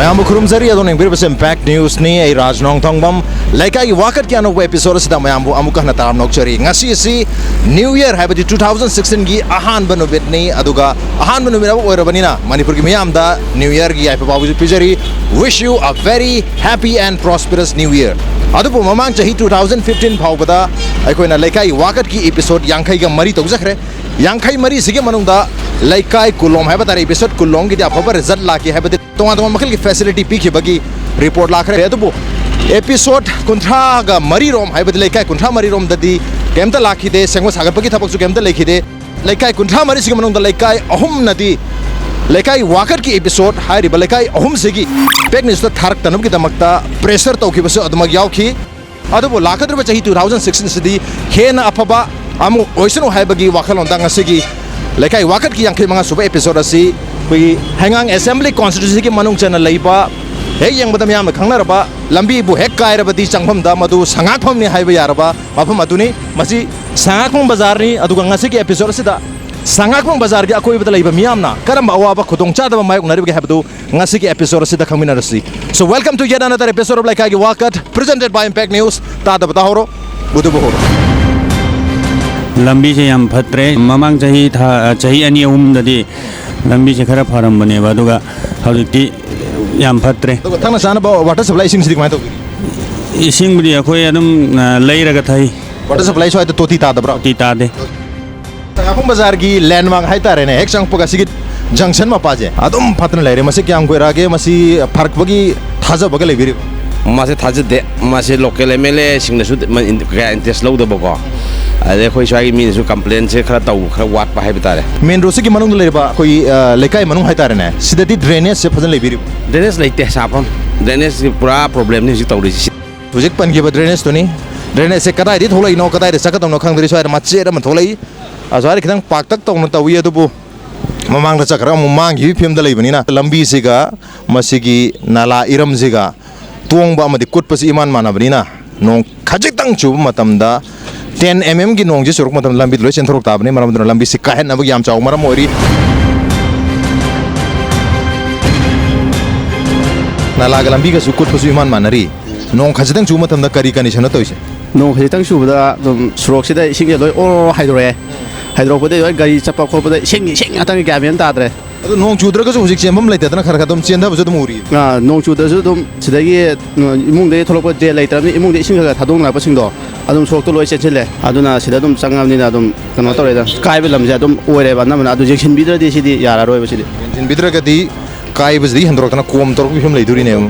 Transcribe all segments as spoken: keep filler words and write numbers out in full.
ꯃꯌꯥꯝꯕꯨ ꯈꯨꯔꯨꯝꯖꯔꯤ꯫ ꯑꯗꯣꯝꯅ ꯌꯦꯡꯕꯤꯔꯤꯕꯁꯤ ꯏꯝꯄꯦꯛ ꯅ꯭ꯌꯨꯁꯅꯤ꯫ ꯑꯩ ꯔꯥꯖ ꯅꯣꯡꯊꯣꯡꯕꯝ꯫ ꯂꯩꯀꯥꯏꯒꯤ ꯋꯥꯀꯠꯀꯤ ꯑꯅꯧꯕ ꯑꯦꯄꯤꯁꯣꯗ ꯑꯁꯤꯗ ꯃꯌꯥꯝꯕꯨ ꯑꯃꯨꯛꯀ ꯍꯟꯅ ꯇꯔꯥꯝꯅ ꯑꯣꯛꯆꯔꯤ꯫ ꯉꯁꯤ ꯑꯁꯤ ꯅ꯭ꯌꯨ ꯌꯔ, ꯍꯥꯏꯕꯗꯤ ꯇꯨ ꯊꯥꯎꯖꯟ ꯁꯤꯛꯁꯇꯤꯟꯒꯤ ꯑꯍꯥꯟꯕ ꯅꯨꯃꯤꯠꯅꯤ꯫ ꯑꯗꯨꯒ ꯑꯍꯥꯟꯕ ꯅꯨꯃꯤꯠ ꯑꯃ ꯑꯣꯏꯔꯕꯅꯤꯅ ꯃꯅꯤꯄꯨꯔꯒꯤ ꯃꯤꯌꯥꯝꯗ ꯅ꯭ꯌꯨ ꯌꯔꯒꯤ ꯌꯥꯏꯐ ꯄꯥꯎꯕꯁꯨ ꯄꯤꯖꯔꯤ꯫ Wish you a very happy and prosperous New Year꯫ ꯑꯗꯨꯕꯨ ꯃꯃꯥꯡ ꯆꯍꯤ ꯇꯨ ꯊꯥꯎꯖꯟ ꯐꯤꯐꯇꯤꯟ ꯐꯥꯎꯕꯗ ꯑꯩꯈꯣꯏꯅ ꯂꯩꯀꯥꯏꯒꯤ ꯋꯥꯀꯠꯀꯤ ꯑꯦꯄꯤꯁꯣꯗ ꯌꯥꯡꯈꯩꯒ ꯃꯔꯤ ꯇꯧꯖꯈ꯭ꯔꯦ꯫ ꯌꯥꯡꯈꯩ ꯃꯔꯤꯁꯤꯒꯤ ꯃꯅꯨꯡꯗ ꯂꯩꯀꯥꯏ ꯀꯨꯂꯣꯝ ꯍꯥꯏꯕ ꯇꯥꯔꯦ, ꯑꯦꯄꯤꯁꯣꯗ ꯀꯨꯂꯣꯝꯒꯤꯗꯤ ꯑꯐꯕ ꯔꯤꯖꯜꯠ ꯂꯥꯛꯈꯤ, ꯍꯥꯏꯕꯗꯤ ꯇꯣꯉꯥꯟ ꯇꯣꯉꯥꯟꯕ ꯃꯈꯜꯒꯤ ꯐꯦꯁꯤꯂꯤꯇꯤ ꯄꯤꯈꯤꯕꯒꯤ ꯔꯤꯄꯣꯔꯠ ꯂꯥꯛꯈ꯭ꯔꯦ꯫ ꯑꯗꯨꯕꯨ ꯑꯦꯄꯤꯁꯣꯗ ꯀꯨꯟꯊ꯭ꯔꯥꯒ ꯃꯔꯤꯔꯣꯝ, ꯍꯥꯏꯕꯗꯤ ꯂꯩꯀꯥꯏ ꯀꯨꯟꯊ꯭ꯔꯥ ꯃꯔꯤꯔꯣꯝꯗꯗꯤ ꯀꯩꯝꯇ ꯂꯥꯛꯈꯤꯗꯦ, ꯁꯦꯡꯕ ꯁꯥꯒꯠꯄꯒꯤ ꯊꯕꯛꯁꯨ ꯀꯩꯝꯇ ꯂꯩꯈꯤꯗꯦ꯫ ꯂꯩꯀꯥꯏ ꯀꯨꯟꯊ꯭ꯔꯥ ꯃꯔꯤꯁꯤꯒꯤ ꯃꯅꯨꯡꯗ ꯂꯩꯀꯥꯏ ꯑꯍꯨꯝꯅꯗꯤ ꯂꯩꯀꯥꯏ ꯋꯥꯀꯠꯀꯤ ꯑꯦꯄꯤꯁꯣꯗ ꯍꯥꯏꯔꯤꯕ ꯂꯩꯀꯥꯏ ꯑꯍꯨꯝꯁꯤꯒꯤ ꯏꯝꯄꯦꯛ ꯅ꯭ꯌꯨꯁꯇ ꯊꯥꯔꯛꯇꯅꯕꯒꯤꯗꯃꯛꯇ ꯄ꯭ꯔꯦꯁꯔ ꯇꯧꯈꯤꯕꯁꯨ ꯑꯗꯨꯃꯛ ꯌꯥꯎꯈꯤ꯫ ꯑꯗꯨꯕꯨ ꯂꯥꯛꯀꯗꯧꯔꯤꯕ ꯆꯍꯤ ꯇꯨ ꯊꯥꯎꯖꯟ ꯁꯤꯛꯁꯇꯤꯟꯁꯤꯗꯤ ꯍꯦꯟꯅ ꯑꯐꯕ ꯑꯃ ꯑꯣꯏꯁꯅꯨ ꯍꯥꯏꯕꯒꯤ ꯋꯥꯈꯜꯂꯣꯟꯗ ꯉꯁꯤꯒꯤ ꯂꯩꯀꯥꯏ ꯋꯥꯀꯠꯀꯤ ꯌꯥꯡꯈꯩ ꯃꯉꯥ ꯁꯨꯕ ꯑꯦꯄꯤꯁꯣꯗ ꯑꯁꯤ ꯑꯩꯈꯣꯏꯒꯤ ꯍꯩꯉꯥꯡ ꯑꯦꯁꯦꯝꯕ꯭ꯂꯤ ꯀꯣꯟꯁꯇꯤꯇ꯭ꯌꯨꯟꯁꯤꯒꯤ ꯃꯅꯨꯡ ꯆꯟꯅ ꯂꯩꯕ, ꯍꯦꯛ ꯌꯦꯡꯕꯗ ꯃꯤꯌꯥꯝꯅ ꯈꯪꯅꯔꯕ, ꯂꯝꯕꯤꯕꯨ ꯍꯦꯛ ꯀꯥꯏꯔꯕꯗꯤ ꯆꯪꯐꯝꯗ ꯃꯗꯨ ꯁꯉꯥꯛꯐꯝꯅꯤ ꯍꯥꯏꯕ ꯌꯥꯔꯕ ꯃꯐꯝ ꯑꯗꯨꯅꯤ꯫ ꯃꯁꯤ ꯁꯉꯥꯛꯐꯝ ꯕꯖꯥꯔꯅꯤ꯫ ꯑꯗꯨꯒ ꯉꯁꯤꯒꯤ ꯑꯦꯄꯤꯁꯣꯗ ꯑꯁꯤꯗ ꯁꯉꯥꯛꯐꯝ ꯕꯖꯥꯔꯒꯤ ꯑꯀꯣꯏꯕꯗ ꯂꯩꯕ ꯃꯤꯌꯥꯝꯅ ꯀꯔꯝꯕ ꯑꯋꯥꯕ ꯈꯨꯗꯣꯡꯆꯥꯗꯕ ꯃꯥꯌꯣꯛꯅꯔꯤꯕꯒꯦ ꯍꯥꯏꯕꯗꯨ ꯉꯁꯤꯒꯤ ꯑꯦꯄꯤꯁꯣꯗ ꯑꯁꯤꯗ ꯈꯪꯃꯤꯟꯅꯔꯁꯤ꯫ So, welcome to yet another episode of ꯂꯩꯀꯥꯏꯒꯤ ꯋꯥꯀꯠ, presented by Impact News. ꯇꯥꯗꯕ ꯇꯥꯍꯧꯔꯣ, ꯎꯗꯕ ꯍꯧꯔꯣ꯫ ꯂꯝꯕꯤꯁꯦ ꯌꯥꯝ ꯐꯠꯇ꯭ꯔꯦ꯫ ꯃꯃꯥꯡ ꯆꯍꯤ ꯊꯥ, ꯆꯍꯤ ꯑꯅꯤ ꯑꯍꯨꯝꯗꯗꯤ ꯂꯝꯕꯤꯁꯦ ꯈꯔ ꯐꯔꯝꯕꯅꯦꯕ, ꯑꯗꯨꯒ ꯍꯧꯖꯤꯛꯇꯤ ꯌꯥꯝ ꯐꯠꯇ꯭ꯔꯦ꯫ ꯑꯗꯨꯒ ꯊꯛꯅ ꯆꯥꯅꯕ ꯋꯥꯇꯔ ꯁꯄ꯭ꯂꯥꯏ ꯏꯁꯤꯡꯁꯤꯗꯤ ꯀꯃꯥꯏꯅ ꯇꯧꯕꯤꯔꯤ? ꯏꯁꯤꯡꯕꯨꯗꯤ ꯑꯩꯈꯣꯏ ꯑꯗꯨꯝ, ꯑ, ꯂꯩꯔꯒ ꯊꯛꯏ꯫ ꯋꯥꯇꯔ ꯁꯄ꯭ꯂꯥꯏ ꯁ꯭ꯋꯥꯏꯗ ꯇꯣꯇꯤ ꯇꯥꯗꯕ꯭ꯔꯣ? ꯇꯣꯇꯤ ꯇꯥꯗꯦ꯫ ꯁꯉꯥꯛꯐꯝ ꯕꯖꯥꯔꯒꯤ ꯂꯦꯟꯃꯥꯔꯛ ꯍꯥꯏꯇꯥꯔꯦꯅꯦ, ꯍꯦꯛ ꯆꯪꯉꯛꯄꯒ ꯁꯤꯒꯤ ꯖꯪꯁꯟ ꯃꯄꯥꯁꯦ ꯑꯗꯨꯝ ꯐꯠꯇꯅ ꯂꯩꯔꯦ꯫ ꯃꯁꯤ ꯀꯌꯥꯝ ꯀꯨꯏꯔꯛꯑꯒꯦ? ꯃꯁꯤ ꯐꯔꯛꯄꯒꯤ ꯊꯥꯖꯕꯒ ꯂꯩꯕꯤꯔꯤꯕ? ꯃꯥꯁꯦ ꯊꯥꯖꯗꯦ꯫ ꯃꯥꯁꯦ ꯂꯣꯀꯦꯜ ꯑꯦꯝ ꯑꯦꯜ ꯑꯦꯁꯤꯡꯅꯁꯨ ꯀꯌꯥ ꯏꯟꯇꯔꯦꯁ ꯂꯧꯗꯕꯀꯣ, ꯑꯗꯩ ꯑꯩꯈꯣꯏ ꯁ꯭ꯋꯥꯏꯒꯤ ꯃꯤꯅꯁꯨ ꯀꯝꯄ꯭ꯂꯦꯟꯁꯦ ꯈꯔ ꯇꯧ ꯈꯔ ꯋꯥꯠꯄ ꯍꯥꯏꯕ ꯇꯥꯔꯦ꯫ ꯃꯦꯟ ꯔꯣꯗꯁꯤꯒꯤ ꯃꯅꯨꯡꯗ ꯂꯩꯔꯤꯕ ꯑꯩꯈꯣꯏ, ꯑ, ꯂꯩꯀꯥꯏ ꯃꯅꯨꯡ ꯍꯥꯏꯇꯥꯔꯦꯅꯦ, ꯁꯤꯗꯗꯤ ꯗ꯭ꯔꯦꯅꯦꯖꯁꯦ ꯐꯖꯅ ꯂꯩꯕꯤꯔꯤꯕ? ꯗ꯭ꯔꯦꯅꯦꯖ ꯂꯩꯇꯦ ꯁꯥꯐꯝ꯫ ꯗ꯭ꯔꯦꯅꯦꯖꯁꯤ ꯄꯨꯔꯥ ꯄ꯭ꯔꯣꯕ꯭ꯂꯦꯝꯅꯤ ꯍꯧꯖꯤꯛ ꯇꯧꯔꯤꯁꯤ꯫ ꯍꯧꯖꯤꯛ ꯄꯟꯈꯤꯕ ꯗ꯭ꯔꯦꯅꯦꯖꯇꯨꯅꯤ꯫ ꯗ꯭ꯔꯦꯅꯦꯖꯁꯦ ꯀꯗꯥꯏꯗꯒꯤ ꯊꯣꯛꯂꯛꯏꯅꯣ, ꯀꯗꯥꯏꯗ ꯆꯠꯀꯗꯧꯅꯣ ꯈꯪꯗ꯭ꯔꯤ꯫ ꯁ꯭ꯋꯥꯏꯗ ꯃꯆꯦꯠ ꯑꯃ ꯊꯣꯛꯂꯛꯏ꯫ ꯑ, ꯁ꯭ꯋꯥꯏꯗ ꯈꯤꯇꯪ ꯄꯥꯛꯇꯛ ꯇꯧꯅ ꯇꯧꯏ, ꯑꯗꯨꯕꯨ ꯃꯃꯥꯡꯗ ꯆꯠꯈ꯭ꯔꯒ ꯑꯃꯨꯛ ꯃꯥꯡꯈꯤꯕꯒꯤ ꯐꯤꯕꯝꯗ ꯂꯩꯕꯅꯤꯅ, ꯂꯝꯕꯤꯁꯤꯒ ꯃꯁꯤꯒꯤ ꯅꯥꯂꯥ ꯏꯔꯝꯁꯤꯒ ꯇꯣꯡꯕ ꯑꯃꯗꯤ ꯀꯨꯠꯄꯁꯤ ꯏꯃꯥꯟ ꯃꯥꯟꯅꯕꯅꯤꯅ, ꯅꯣꯡ ꯈꯖꯤꯛꯇꯪ ꯆꯨꯕ ꯃꯇꯝꯗ, ꯇꯦꯟ ꯑꯦꯝ ꯑꯦꯝꯒꯤ ꯅꯣꯡꯁꯤ ꯆꯨꯔꯛꯄ ꯃꯇꯝꯗ ꯂꯝꯕꯤꯗ ꯂꯣꯏ ꯆꯦꯟꯊꯣꯔꯛ ꯇꯥꯕꯅꯤ꯫ ꯃꯔꯝ ꯑꯗꯨꯅ ꯂꯝꯕꯤꯁꯤ ꯀꯥꯏꯍꯟꯅꯕꯒꯤ ꯌꯥꯝ ꯆꯥꯎꯕ ꯃꯔꯝ ꯑꯣꯏꯔꯤ꯫ ꯅꯂꯥꯒ ꯂꯝꯕꯤꯒꯁꯨ ꯀꯨꯠꯄꯁꯨ ꯏꯃꯥꯟ ꯃꯥꯟꯅꯔꯤ꯫ ꯅꯣꯡ ꯈꯖꯤꯛꯇꯪ ꯆꯨꯕ ꯃꯇꯝꯗ ꯀꯔꯤ ꯀꯟꯗꯤꯁꯟꯅꯣ ꯇꯧꯔꯤꯁꯦ? ꯅꯣꯡ ꯈꯖꯤꯛꯇꯪ ꯆꯨꯕꯗ ꯑꯗꯨꯝ ꯁꯣꯔꯣꯛꯁꯤꯗ ꯏꯁꯤꯡꯁꯦ ꯂꯣꯏ ꯑꯣꯔꯣ ꯍꯥꯏꯗꯣꯔꯛꯑꯦ꯫ ꯍꯥꯏꯗꯣꯔꯛꯄꯗꯒꯤ ꯂꯣꯏ ꯒꯥꯔꯤ ꯆꯠꯄ ꯈꯣꯠꯄꯗ ꯏꯁꯤꯡ, ꯏꯁꯤꯡ ꯉꯥꯛꯇꯪꯒꯤ ꯒ꯭ꯌꯥꯟ ꯃꯦꯟ ꯇꯥꯗ꯭ꯔꯦ꯫ ꯑꯗꯨ ꯅꯣꯡ ꯆꯨꯗ꯭ꯔꯒꯁꯨ ꯍꯧꯖꯤꯛ ꯆꯦꯟꯐꯝ ꯂꯩꯇꯗꯅ ꯈꯔ ꯈꯔ ꯑꯗꯨꯝ ꯆꯦꯟꯊꯕꯁꯨ ꯑꯗꯨꯝ ꯎꯔꯤ꯫ ꯑꯥ, ꯅꯣꯡ ꯆꯨꯗ꯭ꯔꯁꯨ ꯑꯗꯨꯝ ꯁꯤꯗꯒꯤ, ꯑ, ꯏꯃꯨꯡꯗꯒꯤ ꯊꯣꯛꯂꯛꯄ ꯗ꯭ꯔꯦꯟ ꯂꯩꯇ꯭ꯔꯕꯅꯤꯅ ꯏꯃꯨꯡꯗ ꯏꯁꯤꯡ ꯈꯔ ꯈꯔ ꯊꯥꯗꯣꯛꯅꯔꯛꯄꯁꯤꯡꯗꯣ ꯑꯗꯨꯝ ꯁꯣꯔꯣꯛꯇ ꯂꯣꯏ ꯆꯦꯟꯁꯤꯜꯂꯦ꯫ ꯑꯗꯨꯅ ꯁꯤꯗ ꯑꯗꯨꯝ ꯆꯪꯉꯕꯅꯤꯅ ꯑꯗꯨꯝ ꯀꯩꯅꯣ ꯇꯧꯔꯦꯗ, ꯀꯥꯏꯕ ꯂꯝꯁꯦ ꯑꯗꯨꯝ ꯑꯣꯏꯔꯦꯕ ꯑꯅꯝꯕꯅ꯫ ꯑꯗꯨ ꯌꯦꯡꯁꯤꯟꯕꯤꯗ꯭ꯔꯗꯤ ꯁꯤꯗꯤ ꯌꯥꯔꯔꯣꯏꯕ ꯁꯤꯗꯤ꯫ ꯌꯦꯡꯁꯤꯟꯕꯤꯗ꯭ꯔꯒꯗꯤ ꯀꯥꯏꯕꯁꯤꯗꯒꯤ ꯍꯦꯟꯗꯣꯔꯛꯇꯅ ꯀꯣꯝ ꯇꯧꯔꯛꯄꯒꯤ ꯐꯤꯕꯝ ꯂꯩꯗꯣꯔꯤꯅꯦꯕ꯫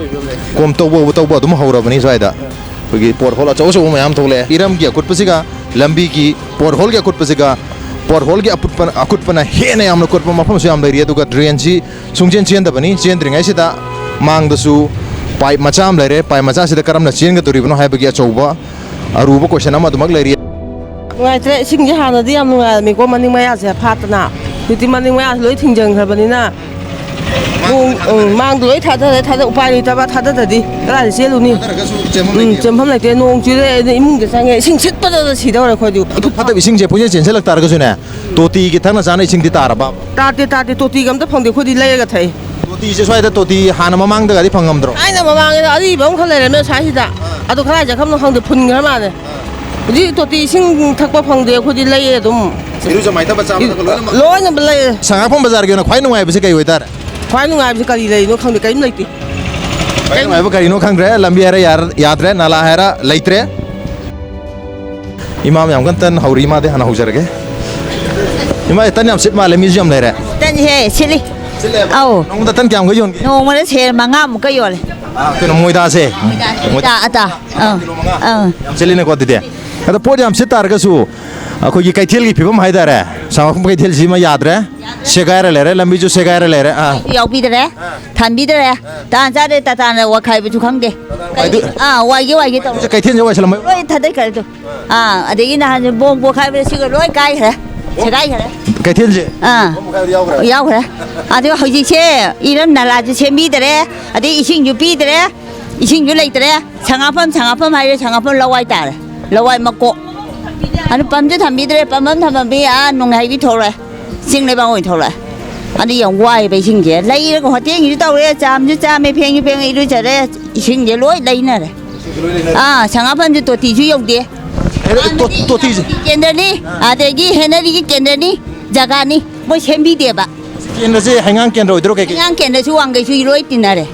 ꯀꯣꯝ ꯇꯧꯕ ꯇꯧꯕ ꯑꯗꯨꯝ ꯍꯧꯔꯕꯅꯤ ꯁ꯭ꯋꯥꯏꯗ꯫ ꯑꯩꯈꯣꯏꯒꯤ ꯄꯣꯠ ꯍꯣꯜ ꯑꯆꯧ ꯑꯆꯧꯕ ꯃꯌꯥꯝ ꯊꯣꯛꯂꯛꯑꯦ꯫ ꯏꯔꯝꯒꯤ ꯑꯀꯨꯠꯄꯁꯤꯒ ꯂꯝꯕꯤꯒꯤ ꯄꯣꯠ ꯍꯣꯜꯒꯤ ꯑꯀꯨꯠꯄꯁꯤꯒ, ꯄꯣꯠ ꯍꯣꯜꯒꯤ ꯑꯄꯨꯠꯄ-, ꯑꯀꯨꯠꯄꯅ ꯍꯦꯟꯅ ꯌꯥꯝꯅ ꯀꯨꯠꯄ ꯃꯐꯝꯁꯨ ꯌꯥꯝ ꯂꯩꯔꯤ꯫ ꯑꯗꯨꯒ ꯗ꯭ꯔꯦꯟꯁꯤ ꯁꯨꯡꯆꯦꯟ ꯆꯦꯟꯗꯕꯅꯤ꯫ ꯆꯦꯟꯗ꯭ꯔꯤꯉꯩꯁꯤꯗ ꯃꯥꯡꯗꯁꯨ ꯄꯥꯏꯞ ꯃꯆꯥ ꯑꯃ ꯂꯩꯔꯦ꯫ ꯄꯥꯏꯞ ꯃꯆꯥꯁꯤꯗ ꯀꯔꯝꯅ ꯆꯦꯟꯒꯗꯧꯔꯤꯕꯅꯣ ꯍꯥꯏꯕꯒꯤ ꯑꯆꯧꯕ ꯑꯔꯨꯕ ꯀꯣꯏꯁꯟ ꯑꯃ ꯑꯗꯨꯃꯛ ꯂꯩꯔꯤ꯫ ꯅꯨꯡꯉꯥꯏꯇ꯭ꯔꯦ꯫ ꯏꯁꯤꯡꯁꯦ ꯍꯥꯟꯅꯗꯤ ꯌꯥꯝ ꯅꯨꯡꯉꯥꯏꯔꯝꯃꯤꯀꯣ, ꯃꯅꯤꯡ ꯃꯌꯥꯁꯦ ꯐꯥꯠꯇꯅ꯫ ꯍꯧꯖꯤꯛꯇꯤ ꯃꯅꯤꯡ ꯃꯌꯥꯁꯦ ꯂꯣꯏ ꯊꯤꯡꯖꯤꯟꯈ꯭ꯔꯕꯅꯤꯅ, ꯅꯣꯡ, ꯎꯝ, ꯃꯥꯡꯗ ꯂꯣꯏ ꯊꯥꯗꯔꯦ꯫ ꯊꯥꯗ-, ꯎꯄꯥꯏ ꯂꯩꯇꯕ, ꯊꯥꯗꯗ꯭ꯔꯗꯤ ꯀꯗꯥꯏꯗ ꯆꯦꯜꯂꯨꯅꯤ? ꯊꯥꯗꯔꯒꯁꯨ ꯆꯦꯟꯐꯝ ꯎꯝ, ꯂꯩꯇꯦ꯫ ꯆꯦꯟꯐꯝ ꯂꯩꯇꯦ꯫ ꯅꯣꯡ ꯆꯨꯔꯦ, ꯑꯗꯩ ꯏꯃꯨꯡꯗ ꯆꯪꯉꯦ꯫ ꯏꯁꯤꯡ ꯁꯤꯠꯄꯗꯗ ꯁꯤꯗꯧꯔꯦ ꯑꯩꯈꯣꯏꯗꯤ꯫ ꯑꯗꯨ ꯐꯠꯇꯕ ꯏꯁꯤꯡꯁꯦ ꯄꯨꯡꯆꯦꯟ ꯆꯦꯟꯁꯤꯜꯂꯛ ꯇꯥꯔꯒꯁꯨꯅꯦ, ꯇꯣꯇꯤꯒꯤ ꯊꯛꯅ ꯆꯥꯅ ꯏꯁꯤꯡꯗꯤ ꯇꯥꯔꯕ? ꯇꯥꯗꯦ, ꯇꯥꯗꯦ꯫ ꯇꯣꯇꯤꯒ ꯑꯝꯇ ꯐꯪꯗꯦ꯫ ꯑꯩꯈꯣꯏꯗꯤ ꯂꯩꯔꯒ ꯊꯛꯏ꯫ ꯇꯣꯇꯤꯁꯦ ꯁ꯭ꯋꯥꯏꯗ ꯇꯣꯇꯤ ꯍꯥꯟꯅ ꯃꯃꯥꯡꯗꯒꯗꯤ ꯐꯪꯉꯝꯗ꯭ꯔꯣ? ꯊꯥꯏꯅ ꯃꯃꯥꯡꯉꯩꯗ ꯑꯔꯤꯕ ꯑꯃꯈꯛ ꯂꯩꯔꯝꯃꯦ ꯁ꯭ꯋꯥꯏꯁꯤꯗ꯫ ꯑꯥ꯫ ꯑꯗꯨ ꯀꯗꯥꯏ ꯆꯠꯈ꯭ꯔꯕꯅꯣ ꯈꯪꯗꯦ, ꯐꯨꯟꯈ꯭ꯔ ꯃꯥꯜꯂꯦ꯫ ꯑꯥ꯫ ꯍꯧꯖꯤꯛ ꯇꯣꯇꯤ ꯏꯁꯤꯡ ꯊꯛꯄ ꯐꯪꯗꯦ, ꯑꯩꯈꯣꯏꯗꯤ ꯂꯩꯌꯦ ꯑꯗꯨꯝ꯫ ꯏꯔꯨꯖ ꯃꯥꯏꯊꯕ ꯆꯥꯕ ꯊꯛꯄ ꯂꯣꯏꯅꯃꯛ? ꯂꯣꯏꯅꯃꯛ ꯂꯩꯌꯦ꯫ ꯁꯉꯥꯛꯐꯝ ꯕꯖꯥꯔꯒꯤ ꯑꯣꯏꯅ ꯈ꯭ꯋꯥꯏ ꯅꯨꯡꯉꯥꯏꯕꯁꯦ ꯀꯩ ꯑꯣꯏꯇꯥꯔꯦ? ꯈ꯭ꯋꯥꯏ ꯅꯨꯡꯉꯥꯏꯕꯁꯦ ꯀꯔꯤ ꯂꯩꯔꯤꯅꯣ ꯈꯪꯗꯦ, ꯀꯔꯤꯝ ꯂꯩꯇꯦ꯫ ꯈ꯭ꯋꯥꯏ ꯅꯨꯡꯉꯥꯏꯕ ꯀꯔꯤꯅꯣ ꯈꯪꯗ꯭ꯔꯦ, ꯂꯝꯕꯤ ꯍꯥꯏꯔ ꯌꯥꯔ-, ꯌꯥꯗ꯭ꯔꯦ, ꯅꯥꯂꯥ ꯍꯥꯏꯔ ꯂꯩꯇ꯭ꯔꯦ꯫ ꯏꯃꯥ ꯃꯌꯥꯝ ꯀꯟ ꯇꯟ ꯍꯧꯔꯤ, ꯏꯃꯥꯗꯩ ꯍꯥꯟꯅ ꯍꯧꯖꯔꯒꯦ꯫ ꯏꯃꯥ, ꯇꯟ ꯌꯥꯝ ꯁꯤꯠ ꯃꯥꯜꯂꯦ, ꯃꯤꯁꯨ ꯌꯥꯝ ꯂꯩꯔꯦ꯫ ꯇꯟꯁꯦ ꯁꯤꯠꯂꯤ꯫ ꯁꯤꯠꯂꯦꯕ? ꯑꯧ꯫ ꯅꯣꯡꯃꯗ ꯇꯟ ꯀꯌꯥꯝꯒ ꯌꯣꯟꯒꯦ? ꯅꯣꯡꯃꯗ ꯁꯦꯔ ꯃꯉꯥꯃꯨꯛꯀ ꯌꯣꯜꯂꯦ꯫ ꯑꯥ, ꯀꯩꯅꯣ, ꯃꯣꯏꯗꯥꯁꯦ? ꯃꯣꯏꯗꯥ, ꯑꯇꯥ꯫ ꯑꯥ꯫ ꯀꯤꯂꯣ ꯃꯉꯥ? ꯑꯥ꯫ ꯌꯥꯝ ꯁꯤꯠꯂꯤꯅꯦꯀꯣ ꯑꯗꯨꯗꯤ꯫ ꯑꯗꯣ ꯄꯣꯠ ꯌꯥꯝ ꯁꯤꯠ ꯇꯥꯔꯒꯁꯨ ꯑꯩꯈꯣꯏꯒꯤ ꯀꯩꯊꯦꯜꯒꯤ ꯐꯤꯕꯝ ꯍꯥꯏꯇꯥꯔꯦ, ꯁꯉꯥꯛꯐꯝ ꯀꯩꯊꯦꯜꯁꯤꯃ ꯌꯥꯗ꯭ꯔꯦ꯫ ꯁꯦꯒꯥꯏꯔ ꯂꯩꯔꯦ, ꯂꯝꯕꯤꯁꯨ ꯁꯦꯒꯥꯏꯔ ꯂꯩꯔꯦ꯫ ꯑꯥ꯫ ꯌꯥꯎꯕꯤꯗꯔꯦ꯫ ꯑꯥ꯫ ꯊꯥꯟꯕꯤꯗꯔꯦ꯫ ꯑꯥ꯫ ꯇꯥꯟ ꯆꯥꯗꯦ, ꯇꯥꯇꯥꯅ ꯋꯥꯈꯥꯏꯕꯁꯨ ꯈꯪꯗꯦ꯫ ꯋꯥꯏꯗꯨ-, ꯑꯥ, ꯋꯥꯏꯒꯦ, ꯋꯥꯏꯒꯦ ꯇꯧꯔꯦ꯫ ꯀꯩꯊꯦꯜꯁꯦ ꯋꯥꯏꯁꯜꯂꯝꯃ-, ꯂꯣꯏ ꯊꯥꯗꯩꯈ꯭ꯔꯦ ꯑꯗꯨ꯫ ꯑꯥ, ꯑꯗꯒꯤ ꯅꯍꯥꯟ ꯕꯣꯝ ꯄꯣꯈꯥꯏꯕꯗ ꯁꯤꯒ ꯂꯣꯏ ꯀꯥꯏꯈ꯭ꯔꯦ꯫ ꯁꯦꯒꯥꯏꯈ꯭ꯔꯦ꯫ ꯀꯩꯊꯦꯜꯁꯦ? ꯑꯥ꯫ ꯕꯣꯝ ꯄꯣꯈꯥꯏꯕꯗ ꯌꯥꯎꯈ꯭ꯔꯦ? ꯌꯥꯎꯈ꯭ꯔꯦ꯫ ꯑꯗꯨ ꯍꯧꯖꯤꯛꯁꯦ ꯏꯔꯝ ꯅꯂꯥꯁꯨ ꯁꯦꯝꯕꯤꯗꯔꯦ, ꯑꯗꯩ ꯏꯁꯤꯡꯁꯨ ꯄꯤꯗꯔꯦ, ꯏꯁꯤꯡꯁꯨ ꯂꯩꯇ꯭ꯔꯦ꯫ ꯁꯉꯥꯛꯐꯝ, ꯁꯉꯥꯛꯐꯝ ꯍꯥꯏꯔꯦ, ꯁꯉꯥꯛꯐꯝ ꯂꯋꯥꯏ ꯇꯥꯔꯦ꯫ ꯂꯋꯥꯏ ꯃꯀꯣꯛ꯫ ꯑꯗꯨ ꯄꯝꯁꯨ ꯊꯝꯕꯤꯗ꯭ꯔꯦ, ꯄꯝꯐꯝ ꯊꯝꯐꯝ ꯃꯤ ꯑꯥ ꯅꯣꯡꯅꯥꯏꯕꯤ ꯊꯣꯛꯂꯛꯑꯦ꯫ ꯆꯤꯡ ꯂꯩꯕꯥꯛ ꯑꯣꯏꯅ ꯊꯣꯛꯂꯛꯑꯦ꯫ ꯑꯗꯨ ꯌꯥꯝ ꯋꯥꯏꯑꯦꯕ ꯏꯁꯤꯡꯁꯦ꯫ ꯂꯩꯔꯒ ꯍꯣꯇꯦꯜꯒꯤꯁꯨ ꯇꯧꯔꯦ, ꯆꯥꯝꯁꯨ ꯆꯥꯝꯃꯦ, ꯐꯦꯡꯁꯨ ꯐꯦꯡꯉꯦ, ꯏꯔꯨꯖꯔꯦ, ꯏꯁꯤꯡꯁꯦ ꯂꯣꯏ ꯂꯩꯅꯔꯦ꯫ ꯑꯥ, ꯁꯉꯥꯐꯝꯁꯨ ꯇꯣꯇꯤꯁꯨ ꯌꯧꯗꯦ꯫ ꯑꯦ, ꯇꯣ-, ꯇꯣꯇꯤꯁꯦ? ꯀꯦꯟꯗ꯭ꯔꯅꯤ, ꯑꯗꯒꯤ ꯍꯦꯅꯔꯤꯒꯤ ꯀꯦꯟꯗ꯭ꯔꯅꯤ, ꯖꯒꯥꯅꯤ, ꯃꯣꯏ ꯁꯦꯝꯕꯤꯗꯦꯕ꯫ ꯀꯦꯟꯗ꯭ꯔꯁꯦ ꯍꯩꯉꯥꯡ ꯀꯦꯟꯗ꯭ꯔ ꯑꯣꯏꯗꯣꯏꯔꯣ ꯀꯩꯀꯩ? ꯍꯩꯉꯥꯡ ꯀꯦꯟꯗ꯭ꯔꯁꯨ ꯋꯥꯡꯈꯩꯁꯨ ꯂꯣꯏ ꯇꯤꯟꯅꯔꯦ꯫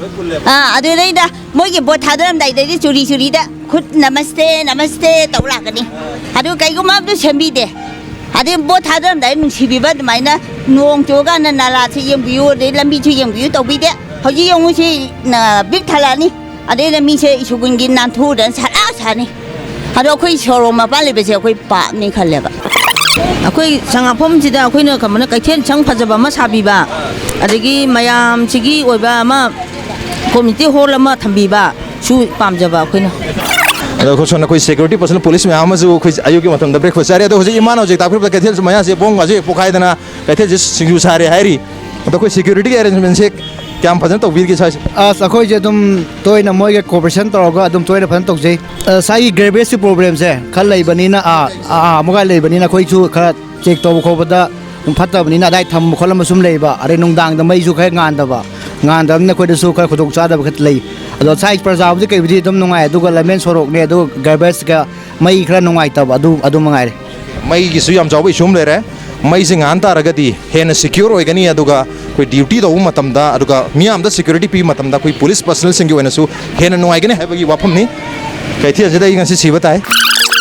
ꯑꯥ, ꯑꯗꯨꯗꯩꯗ ꯃꯣꯏꯒꯤ ꯚꯣꯠ ꯊꯥꯗꯔꯝꯗꯥꯏꯗꯗꯤ ꯆꯨꯔꯤ ꯆꯨꯔꯤꯗ ꯈꯨꯠ "ꯅꯃꯁꯇꯦ, ꯅꯃꯁꯇꯦ" ꯇꯧ ꯂꯥꯛꯀꯅꯤ꯫ ꯑꯗꯨ ꯀꯩꯒꯨꯝꯕ ꯑꯝꯇ ꯁꯦꯝꯕꯤꯗꯦ꯫ ꯑꯗꯩ ꯚꯣꯠ ꯊꯥꯗꯔꯝꯗꯥꯏꯗ ꯅꯨꯡꯁꯤꯕꯤꯕ ꯑꯗꯨꯃꯥꯏꯅ ꯅꯣꯡ ꯆꯨꯔꯀꯥꯟꯗ ꯅꯂꯥꯁꯤ ꯌꯦꯡꯕꯤꯌꯨ, ꯑꯗꯩ ꯂꯝꯕꯤꯁꯨ ꯌꯦꯡꯕꯤꯌꯨ ꯇꯧꯕꯤꯗꯦ꯫ ꯍꯧꯖꯤꯛ ꯌꯦꯡꯉꯨ ꯁꯤ, ꯅ-, ꯕꯤꯛ ꯊꯜꯂꯛꯑꯅꯤ꯫ ꯑꯗꯩꯗ ꯃꯤꯁꯦ ꯁ꯭ꯀꯨꯜꯒꯤ ꯅꯥꯟꯊꯨꯗꯅ ꯁꯥꯔ ꯁꯥꯅꯤ꯫ ꯑꯗꯣ ꯑꯩꯈꯣꯏ ꯁꯣꯔꯣꯛ ꯃꯄꯥꯟ ꯂꯩꯕꯁꯦ ꯑꯩꯈꯣꯏ ꯄꯥꯞꯅꯤ ꯈꯜꯂꯦꯕ꯫ ꯑꯩꯈꯣꯏ ꯁꯉꯥꯛꯐꯝꯁꯤꯗ ꯑꯩꯈꯣꯏꯅ ꯀꯃꯥꯏꯅ ꯀꯩꯊꯦꯜ ꯁꯪ ꯐꯖꯕ ꯑꯃ ꯁꯥꯕꯤꯕ, ꯑꯗꯒꯤ ꯃꯌꯥꯝꯁꯤꯒꯤ ꯑꯣꯏꯕ ꯑꯃ ꯀꯣꯃ꯭ꯌꯨꯅꯤꯇꯤ ꯍꯣꯜ ꯑꯃ ꯊꯝꯕꯤꯕ, ꯁꯨ ꯄꯥꯝꯖꯕ ꯑꯩꯈꯣꯏꯅ꯫ ꯑꯗꯣ ꯑꯩꯈꯣꯏ ꯁꯣꯝꯗ ꯑꯩꯈꯣꯏ ꯁꯦꯀ꯭ꯌꯨꯔꯤꯇꯤ ꯄꯔꯁꯅꯦꯜ ꯄꯨꯂꯤꯁ ꯃꯌꯥꯝ ꯑꯃꯁꯨ ꯑꯩꯈꯣꯏ ꯑꯌꯨꯛꯀꯤ ꯃꯇꯝꯗ ꯕ꯭ꯔꯦꯛꯐꯥꯁ ꯆꯥꯔꯤ꯫ ꯑꯗꯣ ꯍꯧꯖꯤꯛ ꯏꯃꯥꯅ ꯍꯧꯖꯤꯛ ꯇꯥꯛꯄꯤꯕꯗ ꯀꯩꯊꯦꯜꯁꯨ ꯃꯌꯥꯁꯦ ꯕꯣꯝꯒꯁꯦ ꯍꯦꯛ ꯄꯣꯈꯥꯏꯗꯅ ꯀꯩꯊꯦꯜꯁꯦ ꯁꯤꯡꯖꯨ ꯁꯥꯔꯦ ꯍꯥꯏꯔꯤ꯫ ꯑꯗꯣ ꯑꯩꯈꯣꯏ ꯁꯦꯀ꯭ꯌꯨꯔꯤꯇꯤꯒꯤ ꯑꯦꯔꯦꯟꯖꯃꯦꯟꯁꯦ ꯀꯌꯥꯝ ꯐꯖꯅ ꯇꯧꯕꯤꯔꯤꯒꯦ ꯁ꯭ꯋꯥꯏꯁꯦ? ꯑꯁ, ꯑꯩꯈꯣꯏꯁꯦ ꯑꯗꯨꯝ ꯇꯣꯏꯅ ꯃꯣꯏꯒ ꯀꯣꯑꯣꯄꯔꯦꯁꯟ ꯇꯧꯔꯒ ꯑꯗꯨꯝ ꯇꯣꯏꯅ ꯐꯖꯅ ꯇꯧꯖꯩ꯫ ꯑ, ꯁ꯭ꯋꯥꯏꯒꯤ ꯒꯥꯔꯕꯦꯖꯀꯤ ꯄ꯭ꯔꯣꯕ꯭ꯂꯦꯝꯁꯦ ꯈꯔ ꯂꯩꯕꯅꯤꯅ, ꯑꯥ, ꯑꯥ, ꯑꯃꯒ ꯂꯩꯕꯅꯤꯅ ꯑꯩꯈꯣꯏꯁꯨ ꯈꯔ ꯆꯦꯛ ꯇꯧꯕ ꯈꯣꯠꯄꯗ ꯑꯗꯨꯝ ꯐꯠꯇꯕꯅꯤꯅ ꯑꯗꯥꯏ ꯊꯝꯕ ꯈꯣꯠꯂꯝꯕ ꯁꯨꯝ ꯂꯩꯕ, ꯑꯗꯩ ꯅꯨꯡꯗꯥꯡꯗ ꯃꯩꯁꯨ ꯈꯔ ꯉꯥꯟꯗꯕ, ꯉꯥꯟꯗꯕꯅꯤꯅ ꯑꯩꯈꯣꯏꯗꯁꯨ ꯈꯔ ꯈꯨꯗꯣꯡꯆꯥꯗꯕ ꯈꯔ ꯂꯩ꯫ ꯑꯗꯣ ꯁ꯭ꯋꯥꯏ ꯄ꯭ꯔꯖꯥꯕꯨꯗꯤ ꯀꯩꯕꯨꯗꯤ ꯑꯗꯨꯝ ꯅꯨꯡꯉꯥꯏ, ꯑꯗꯨꯒ ꯂꯝꯕꯦꯟ ꯁꯣꯔꯣꯛꯅꯦ, ꯑꯗꯨꯒ ꯒꯥꯔꯕꯦꯖꯀ ꯃꯩ ꯈꯔ ꯅꯨꯡꯉꯥꯏꯇꯕ ꯑꯗꯨ, ꯑꯗꯨ ꯃꯉꯥꯏꯔꯦ꯫ ꯃꯩꯒꯤꯁꯨ ꯌꯥꯝ ꯆꯥꯎꯕ ꯏꯁꯨ ꯑꯃ ꯂꯩꯔꯦ꯫ ꯃꯩꯁꯦ ꯉꯥꯟ ꯇꯥꯔꯒꯗꯤ ꯍꯦꯟꯅ ꯁꯦꯀ꯭ꯌꯨꯔ ꯑꯣꯏꯒꯅꯤ, ꯑꯗꯨꯒ ꯑꯩꯈꯣꯏ ꯗ꯭ꯌꯨꯇꯤ ꯇꯧꯕ ꯃꯇꯝꯗ, ꯑꯗꯨꯒ ꯃꯤꯌꯥꯝꯗ ꯁꯦꯀ꯭ꯌꯨꯔꯤꯇꯤ ꯄꯤꯕ ꯃꯇꯝꯗ ꯑꯩꯈꯣꯏ ꯄꯨꯂꯤꯁ ꯄꯔꯁꯅꯦꯜꯁꯤꯡꯒꯤ ꯑꯣꯏꯅꯁꯨ ꯍꯦꯟꯅ ꯅꯨꯡꯉꯥꯏꯒꯅꯤ ꯍꯥꯏꯕꯒꯤ ꯋꯥꯐꯝꯅꯤ꯫ ꯀꯩꯊꯦꯜꯁꯤꯗ ꯑꯩ ꯉꯁꯤ ꯁꯤꯕ ꯇꯥꯏ꯫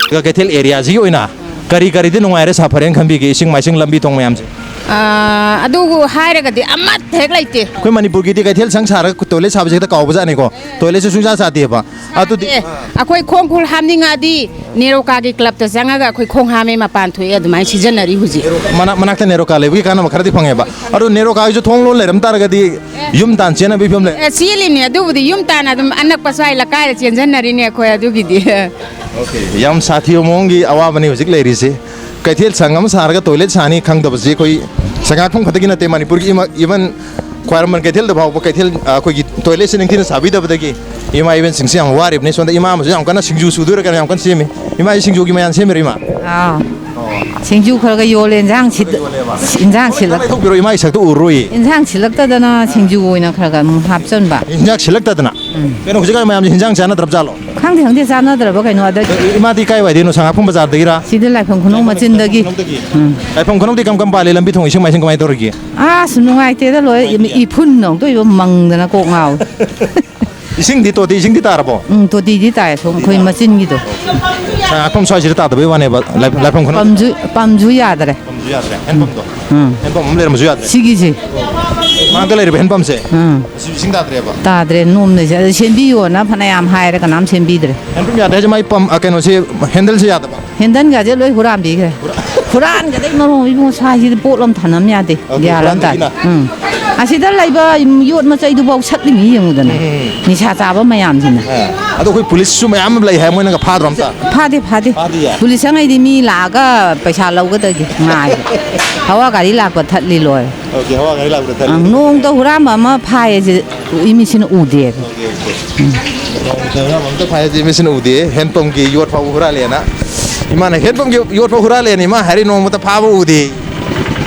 ꯑꯗꯨꯒ ꯀꯩꯊꯦꯜ ꯑꯦꯔꯤꯌꯥꯁꯤꯒꯤ ꯑꯣꯏꯅ ꯀꯔꯤ ꯀꯔꯤꯗꯤ ꯅꯨꯡꯉꯥꯏꯔꯦ, ꯁꯥꯐꯔꯦꯅ ꯈꯟꯕꯤꯒꯦ, ꯏꯁꯤꯡ ꯃꯥꯏꯁꯤꯡ, ꯂꯝꯕꯤ ꯊꯣꯡ ꯃꯌꯥꯝꯁꯦ? ꯑꯥ, ꯑꯗꯨꯕꯨ ꯍꯥꯏꯔꯒꯗꯤ ꯑꯃꯠꯇ ꯍꯦꯛ ꯂꯩꯇꯦ꯫ ꯑꯩꯈꯣꯏ ꯃꯅꯤꯄꯨꯔꯒꯤꯗꯤ ꯀꯩꯊꯦꯜ ꯁꯪ ꯁꯥꯔꯒ ꯇꯣꯏꯂꯦꯠ ꯁꯥꯕꯁꯦ ꯍꯦꯛꯇ ꯀꯥꯎꯕꯖꯥꯠꯅꯤꯀꯣ꯫ ꯇꯣꯏꯂꯦꯠꯁꯦ ꯁꯨꯡꯁꯥ ꯁꯥꯗꯦꯕ꯫ ꯑꯗꯨꯗꯤ ꯑꯦ, ꯑꯩꯈꯣꯏ ꯈꯣꯡ ꯈꯨꯔ ꯍꯥꯝꯅꯤꯡꯉꯛꯑꯗꯤ ꯅꯦꯔꯣꯀꯥꯒꯤ ꯀ꯭ꯂꯕꯇ ꯆꯪꯉꯒ ꯑꯩꯈꯣꯏ ꯈꯣꯡ ꯍꯥꯝꯃꯦ, ꯃꯄꯥꯟ ꯊꯣꯛꯑꯦ, ꯑꯗꯨꯃꯥꯏꯅ ꯁꯤꯖꯤꯟꯅꯔꯤ ꯍꯧꯖꯤꯛ꯫ ꯃꯅꯥꯛ-, ꯃꯅꯥꯛꯇ ꯅꯦꯔꯣꯀꯥ ꯂꯩꯕꯒꯤ ꯀꯥꯟꯅꯕ ꯈꯔꯗꯤ ꯐꯪꯉꯦꯕ꯫ ꯑꯗꯣ ꯅꯦꯔꯣꯀꯥꯒꯤꯁꯨ ꯊꯣꯡ ꯂꯣꯟ ꯂꯩꯔꯝ ꯇꯥꯔꯒꯗꯤ ꯌꯨꯝ ꯇꯥꯟ ꯆꯦꯟꯅꯕꯒꯤ ꯐꯤꯕꯝ ꯂꯩ꯫ ꯑꯦ, ꯆꯦꯜꯂꯤꯅꯦ, ꯑꯗꯨꯕꯨꯗꯤ ꯌꯨꯝ ꯇꯥꯟꯅ ꯑꯗꯨꯝ ꯑꯅꯛꯄ ꯁ꯭ꯋꯥꯏ ꯂꯩꯀꯥꯏꯗ ꯆꯦꯟꯖꯟꯅꯔꯤꯅꯦ ꯑꯩꯈꯣꯏ ꯑꯗꯨꯒꯤꯗꯤ꯫ ꯑꯣꯀꯦ, ꯌꯥꯝ ꯁꯥꯊꯤꯕ ꯃꯑꯣꯡꯒꯤ ꯑꯋꯥꯕꯅꯤ ꯍꯧꯖꯤꯛ ꯂꯩꯔꯤꯁꯦ꯫ ꯀꯩꯊꯦꯜ ꯁꯪ ꯑꯃ ꯁꯥꯔꯒ ꯇꯣꯏꯂꯦꯠ ꯁꯥꯅꯤ ꯈꯪꯗꯕꯁꯤ ꯑꯩꯈꯣꯏ ꯁꯉꯥꯛꯐꯝ ꯈꯛꯇꯒꯤ ꯅꯠꯇꯦ, ꯃꯅꯤꯄꯨꯔꯒꯤ ꯏꯃ-, ꯏꯚꯟ ꯈ꯭ꯋꯥꯏꯔꯝꯕꯟ ꯀꯩꯊꯦꯜꯗ ꯐꯥꯎꯕ ꯀꯩꯊꯦꯜ, ꯑ, ꯑꯩꯈꯣꯏꯒꯤ ꯇꯣꯏꯂꯦꯠꯁꯦ ꯅꯤꯡꯊꯤꯅ ꯁꯥꯕꯤꯗꯕꯗꯒꯤ ꯏꯃꯥ ꯏꯕꯦꯟꯁꯤꯡꯁꯦ ꯌꯥꯝ ꯋꯥꯔꯤꯕꯅꯤ꯫ ꯁꯣꯝꯗ ꯏꯃꯥ ꯑꯃꯁꯨ ꯌꯥꯝ ꯀꯟꯅ ꯁꯤꯡꯖꯨ ꯁꯨꯗꯣꯏꯔꯥ ꯀꯩꯅꯣ ꯌꯥꯝ ꯀꯟꯅ ꯁꯦꯝꯃꯤ꯫ ꯏꯃꯥ, ꯁꯤꯡꯖꯨꯒꯤ ꯃꯌꯥꯝ ꯁꯦꯝꯃꯤꯔꯣ, ꯏꯃꯥ? ꯑꯥꯎ꯫ ꯁꯤꯡꯖꯨ ꯈꯔ ꯈꯔ ꯌꯣꯜꯂꯦ, ꯏꯟꯖꯥꯡ ꯁꯤꯠ-, ꯏꯟꯖꯥꯡ ꯁꯤꯜꯂꯛ-, ꯂꯩꯊꯣꯛꯄꯤꯔꯣ, ꯏꯃꯥꯒꯤ ꯁꯛꯇꯨ ꯎꯔꯔꯣꯏꯌꯦ꯫ ꯏꯟꯖꯥꯡ ꯁꯤꯜꯂꯛꯇꯗꯅ ꯁꯤꯡꯖꯨ ꯑꯣꯏꯅ ꯈꯔ ꯈꯔ ꯑꯗꯨꯝ ꯍꯥꯞꯆꯟꯕ꯫ ꯏꯟꯖꯥꯡ ꯁꯤꯜꯂꯛꯇꯗꯅ? ꯎꯝ꯫ ꯀꯩꯅꯣ, ꯍꯧꯖꯤꯛꯀꯥꯟ ꯃꯌꯥꯝꯁꯦ ꯏꯟꯖꯥꯡ ꯆꯥꯟꯅꯗ꯭ꯔꯕ ꯖꯥꯠꯂꯣ? ꯈꯪꯗꯦ, ꯈꯪꯗꯦ, ꯆꯥꯟꯅꯗ꯭ꯔꯕ ꯀꯩꯅꯣ ꯑꯗ꯫ ꯏꯃꯥꯗꯤ ꯀꯥꯏ ꯋꯥꯏꯗꯩꯅꯣ? ꯁꯉꯥꯛꯄꯝ ꯕꯖꯥꯔꯗꯒꯤꯔꯥ? ꯁꯤꯗ ꯂꯥꯏꯐꯝ ꯈꯨꯅꯧ ꯃꯆꯤꯟꯗꯒꯤ꯫ ꯎꯝ꯫ ꯂꯥꯏꯐꯝ ꯈꯨꯅꯧꯗꯤ ꯀꯝ ꯀꯝ ꯄꯥꯜꯂꯤ? ꯂꯝꯕꯤ ꯊꯣꯡ ꯏꯁꯤꯡ ꯃꯥꯏꯁꯤꯡ ꯀꯃꯥꯏꯅ ꯇꯧꯔꯤꯒꯦ? ꯑꯁ, ꯅꯨꯡꯉꯥꯏꯇꯦꯗ ꯂꯣꯏ꯫ ꯏꯐꯨꯟ ꯅꯧꯗꯣꯏꯕ ꯃꯪꯗꯅ ꯀꯣꯛ ꯉꯥꯎꯋꯦ꯫ ꯏꯁꯤꯡꯗꯤ, ꯇꯣꯇꯤ ꯏꯁꯤꯡꯗꯤ ꯇꯥꯔꯕꯣ? ꯎꯝ, ꯇꯣꯇꯤꯗꯤ ꯇꯥꯏ, ꯑꯁꯣꯝ ꯑꯩꯈꯣꯏ ꯃꯆꯤꯟꯒꯤꯗꯣ꯫ ꯁꯉꯥꯛꯐꯝ ꯁ꯭ꯋꯥꯏꯁꯤꯗ ꯇꯥꯗꯕꯩ ꯋꯥꯅꯦꯕ, ꯂꯥꯏ-, ꯂꯥꯏꯐꯝ ꯈꯨꯅꯧ-, ꯄꯝꯁꯨ, ꯄꯝꯁꯨ ꯌꯥꯗ꯭ꯔꯦ꯫ ꯄꯝꯁꯨ ꯌꯥꯗ꯭ꯔꯦ, ꯍꯦꯟꯄꯝꯗꯣ꯫ ꯎꯝ꯫ ꯍꯦꯟꯄꯝ ꯑꯃ ꯂꯩꯔꯝꯕꯁꯨ ꯌꯥꯗ꯭ꯔꯦ꯫ ꯁꯤꯒꯤꯁꯦ꯫ ꯃꯥꯡꯗ ꯂꯩꯔꯤꯕ ꯍꯦꯟꯄꯝꯁꯦ? ꯎꯝ꯫ ꯁꯤ ꯏꯁꯤꯡ ꯇꯥꯗ꯭ꯔꯦꯕ? ꯇꯥꯗ꯭ꯔꯦ, ꯅꯣꯝꯅ ꯁꯦ-, ꯁꯦꯝꯕꯤꯌꯣꯅ ꯐꯅꯌꯥꯝ ꯍꯥꯏꯔꯦ, ꯀꯅꯥꯝ ꯁꯦꯝꯕꯤꯗ꯭ꯔꯦ꯫ ꯍꯦꯟꯄꯝ ꯌꯥꯗ꯭ꯔꯦ ꯍꯥꯏꯁꯦ, ꯃꯥꯏ ꯄꯝ, ꯑ, ꯀꯩꯅꯣꯁꯦ, ꯍꯦꯟꯗꯜꯁꯦ ꯌꯥꯗꯕ? ꯍꯦꯟꯗꯜꯒꯁꯦ ꯂꯣꯏ ꯍꯨꯔꯥꯟꯕꯤꯈ꯭ꯔꯦ꯫ ꯍꯨꯔꯥꯟꯒꯗꯩ ꯃꯔꯣꯟ ꯏꯕꯨꯡꯉꯣ, ꯁ꯭ꯋꯥꯏꯁꯤꯗ ꯄꯣꯠ ꯑꯃ ꯊꯥꯅꯕ ꯌꯥꯗꯦ꯫ ꯑꯣꯀꯦ, ꯒ꯭ꯌꯥꯟ ꯑꯃ ꯇꯥꯗꯦ꯫ ꯍꯨꯔꯥꯟꯕꯒꯤꯅ? ꯎꯝ꯫ ꯑꯁꯤꯗ ꯂꯩꯕ ꯌꯣꯠ ꯃꯆꯩꯗꯨꯐꯥꯎ ꯁꯠꯂꯤꯃꯤ ꯌꯦꯡꯉꯨꯗꯅ꯫ ꯎꯝ꯫ ꯅꯤꯁꯥ ꯆꯥꯕ ꯃꯌꯥꯝꯁꯤꯅ꯫ ꯑ, ꯑꯗꯣ ꯑꯩꯈꯣꯏ ꯄꯨꯂꯤꯁꯁꯨ ꯃꯌꯥꯝ ꯑꯃ ꯂꯩ ꯍꯥꯏ, ꯃꯣꯏꯅꯒ ꯐꯥꯗ꯭ꯔꯣ ꯑꯝꯇ? ꯐꯥꯗꯦ, ꯐꯥꯗꯦ꯫ ꯐꯥꯗꯤꯌꯦ? ꯄꯨꯂꯤꯁ ꯆꯪꯉꯩꯗꯤ ꯃꯤ ꯂꯥꯛꯑꯒ ꯄꯩꯁꯥ ꯂꯧꯒꯗꯒꯦ ꯉꯥꯏꯕ꯫ ꯍꯋꯥ ꯒꯥꯔꯤ ꯂꯥꯛꯄ ꯊꯠꯂꯤ ꯂꯣꯏꯔꯦ꯫ ꯑꯣꯀꯦ, ꯍꯋꯥ ꯒꯥꯔꯤ ꯂꯥꯛꯄꯗ ꯊꯠꯂꯤ꯫ ꯑꯪ, ꯅꯣꯡꯃꯇ ꯍꯨꯔꯥꯟꯕ ꯑꯃ ꯐꯥꯏꯌꯦ ꯁꯤ ꯏꯃꯤꯠꯁꯤꯅ ꯎꯗꯦꯕ꯫ Okay, okay. ꯅꯣꯡꯃꯇ ꯍꯨꯔꯥꯟꯕ ꯑꯝꯇ ꯐꯥꯏ ꯁꯤ ꯏꯃꯤꯠꯁꯤꯅ ꯎꯗꯦ꯫ ꯍꯦꯟꯄꯝꯒꯤ ꯌꯣꯠ ꯐꯥꯎꯕ ꯍꯨꯔꯥꯜꯂꯦꯅ꯫ ꯏꯃꯥꯅ ꯍꯦꯟꯄꯝꯒꯤ ꯌꯣꯠ ꯐꯥꯎ ꯍꯨꯔꯥꯜꯂꯦꯅ ꯏꯃꯥ ꯍꯥꯏꯔꯤ, ꯅꯣꯡꯃꯇ ꯐꯥꯕ ꯎꯗꯦ꯫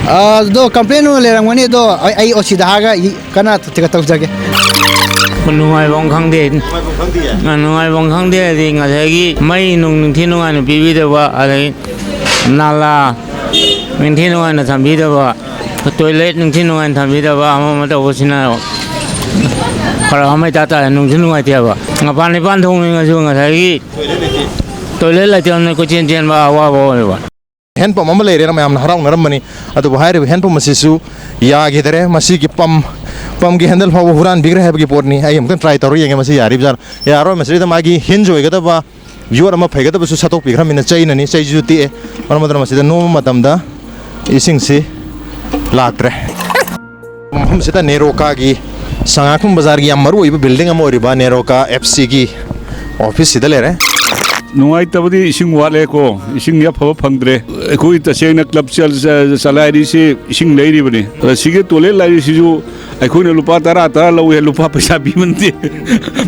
ꯑꯥ, ꯑꯗꯣ ꯀꯝꯄ꯭ꯂꯦꯟ ꯑꯣꯏꯅ ꯂꯩꯔꯝꯒꯅꯤ, ꯑꯗꯣ ꯑꯩ, ꯑꯩ ꯑꯣ ꯁꯤꯗ ꯍꯥꯏꯔꯒ ꯀꯟꯅ ꯇꯧꯖꯒꯦ꯫ ꯅꯨꯡꯉꯥꯏꯕꯝ ꯈꯪꯗꯦ꯫ ꯅꯨꯡꯉꯥꯏꯐꯝ ꯈꯪꯗꯤꯌꯦ? ꯑ, ꯅꯨꯡꯉꯥꯏꯐꯝ ꯈꯪꯗꯦ ꯍꯥꯏꯗꯤ ꯉꯁꯥꯏꯒꯤ ꯃꯩ ꯅꯨꯡ ꯅꯤꯡꯊꯤ ꯅꯨꯡꯉꯥꯏꯅ ꯄꯤꯕꯤꯗꯕ, ꯑꯗꯒꯤ ꯅꯥꯂꯥ ꯅꯤꯡꯊꯤ ꯅꯨꯡꯉꯥꯏꯅ ꯊꯝꯕꯤꯗꯕ, ꯇꯣꯏꯂꯦꯠ ꯅꯤꯡꯊꯤ ꯅꯨꯡꯉꯥꯏꯅ ꯊꯝꯕꯤꯗꯕ, ꯑꯃ ꯑꯃ ꯇꯧꯕꯁꯤꯅ ꯐꯔꯛ ꯑꯃ ꯏꯇꯥ ꯇꯥꯔꯦ, ꯅꯨꯡꯁꯨ ꯅꯨꯡꯉꯥꯏꯇꯦꯕ꯫ ꯃꯄꯥꯟ ꯏꯄꯥꯟ ꯊꯣꯛꯅꯤꯡꯉꯁꯨ ꯉꯁꯥꯏꯒꯤ ꯇꯣꯏꯂꯦꯠ ꯂꯩꯇꯕꯅꯤꯅ ꯀꯣꯏꯆꯦꯟ ꯆꯦꯟꯕ ꯑꯋꯥꯕ ꯑꯣꯏꯕ꯫ ꯍꯦꯟꯄꯝ ꯑꯃ ꯂꯩꯔꯦꯅ ꯃꯌꯥꯝꯅ ꯍꯔꯥꯎꯅꯔꯝꯕꯅꯤ, ꯑꯗꯨꯕꯨ ꯍꯥꯏꯔꯤꯕ ꯍꯦꯟꯄꯝ ꯑꯁꯤꯁꯨ ꯌꯥꯈꯤꯗꯔꯦ꯫ ꯃꯁꯤꯒꯤ ꯄꯝ, ꯄꯝꯒꯤ ꯍꯦꯟꯗꯜ ꯐꯥꯎꯕ ꯍꯨꯔꯥꯟꯕꯤꯈ꯭ꯔꯦ ꯍꯥꯏꯕꯒꯤ ꯄꯣꯠꯅꯤ꯫ ꯑꯩ ꯑꯃꯨꯛꯇꯪ ꯇ꯭ꯔꯥꯏ ꯇꯧꯔ ꯌꯦꯡꯒꯦ, ꯃꯁꯤ ꯌꯥꯔꯤꯕꯖꯥꯠꯂꯣ, ꯌꯥꯔꯣꯏ꯫ ꯃꯁꯤꯗ ꯃꯥꯒꯤ ꯍꯤꯟꯖ ꯑꯣꯏꯒꯗꯕ ꯌꯣꯠ ꯑꯃ ꯐꯩꯒꯗꯕꯁꯨ ꯁꯠꯇꯣꯛꯄꯤꯈ꯭ꯔꯃꯤꯅ ꯆꯩꯅꯅꯤ, ꯆꯩꯁꯤꯁꯨ ꯇꯦꯛꯑꯦ꯫ ꯃꯔꯝ ꯑꯗꯨꯅ ꯃꯁꯤꯗ ꯅꯣꯝꯕ ꯃꯇꯝꯗ ꯏꯁꯤꯡꯁꯤ ꯂꯥꯛꯇ꯭ꯔꯦ꯫ ꯃꯐꯝꯁꯤꯗ ꯅꯦꯔꯣꯀꯥꯒꯤ, ꯁꯉꯥꯛꯐꯝ ꯕꯖꯥꯔꯒꯤ ꯌꯥꯝ ꯃꯔꯨ ꯑꯣꯏꯕ ꯕꯤꯜꯗꯤꯡ ꯑꯃ ꯑꯣꯏꯔꯤꯕ ꯅꯦꯔꯣꯀꯥ ꯑꯦꯐ ꯁꯤꯒꯤ ꯑꯣꯐꯤꯁꯁꯤꯗ ꯂꯩꯔꯦ꯫ ꯅꯨꯡꯉꯥꯏꯇꯕꯗꯤ ꯏꯁꯤꯡ ꯋꯥꯠꯂꯦꯀꯣ, ꯏꯁꯤꯡꯗꯤ ꯑꯐꯕ ꯐꯪꯗ꯭ꯔꯦ꯫ ꯑꯩꯈꯣꯏ ꯇꯁꯦꯡꯅ ꯀ꯭ꯂꯕ ꯆ-, ꯆ-, ꯆꯂꯥꯏꯔꯤꯁꯤ ꯏꯁꯤꯡ ꯂꯩꯔꯤꯕꯅꯤ꯫ ꯑꯗ ꯁꯤꯒꯤ ꯇꯣꯏꯂꯦꯠ ꯂꯥꯏꯔꯤꯁꯤꯁꯨ ꯑꯩꯈꯣꯏꯅ ꯂꯨꯄꯥ ꯇꯔꯥ ꯇꯔꯥ ꯂꯧꯏ, ꯂꯨꯄꯥ ꯄꯩꯁꯥ ꯄꯤꯕ ꯅꯠꯇꯦ꯫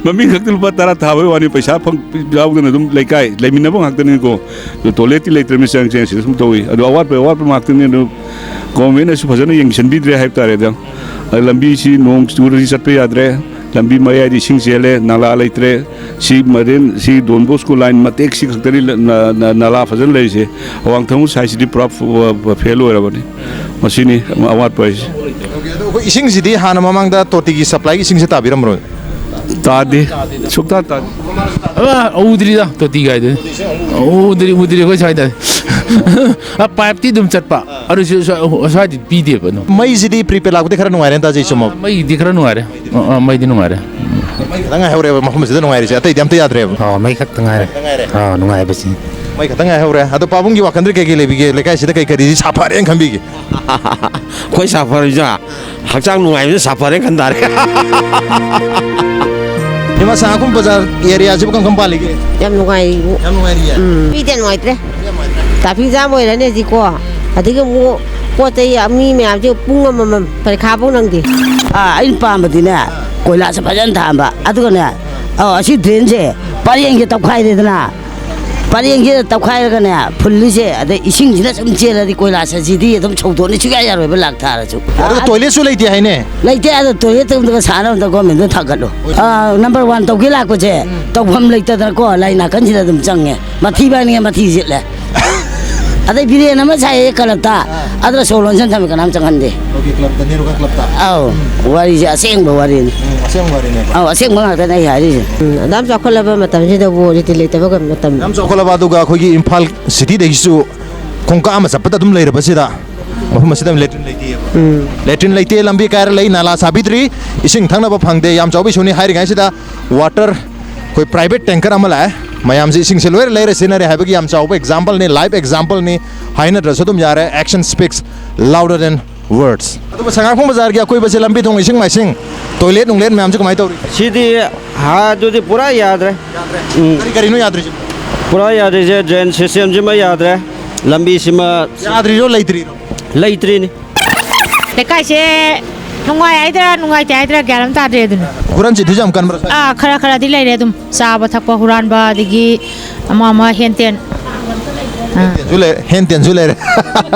ꯃꯃꯤꯡ ꯈꯛꯇ ꯂꯨꯄꯥ ꯇꯔꯥ ꯊꯥꯕꯩ ꯋꯥꯅꯤ, ꯄꯩꯁꯥ ꯐꯪ-, ꯌꯥꯎꯗꯅ ꯑꯗꯨꯝ ꯂꯩꯀꯥꯏ ꯂꯩꯃꯤꯟꯅꯕ ꯉꯥꯛꯇꯅꯤꯀꯣ꯫ ꯑꯗꯨ ꯇꯣꯏꯂꯦꯠꯇꯤ ꯂꯩꯇ꯭ꯔꯕꯅꯤ, ꯆꯪ ꯆꯪ ꯁꯤꯗ ꯁꯨꯝ ꯇꯧꯏ꯫ ꯑꯗꯣ ꯑꯋꯥꯠꯄ ꯑꯋꯥꯠꯄ ꯉꯥꯛꯇꯅꯤ꯫ ꯑꯗꯨ ꯒꯣꯔꯃꯦꯟꯅꯁꯨ ꯐꯖꯅ ꯌꯦꯡꯁꯤꯟꯕꯤꯗ꯭ꯔꯦ ꯍꯥꯏꯕ ꯇꯥꯔꯦꯗ꯫ ꯑꯗ ꯂꯝꯕꯤꯁꯤ ꯅꯣꯡ ꯆꯨꯔꯗꯤ ꯆꯠꯄ ꯌꯥꯗ꯭ꯔꯦ, ꯂꯝꯕꯤ ꯃꯌꯥꯏꯗ ꯏꯁꯤꯡ ꯆꯦꯜꯂꯦ, ꯅꯥꯂꯥ ꯂꯩꯇ꯭ꯔꯦ꯫ ꯁꯤ ꯃꯔꯦꯟ, ꯁꯤ ꯗꯣꯟ ꯕꯣꯁꯀꯣ ꯂꯥꯏꯟ ꯃꯇꯦꯛꯁꯤ ꯈꯛꯇꯅꯤ ꯅ-, ꯅ-, ꯅꯥꯂꯥ ꯐꯖꯅ ꯂꯩꯔꯤꯁꯦ꯫ ꯑꯋꯥꯡ ꯊꯪꯕ ꯁꯥꯏꯠꯁꯤꯗꯤ ꯄꯨꯔꯥ ꯐ-, ꯐ-, ꯐꯦꯜ ꯑꯣꯏꯔꯕꯅꯤ꯫ ꯃꯁꯤꯅꯤ ꯑꯋꯥꯠꯄ ꯍꯥꯏꯁꯦ꯫ ꯑꯣꯀꯦ, ꯑꯗꯣ ꯑꯩꯈꯣꯏ ꯏꯁꯤꯡꯁꯤꯗꯤ ꯍꯥꯟꯅ ꯃꯃꯥꯡꯗ ꯇꯣꯇꯤꯒꯤ ꯁꯄ꯭ꯂꯥꯏꯒꯤ ꯏꯁꯤꯡꯁꯦ ꯇꯥꯕꯤꯔꯝꯕ꯭ꯔꯣ? ꯇꯥꯗꯦ, ꯁꯨꯛꯇꯥ ꯇꯥꯗꯦ꯫ ꯑ, ꯎꯗ꯭ꯔꯤꯗ ꯇꯣꯇꯤ ꯀꯥꯏꯗꯨꯗꯤ꯫ ꯎꯗ꯭ꯔꯤ, ꯎꯗ꯭ꯔꯤ ꯑꯩꯈꯣꯏ ꯁ꯭ꯋꯥꯏꯗ꯫ ꯑ, ꯄꯥꯏꯞꯇꯤ ꯑꯗꯨꯝ ꯆꯠꯄ꯫ ꯑꯗꯨꯁꯨ ꯁ꯭ꯋꯥ-, ꯁ꯭ꯋꯥꯏꯗꯤ ꯄꯤꯗꯦꯕ ꯑꯗꯨꯝ꯫ ꯃꯩꯁꯤꯗꯤ ꯄ꯭ꯔꯤꯄꯦꯗ ꯂꯥꯛꯄꯗꯤ ꯈꯔ ꯅꯨꯡꯉꯥꯏꯔꯦ ꯇꯥꯖꯩ, ꯆꯨꯝꯃꯣ? ꯑ, ꯃꯩꯗꯤ ꯈꯔ ꯅꯨꯡꯉꯥꯏꯔꯦ꯫ ꯑ, ꯑ, ꯃꯩꯗꯤ ꯅꯨꯡꯉꯥꯏꯔꯦ꯫ ꯃꯩ ꯈꯛꯇꯪ ꯉꯥꯏꯍꯧꯔꯦꯕ ꯃꯐꯝꯁꯤꯗ ꯅꯨꯡꯉꯥꯏꯔꯤꯁꯦ, ꯑꯇꯩꯗꯤ ꯑꯝꯇ ꯌꯥꯗ꯭ꯔꯦꯕ꯫ ꯑ, ꯃꯩ ꯈꯛꯇ ꯉꯥꯏꯔꯦ꯫ ꯑ, ꯅꯨꯡꯉꯥꯏꯕꯁꯤ꯫ ꯃꯩ ꯈꯛꯇꯪ ꯉꯥꯏꯍꯧꯔꯦ꯫ ꯑꯗꯣ ꯄꯥꯕꯨꯡꯒꯤ ꯋꯥꯈꯜꯗꯗꯤ ꯀꯩ ꯀꯩ ꯂꯩꯕꯤꯒꯦ? ꯂꯩꯀꯥꯏꯁꯤꯗ ꯀꯩ ꯀꯔꯤꯗꯤ ꯁꯥꯐꯔꯦꯅ ꯈꯟꯕꯤꯒꯦ? ꯑꯩꯈꯣꯏ ꯁꯥꯐꯔꯤꯁꯦ ꯍꯛꯆꯥꯡ ꯅꯨꯡꯉꯥꯏꯕꯁꯦ ꯁꯥꯐꯔꯦꯅ ꯈꯟ ꯇꯥꯔꯦ꯫ ꯏꯃꯥ, ꯁꯉꯥꯏꯈꯨꯝ ꯕꯖꯥꯔ ꯑꯦꯔꯤꯌꯥꯁꯤꯕꯨ ꯀꯔꯝ ꯀꯔꯝ ꯄꯥꯜꯂꯤꯒꯦ? ꯌꯥꯝ ꯅꯨꯡꯉꯥꯏ꯫ ꯌꯥꯝ ꯅꯨꯡꯉꯥꯏꯔꯤꯌꯦ? ꯎꯝ꯫ ꯃꯤꯗꯤ ꯌꯥꯝ ꯅꯨꯡꯉꯥꯏꯇ꯭ꯔꯦ꯫ ꯇ꯭ꯔꯥꯐꯤꯛ ꯖꯥꯝ ꯑꯣꯏꯔꯅꯤ ꯍꯧꯖꯤꯛꯀꯣ꯫ ꯑꯗꯒꯤ ꯑꯃꯨꯛ ꯄꯣꯠ ꯆꯩ ꯃꯤ ꯃꯌꯥꯝꯁꯦ ꯄꯨꯡ ꯑꯃꯃꯝ ꯄꯔꯤꯈꯥꯐꯧ ꯅꯪꯗꯦ꯫ ꯑꯥ, ꯑꯩꯅ ꯄꯥꯝꯕꯗꯤꯅꯦ, ꯀꯣꯏꯂꯥꯁꯦ ꯐꯖꯅ ꯊꯥꯕ꯫ ꯑꯗꯨꯒꯅꯦ, ꯑꯧ, ꯑꯁꯤ ꯗ꯭ꯔꯦꯟꯁꯦ ꯄꯔꯦꯡꯁꯦ ꯇꯧꯈꯥꯏꯔꯦꯗꯅ, ꯄꯔꯦꯡꯁꯦ ꯇꯧꯈꯥꯏꯔꯒꯅꯦ, ꯐꯨꯜꯂꯤꯁꯦ, ꯑꯗꯩ ꯏꯁꯤꯡꯁꯤꯅ ꯁꯨꯝ ꯆꯦꯜꯂꯗꯤ ꯀꯣꯏꯂꯥꯁ ꯑꯁꯤꯗꯤ ꯑꯗꯨꯝ ꯁꯧꯗꯣꯛꯅꯤ ꯁꯨꯡꯌꯥ ꯌꯥꯔꯣꯏꯕ, ꯂꯥꯛ ꯊꯥꯔꯁꯨ꯫ ꯑꯗꯨꯒ ꯇꯣꯏꯂꯦꯠꯁꯨ ꯂꯩꯇꯦ ꯍꯥꯏꯅꯦ? ꯂꯩꯇꯦ꯫ ꯑꯗꯣ ꯇꯣꯏꯂꯦꯠꯇ ꯑꯃꯨꯛꯇ ꯁꯥꯟꯅꯕ ꯑꯝꯇ ꯒꯣꯔꯃꯦꯟꯗ ꯊꯥꯡꯒꯠꯂꯣ꯫ ꯑꯥ, ꯅꯝꯕꯔ ꯋꯥꯟ ꯇꯧꯒꯦ ꯂꯥꯛꯄꯁꯦ ꯇꯧꯐꯝ ꯂꯩꯇꯗꯅꯀꯣ, ꯂꯥꯏ ꯅꯥꯀꯟꯁꯤꯗ ꯑꯗꯨꯝ ꯆꯪꯉꯦ꯫ ꯃꯊꯤ ꯐꯥꯏꯅꯤꯡꯉꯦ, ꯃꯊꯤ ꯆꯤꯠꯂꯦ꯫ ꯑꯗꯩ ꯕꯤꯔꯦꯟ ꯑꯃ ꯁꯥꯏꯌꯦ ꯀꯂꯞꯇ, ꯑꯗꯨꯗ ꯁꯣ ꯂꯣꯟꯁꯟ ꯊꯝꯃꯦ, ꯀꯅꯥꯝ ꯆꯪꯍꯟꯗꯦ꯫ ꯑꯣꯀꯦ, ꯀ꯭ꯂꯕꯇ, ꯅꯦꯔꯣꯀꯥ ꯀ꯭ꯂꯕꯇ꯫ ꯑꯧ, ꯋꯥꯔꯤꯁꯦ ꯑꯁꯦꯡꯕ ꯋꯥꯔꯤꯅꯤ꯫ ꯎꯝ, ꯑꯁꯦꯡꯕ ꯋꯥꯔꯤꯅꯦꯕ꯫ ꯑꯧ, ꯑꯁꯦꯡꯕ ꯉꯥꯛꯇꯅꯦ ꯑꯩ ꯍꯥꯏꯔꯤꯁꯦ꯫ ꯎꯝ, ꯑꯗꯥꯝ ꯆꯥꯎꯈꯠꯂꯕ ꯃꯇꯝꯁꯤꯗꯕꯨ ꯔꯤꯇꯤꯟ ꯂꯩꯇꯕꯒ ꯃꯇꯝ꯫ ꯌꯥꯝ ꯆꯥꯎꯈꯠꯂꯕ, ꯑꯗꯨꯒ ꯑꯩꯈꯣꯏꯒꯤ ꯏꯝꯐꯥꯜ ꯁꯤꯇꯤꯗꯒꯤꯁꯨ ꯈꯣꯡꯀꯥꯞ ꯑꯃ ꯆꯠꯄꯗ ꯑꯗꯨꯝ ꯂꯩꯔꯕꯁꯤꯗ, ꯃꯐꯝ ꯑꯁꯤꯗ ꯂꯦꯇ꯭ꯔꯤꯟ ꯂꯩꯇꯦꯕ꯫ ꯎꯝ꯫ ꯂꯦꯇ꯭ꯔꯤꯟ ꯂꯩꯇꯦ, ꯂꯝꯕꯤ ꯀꯥꯏꯔ ꯂꯩ, ꯅꯥꯂꯥ ꯁꯥꯕꯤꯗ꯭ꯔꯤ, ꯏꯁꯤꯡ ꯊꯛꯅꯕ ꯐꯪꯗꯦ, ꯌꯥꯝ ꯆꯥꯎꯕ ꯏꯁꯨꯅꯤ꯫ ꯍꯥꯏꯔꯤꯉꯩꯁꯤꯗ ꯋꯥꯇꯔ, ꯑꯩꯈꯣꯏ ꯄ꯭ꯔꯥꯏꯚꯦꯠ ꯇꯦꯡꯀꯔ ꯑꯃ ꯂꯥꯛꯑꯦ꯫ ꯃꯌꯥꯝꯁꯦ ꯏꯁꯤꯡꯁꯦ ꯂꯣꯏꯅ ꯂꯩꯔ ꯁꯤꯖꯤꯟꯅꯔꯦ ꯍꯥꯏꯕꯒꯤ ꯌꯥꯝ ꯆꯥꯎꯕ ꯑꯦꯛꯖꯥꯝꯄꯜꯅꯤ, ꯂꯥꯏꯐ ꯑꯦꯛꯖꯥꯝꯄꯜꯅꯤ꯫ ꯍꯥꯏꯅꯗ꯭ꯔꯁꯨ ꯑꯗꯨꯝ ꯌꯥꯔꯦ, action speaks louder than words꯫ ꯑꯗꯨꯒ ꯁꯉꯥꯏꯈꯣꯡ ꯕꯖꯥꯔꯒꯤ ꯑꯀꯣꯏꯕꯁꯦ ꯂꯝꯕꯤ ꯊꯣꯡ, ꯏꯁꯤꯡ ꯃꯥꯏꯁꯤꯡ, ꯇꯣꯏꯂꯦꯠ ꯅꯨꯡꯂꯦꯠ ꯃꯌꯥꯝꯁꯦ ꯀꯃꯥꯏꯅ ꯇꯧꯔꯤ? ꯁꯤꯗꯤ ꯍꯥ, ꯑꯗꯨꯗꯤ ꯄꯨꯔꯥ ꯌꯥꯗ꯭ꯔꯦ꯫ ꯎꯝ꯫ ꯀꯔꯤ ꯀꯔꯤꯅꯣ ꯌꯥꯗ꯭ꯔꯤꯁꯦ? ꯄꯨꯔꯥ ꯌꯥꯗ꯭ꯔꯤꯁꯦ, drain system ꯁꯤꯃ ꯌꯥꯗ꯭ꯔꯦ, ꯂꯝꯕꯤꯁꯤꯃ ꯌꯥꯗ꯭ꯔꯤꯔꯣ, ꯂꯩꯇ꯭ꯔꯤꯔꯣ? ꯂꯩꯇ꯭ꯔꯤꯅꯤ꯫ ꯂꯩꯀꯥꯏꯁꯦ ꯅꯨꯡꯉꯥꯏ ꯍꯥꯏꯗ꯭ꯔꯥ ꯅꯨꯡꯉꯥꯏꯇꯦ ꯍꯥꯏꯗ꯭ꯔꯥ ꯒ꯭ꯌꯥꯟ ꯑꯃ ꯇꯥꯗ꯭ꯔꯦ ꯑꯗꯨꯅ꯫ ꯍꯨꯔꯥꯟ ꯆꯤꯟꯊꯤꯁꯨ ꯌꯥꯝ ꯀꯟꯕ꯭ꯔꯥ ꯁ꯭ꯋꯥꯏ? ꯑꯥ, ꯈꯔ ꯈꯔꯗꯤ ꯂꯩꯔꯦ ꯑꯗꯨꯝ, ꯆꯥꯕ ꯊꯛꯄ ꯍꯨꯔꯥꯟꯕ, ꯑꯗꯒꯤ ꯑꯃ ꯑꯃ ꯍꯦꯟ ꯇꯦꯟ꯫ ꯑꯥ꯫ ꯍꯦꯟ ꯇꯦꯟꯁꯨ ꯂꯩꯔꯦ, ꯍꯦꯟ ꯇꯦꯟꯁꯨ ꯂꯩꯔꯦ꯫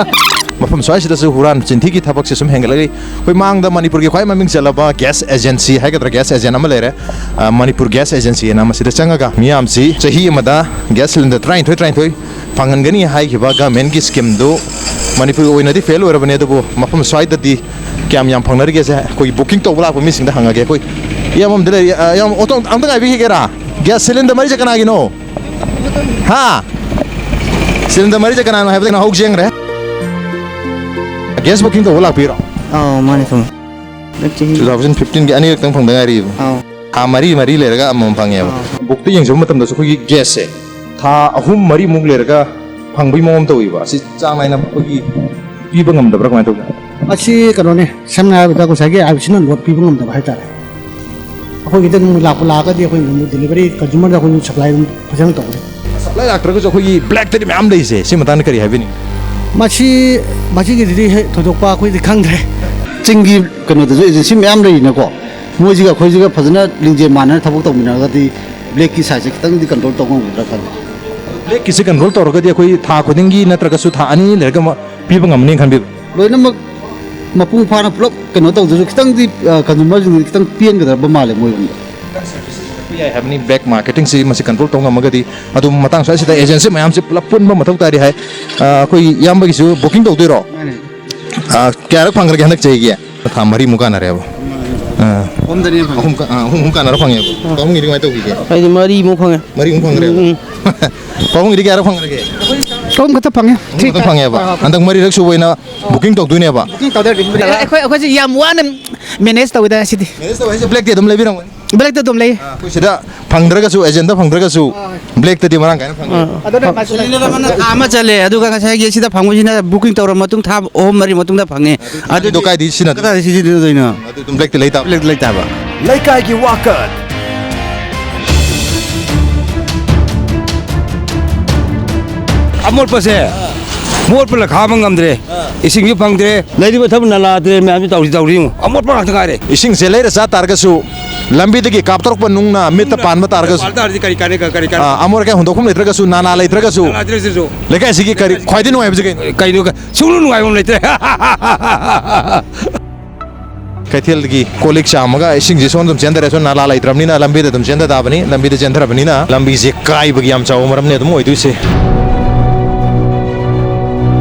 ꯃꯐꯝ ꯁ꯭ꯋꯥꯏꯁꯤꯗꯁꯨ ꯍꯨꯔꯥꯟ ꯆꯤꯟꯊꯤꯒꯤ ꯊꯕꯛꯁꯦ ꯁꯨꯝ ꯍꯦꯟꯒꯠꯂꯛꯏ꯫ ꯑꯩꯈꯣꯏ ꯃꯥꯡꯗ ꯃꯅꯤꯄꯨꯔꯒꯤ ꯈ꯭ꯋꯥꯏ ꯃꯃꯤꯡ ꯆꯠꯂꯕ gas agency ꯍꯥꯏꯒꯗ꯭ꯔꯥ, gas agent ꯑꯃ ꯂꯩꯔꯦ, ꯑ, ꯃꯅꯤꯄꯨꯔ Gas Agency ꯍꯥꯏꯅ꯫ ꯃꯁꯤꯗ ꯆꯪꯉꯒ ꯃꯤꯌꯥꯝꯁꯤ ꯆꯍꯤ ꯑꯃꯗ gas cylinder ꯇꯔꯥꯅꯤꯊꯣꯏ ꯇꯔꯥꯅꯤꯊꯣꯏ ꯐꯪꯍꯟꯒꯅꯤ ꯍꯥꯏꯈꯤꯕ government ꯀꯤ scheme ꯗꯨ ꯃꯅꯤꯄꯨꯔꯒꯤ ꯑꯣꯏꯅꯗꯤ fail ꯑꯣꯏꯔꯕꯅꯤ, ꯑꯗꯨꯕꯨ ꯃꯐꯝ ꯁ꯭ꯋꯥꯏꯗꯗꯤ ꯀꯌꯥꯝ ꯌꯥꯝ ꯐꯪꯅꯔꯤꯒꯦꯁꯦ ꯑꯩꯈꯣꯏꯒꯤ booking ꯇꯧꯕ ꯂꯥꯛꯄ ꯃꯤꯁꯤꯡꯗ ꯍꯪꯉꯒꯦ꯫ ꯑꯩꯈꯣꯏ ꯏꯌꯥꯝꯕ ꯑꯃꯗꯤ ꯂꯩꯔꯤ꯫ ꯑ, ꯏꯌꯥꯝꯕ, ꯑꯣꯇꯣ ꯑꯝꯇ ꯉꯥꯏꯕꯤꯈꯤꯒꯦꯔꯥ? Gas cylinder ꯃꯔꯤꯁꯦ ꯀꯅꯥꯒꯤꯅꯣ? ꯍꯥ? Cylinder ꯃꯔꯤꯁꯦ ꯀꯅꯥꯅꯣ ꯍꯥꯏꯕꯗ ꯀꯩꯅꯣ ꯍꯧ ꯆꯦꯟꯈ꯭ꯔꯦ꯫ Gas booking ꯇꯧꯕ ꯂꯥꯛꯄꯤꯔꯣ? ꯑꯧ, ꯃꯥꯅꯦ, ꯁꯨꯝ꯫ ꯍꯟꯗꯛ ꯆꯍꯤ꯫ Two thousand fifteen ꯒꯤ ꯑꯅꯤꯔꯛꯇꯪ ꯐꯪꯗ ꯉꯥꯏꯔꯤꯕ꯫ ꯑꯧ꯫ ꯊꯥ ꯃꯔꯤ ꯃꯔꯤ ꯂꯩꯔꯒ ꯑꯃꯃꯝ ꯐꯪꯉꯦꯕ꯫ ꯑꯧ꯫ Book ꯇ ꯌꯦꯡꯖꯕ ꯃꯇꯝꯗꯁꯨ ꯑꯩꯈꯣꯏꯒꯤ gas ꯁꯦ ꯊꯥ ꯑꯍꯨꯝ ꯃꯔꯤꯃꯨꯛ ꯂꯩꯔꯒ ꯐꯪꯕꯒꯤ ꯃꯑꯣꯡ ꯑꯃ ꯇꯧꯋꯦꯕ꯫ ꯑꯁꯤ ꯆꯥꯡ ꯅꯥꯏꯅ ꯑꯩꯈꯣꯏꯒꯤ ꯄꯤꯕ ꯉꯝꯗꯕ꯭ꯔꯥ, ꯀꯃꯥꯏꯅ ꯇꯧꯒꯦ? ꯑꯁꯤ ꯀꯩꯅꯣꯅꯦ, ꯁꯝꯅ ꯍꯥꯏꯔꯕꯗ ꯉꯁꯥꯏꯒꯤ I O C ꯅ load ꯄꯤꯕ ꯉꯝꯗꯕ ꯍꯥꯏꯇꯥꯔꯦ꯫ ꯑꯩꯈꯣꯏꯒꯤꯗ ꯑꯗꯨꯝ ꯂꯥꯛꯄ ꯂꯥꯛꯑꯒꯗꯤ ꯑꯩꯈꯣꯏ ꯑꯗꯨꯝ delivery consumer ꯗ ꯑꯩꯈꯣꯏ supply ꯑꯗꯨꯝ ꯐꯖꯅ ꯇꯧꯋꯦ꯫ Supply ꯂꯥꯛꯇ꯭ꯔꯒꯁꯨ ꯑꯩꯈꯣꯏꯒꯤ black ꯇꯗꯤ ꯃꯌꯥꯝ ꯂꯩꯁꯦ, ꯁꯤ ꯃꯇꯥꯡꯗ ꯀꯔꯤ ꯍꯥꯏꯕꯤꯅꯤꯡꯉꯤ? ꯃꯁꯤ, ꯃꯁꯤꯒꯤꯗꯨꯗꯤ ꯍꯦꯛ ꯊꯣꯏꯗꯣꯛꯄ ꯑꯩꯈꯣꯏꯗꯤ ꯈꯪꯗ꯭ꯔꯦ꯫ ꯆꯤꯡꯒꯤ ꯀꯩꯅꯣꯗꯁꯨ agency ꯃꯌꯥꯝ ꯂꯩꯔꯤꯅꯀꯣ, ꯃꯣꯏꯁꯤꯒ ꯑꯩꯈꯣꯏꯁꯤꯒ ꯐꯖꯅ ꯂꯤꯡꯖꯦꯜ ꯃꯥꯟꯅꯅ ꯊꯕꯛ ꯇꯧꯃꯤꯟꯅꯔꯒꯗꯤ black ꯀꯤ side ꯁꯦ ꯈꯤꯇꯪꯗꯤ control ꯇꯧ ꯉꯝꯒꯗ꯭ꯔꯥ ꯈꯜꯂꯤ꯫ Black ꯀꯤꯁꯦ control ꯇꯧꯔꯒꯗꯤ ꯑꯩꯈꯣꯏ ꯊꯥ ꯈꯨꯗꯤꯡꯒꯤ ꯅꯠꯇ꯭ꯔꯒꯁꯨ ꯊꯥ ꯑꯅꯤ ꯂꯩꯔꯒ ꯑꯃ ꯄꯤꯕ ꯉꯝꯅꯤ ꯈꯟꯕꯤꯕ꯭ꯔꯥ? ꯂꯣꯏꯅꯃꯛ ꯃꯄꯨꯡ ꯐꯥꯅ ꯄꯨꯂꯞ ꯀꯩꯅꯣ ꯇꯧꯗ꯭ꯔꯁꯨ ꯈꯤꯇꯪꯗꯤ, ꯑ, consumer ꯁꯤꯡꯗꯗꯤ ꯈꯤꯇꯪ ꯄꯦꯟꯒꯗꯕ ꯃꯥꯜꯂꯦ ꯃꯣꯏꯔꯣꯝꯗ꯫ ꯌꯥꯏ ꯍꯥꯏꯕꯅꯤ, black marketing ꯁꯤ ꯃꯁꯤ control ꯇꯧ ꯉꯝꯃꯒꯗꯤ꯫ ꯑꯗꯨꯝ ꯃꯇꯥꯡ ꯁ꯭ꯋꯥꯏꯁꯤꯗ agency ꯃꯌꯥꯝꯁꯦ ꯄꯨꯂꯞ ꯄꯨꯟꯕ ꯃꯊꯧ ꯇꯥꯔꯤ ꯍꯥꯏ꯫ ꯑ, ꯑꯩꯈꯣꯏ ꯏꯌꯥꯝꯕꯒꯤꯁꯨ booking ꯇꯧꯗꯣꯏꯔꯣ? ꯃꯥꯅꯦ꯫ ꯑ, ꯀꯌꯥꯔꯛ ꯐꯪꯈ꯭ꯔꯒꯦ ꯍꯟꯗꯛ ꯆꯍꯤꯒꯤ? ꯊꯥ ꯃꯔꯤꯃꯨꯛ ꯀꯥꯟꯅꯔꯦꯕ꯫ ꯑ꯫ ꯑꯍꯨꯝꯗꯅꯦ ꯐꯪꯉꯦ꯫ ꯑꯍꯨꯝ ꯀ-, ꯑ, ꯑꯍꯨꯝ, ꯑꯍꯨꯝ ꯀꯥꯟꯅꯔ ꯐꯪꯉꯦꯕ꯫ ꯑ꯫ ꯄꯥꯕꯨꯡꯒꯤꯗꯤ ꯀꯃꯥꯏꯅ ꯇꯧꯈꯤꯒꯦ? ꯑꯩꯗꯤ ꯃꯔꯤꯃꯨꯛ ꯐꯪꯉꯦ꯫ ꯃꯔꯤꯃꯨꯛ ꯐꯪꯈ꯭ꯔꯦꯕ? ꯎꯝ꯫ ꯄꯥꯕꯨꯡꯒꯤꯗꯤ ꯀꯌꯥꯔꯛ ꯐꯪꯈ꯭ꯔꯒꯦ? ꯑꯍꯨꯝ ꯈꯛꯇ ꯐꯪꯉꯦ꯫ ꯑꯍꯨꯝ ꯈꯛꯇ ꯐꯪꯉꯦꯕ? ꯑ, ꯑ꯫ ꯍꯟꯗꯛ ꯃꯔꯤꯔꯛ ꯁꯨꯕ ꯑꯣꯏꯅ booking ꯇꯧꯗꯣꯏꯅꯦꯕ? Booking ꯇꯧꯗꯣꯏꯅꯦ꯫ ꯑꯩꯈꯣꯏ, ꯑꯩꯈꯣꯏꯁꯦ ꯌꯥꯝ ꯋꯥꯅ manage ꯇꯧꯋꯤꯗ ꯁꯤꯗꯤ꯫ Manage ꯇꯧꯕ ꯍꯥꯏꯁꯦ black ꯇ ꯑꯗꯨꯝ ꯂꯩꯕꯤꯔꯝꯒꯅꯤ? Black ꯇ ꯑꯗꯨꯝ ꯂꯩ꯫ ꯑꯥ, ꯑꯩꯈꯣꯏ ꯁꯤꯗ ꯐꯪꯗ꯭ꯔꯒꯁꯨ, agent ꯗ ꯐꯪꯗ꯭ꯔꯒꯁꯨ, ꯑꯥ, black ꯇꯗꯤ ꯃꯔꯥꯡ ꯀꯥꯏꯅ ꯐꯪꯉꯦ꯫ ꯑꯥ꯫ ꯑꯗꯨꯅ ꯃꯥ cylinder ꯑꯃꯅ ꯊꯥ ꯑꯃ ꯆꯜꯂꯦ, ꯑꯗꯨꯒ ꯉꯁꯥꯏꯒꯤ ꯁꯤꯗ ꯐꯪꯕꯁꯤꯅ booking ꯇꯧꯔ ꯃꯇꯨꯡ ꯊꯥ ꯑꯍꯨꯝ ꯃꯔꯤ ꯃꯇꯨꯡꯗ ꯐꯪꯉꯦ꯫ ꯑꯗꯨ ꯑꯗꯨꯗꯤ ꯀꯗꯥꯏꯗ ꯁꯤꯖꯤꯟꯅꯗꯣꯏꯅꯣ? ꯀꯗꯥꯏꯗ ꯁꯤꯖꯤꯟꯅꯗꯣꯏꯅꯣ? ꯑꯗꯨ ꯑꯗꯨꯝ black ꯇ ꯂꯩ ꯇꯥꯕ? Black ꯇ ꯂꯩ ꯇꯥꯕ꯫ ꯂꯩꯀꯥꯏꯒꯤ ꯋꯥꯀꯠ꯫ ꯑꯃꯣꯠꯄꯁꯦ, ꯃꯣꯠꯄꯅ ꯈꯥꯕ ꯉꯝꯗ꯭ꯔꯦ꯫ ꯏꯁꯤꯡꯁꯨ ꯐꯪꯗ꯭ꯔꯦ꯫ ꯂꯩꯔꯤꯕ ꯊꯕꯛ ꯅꯂꯥꯗ꯭ꯔꯦ ꯃꯌꯥꯝꯁꯤ ꯇꯧꯔꯤ, ꯇꯧꯔꯤ ꯌꯦꯡꯉꯨ꯫ ꯑꯃꯣꯠꯄ ꯉꯥꯛꯇ ꯉꯥꯏꯔꯦ꯫ ꯏꯁꯤꯡꯁꯦ ꯂꯩꯔ ꯆꯥ ꯇꯥꯔꯒꯁꯨ, ꯂꯝꯕꯤꯗꯒꯤ ꯀꯥꯞꯊꯣꯔꯛꯄ ꯅꯨꯡꯅ ꯃꯤꯠꯇ ꯄꯥꯟꯕ ꯇꯥꯔꯒꯁꯨ, ꯄꯥꯟ ꯇꯥꯔꯗꯤ ꯀꯔꯤ ꯀꯥꯟꯅꯩ, ꯀꯔꯤ ꯀꯥꯟꯅꯩ? ꯑꯥ, ꯑꯃꯣꯠ ꯑꯀꯥꯏ ꯍꯨꯟꯗꯣꯛꯐꯝ ꯂꯩꯇ꯭ꯔꯒꯁꯨ, ꯅꯥꯂꯥ ꯂꯩꯇ꯭ꯔꯒꯁꯨ, ꯅꯥꯂꯥ ꯂꯩꯇ꯭ꯔꯒꯁꯨ꯫ ꯂꯩꯀꯥꯏꯁꯤꯒꯤ ꯀꯔꯤ ꯈ꯭ꯋꯥꯏꯗꯒꯤ ꯅꯨꯡꯉꯥꯏꯕꯁꯦ ꯀꯩꯅꯣ? ꯀꯩꯅꯣ, ꯁꯨꯡꯅꯨꯡ ꯅꯨꯡꯉꯥꯏꯕ ꯑꯃ ꯂꯩꯇ꯭ꯔꯦ꯫ ꯀꯩꯊꯦꯜꯒꯤ ꯀꯣꯜ ꯂꯤꯛ ꯆꯥꯝꯃꯒ ꯏꯁꯤꯡꯁꯤ ꯁꯣꯝ ꯑꯗꯨꯝ ꯆꯦꯟꯊꯔꯦ꯫ ꯁꯣꯝ ꯅꯥꯂꯥ ꯂꯩꯇ꯭ꯔꯕꯅꯤꯅ ꯂꯝꯕꯤꯗ ꯑꯗꯨꯝ ꯆꯦꯟꯊ ꯇꯥꯕꯅꯤ꯫ ꯂꯝꯕꯤꯗ ꯆꯦꯟꯊꯔꯕꯅꯤꯅ ꯂꯝꯕꯤꯁꯦ ꯀꯥꯏꯕꯒꯤ ꯌꯥꯝ ꯆꯥꯎꯕ ꯃꯔꯝꯅꯤ ꯑꯗꯨꯝ ꯑꯣꯏꯗꯣꯏꯁꯦ꯫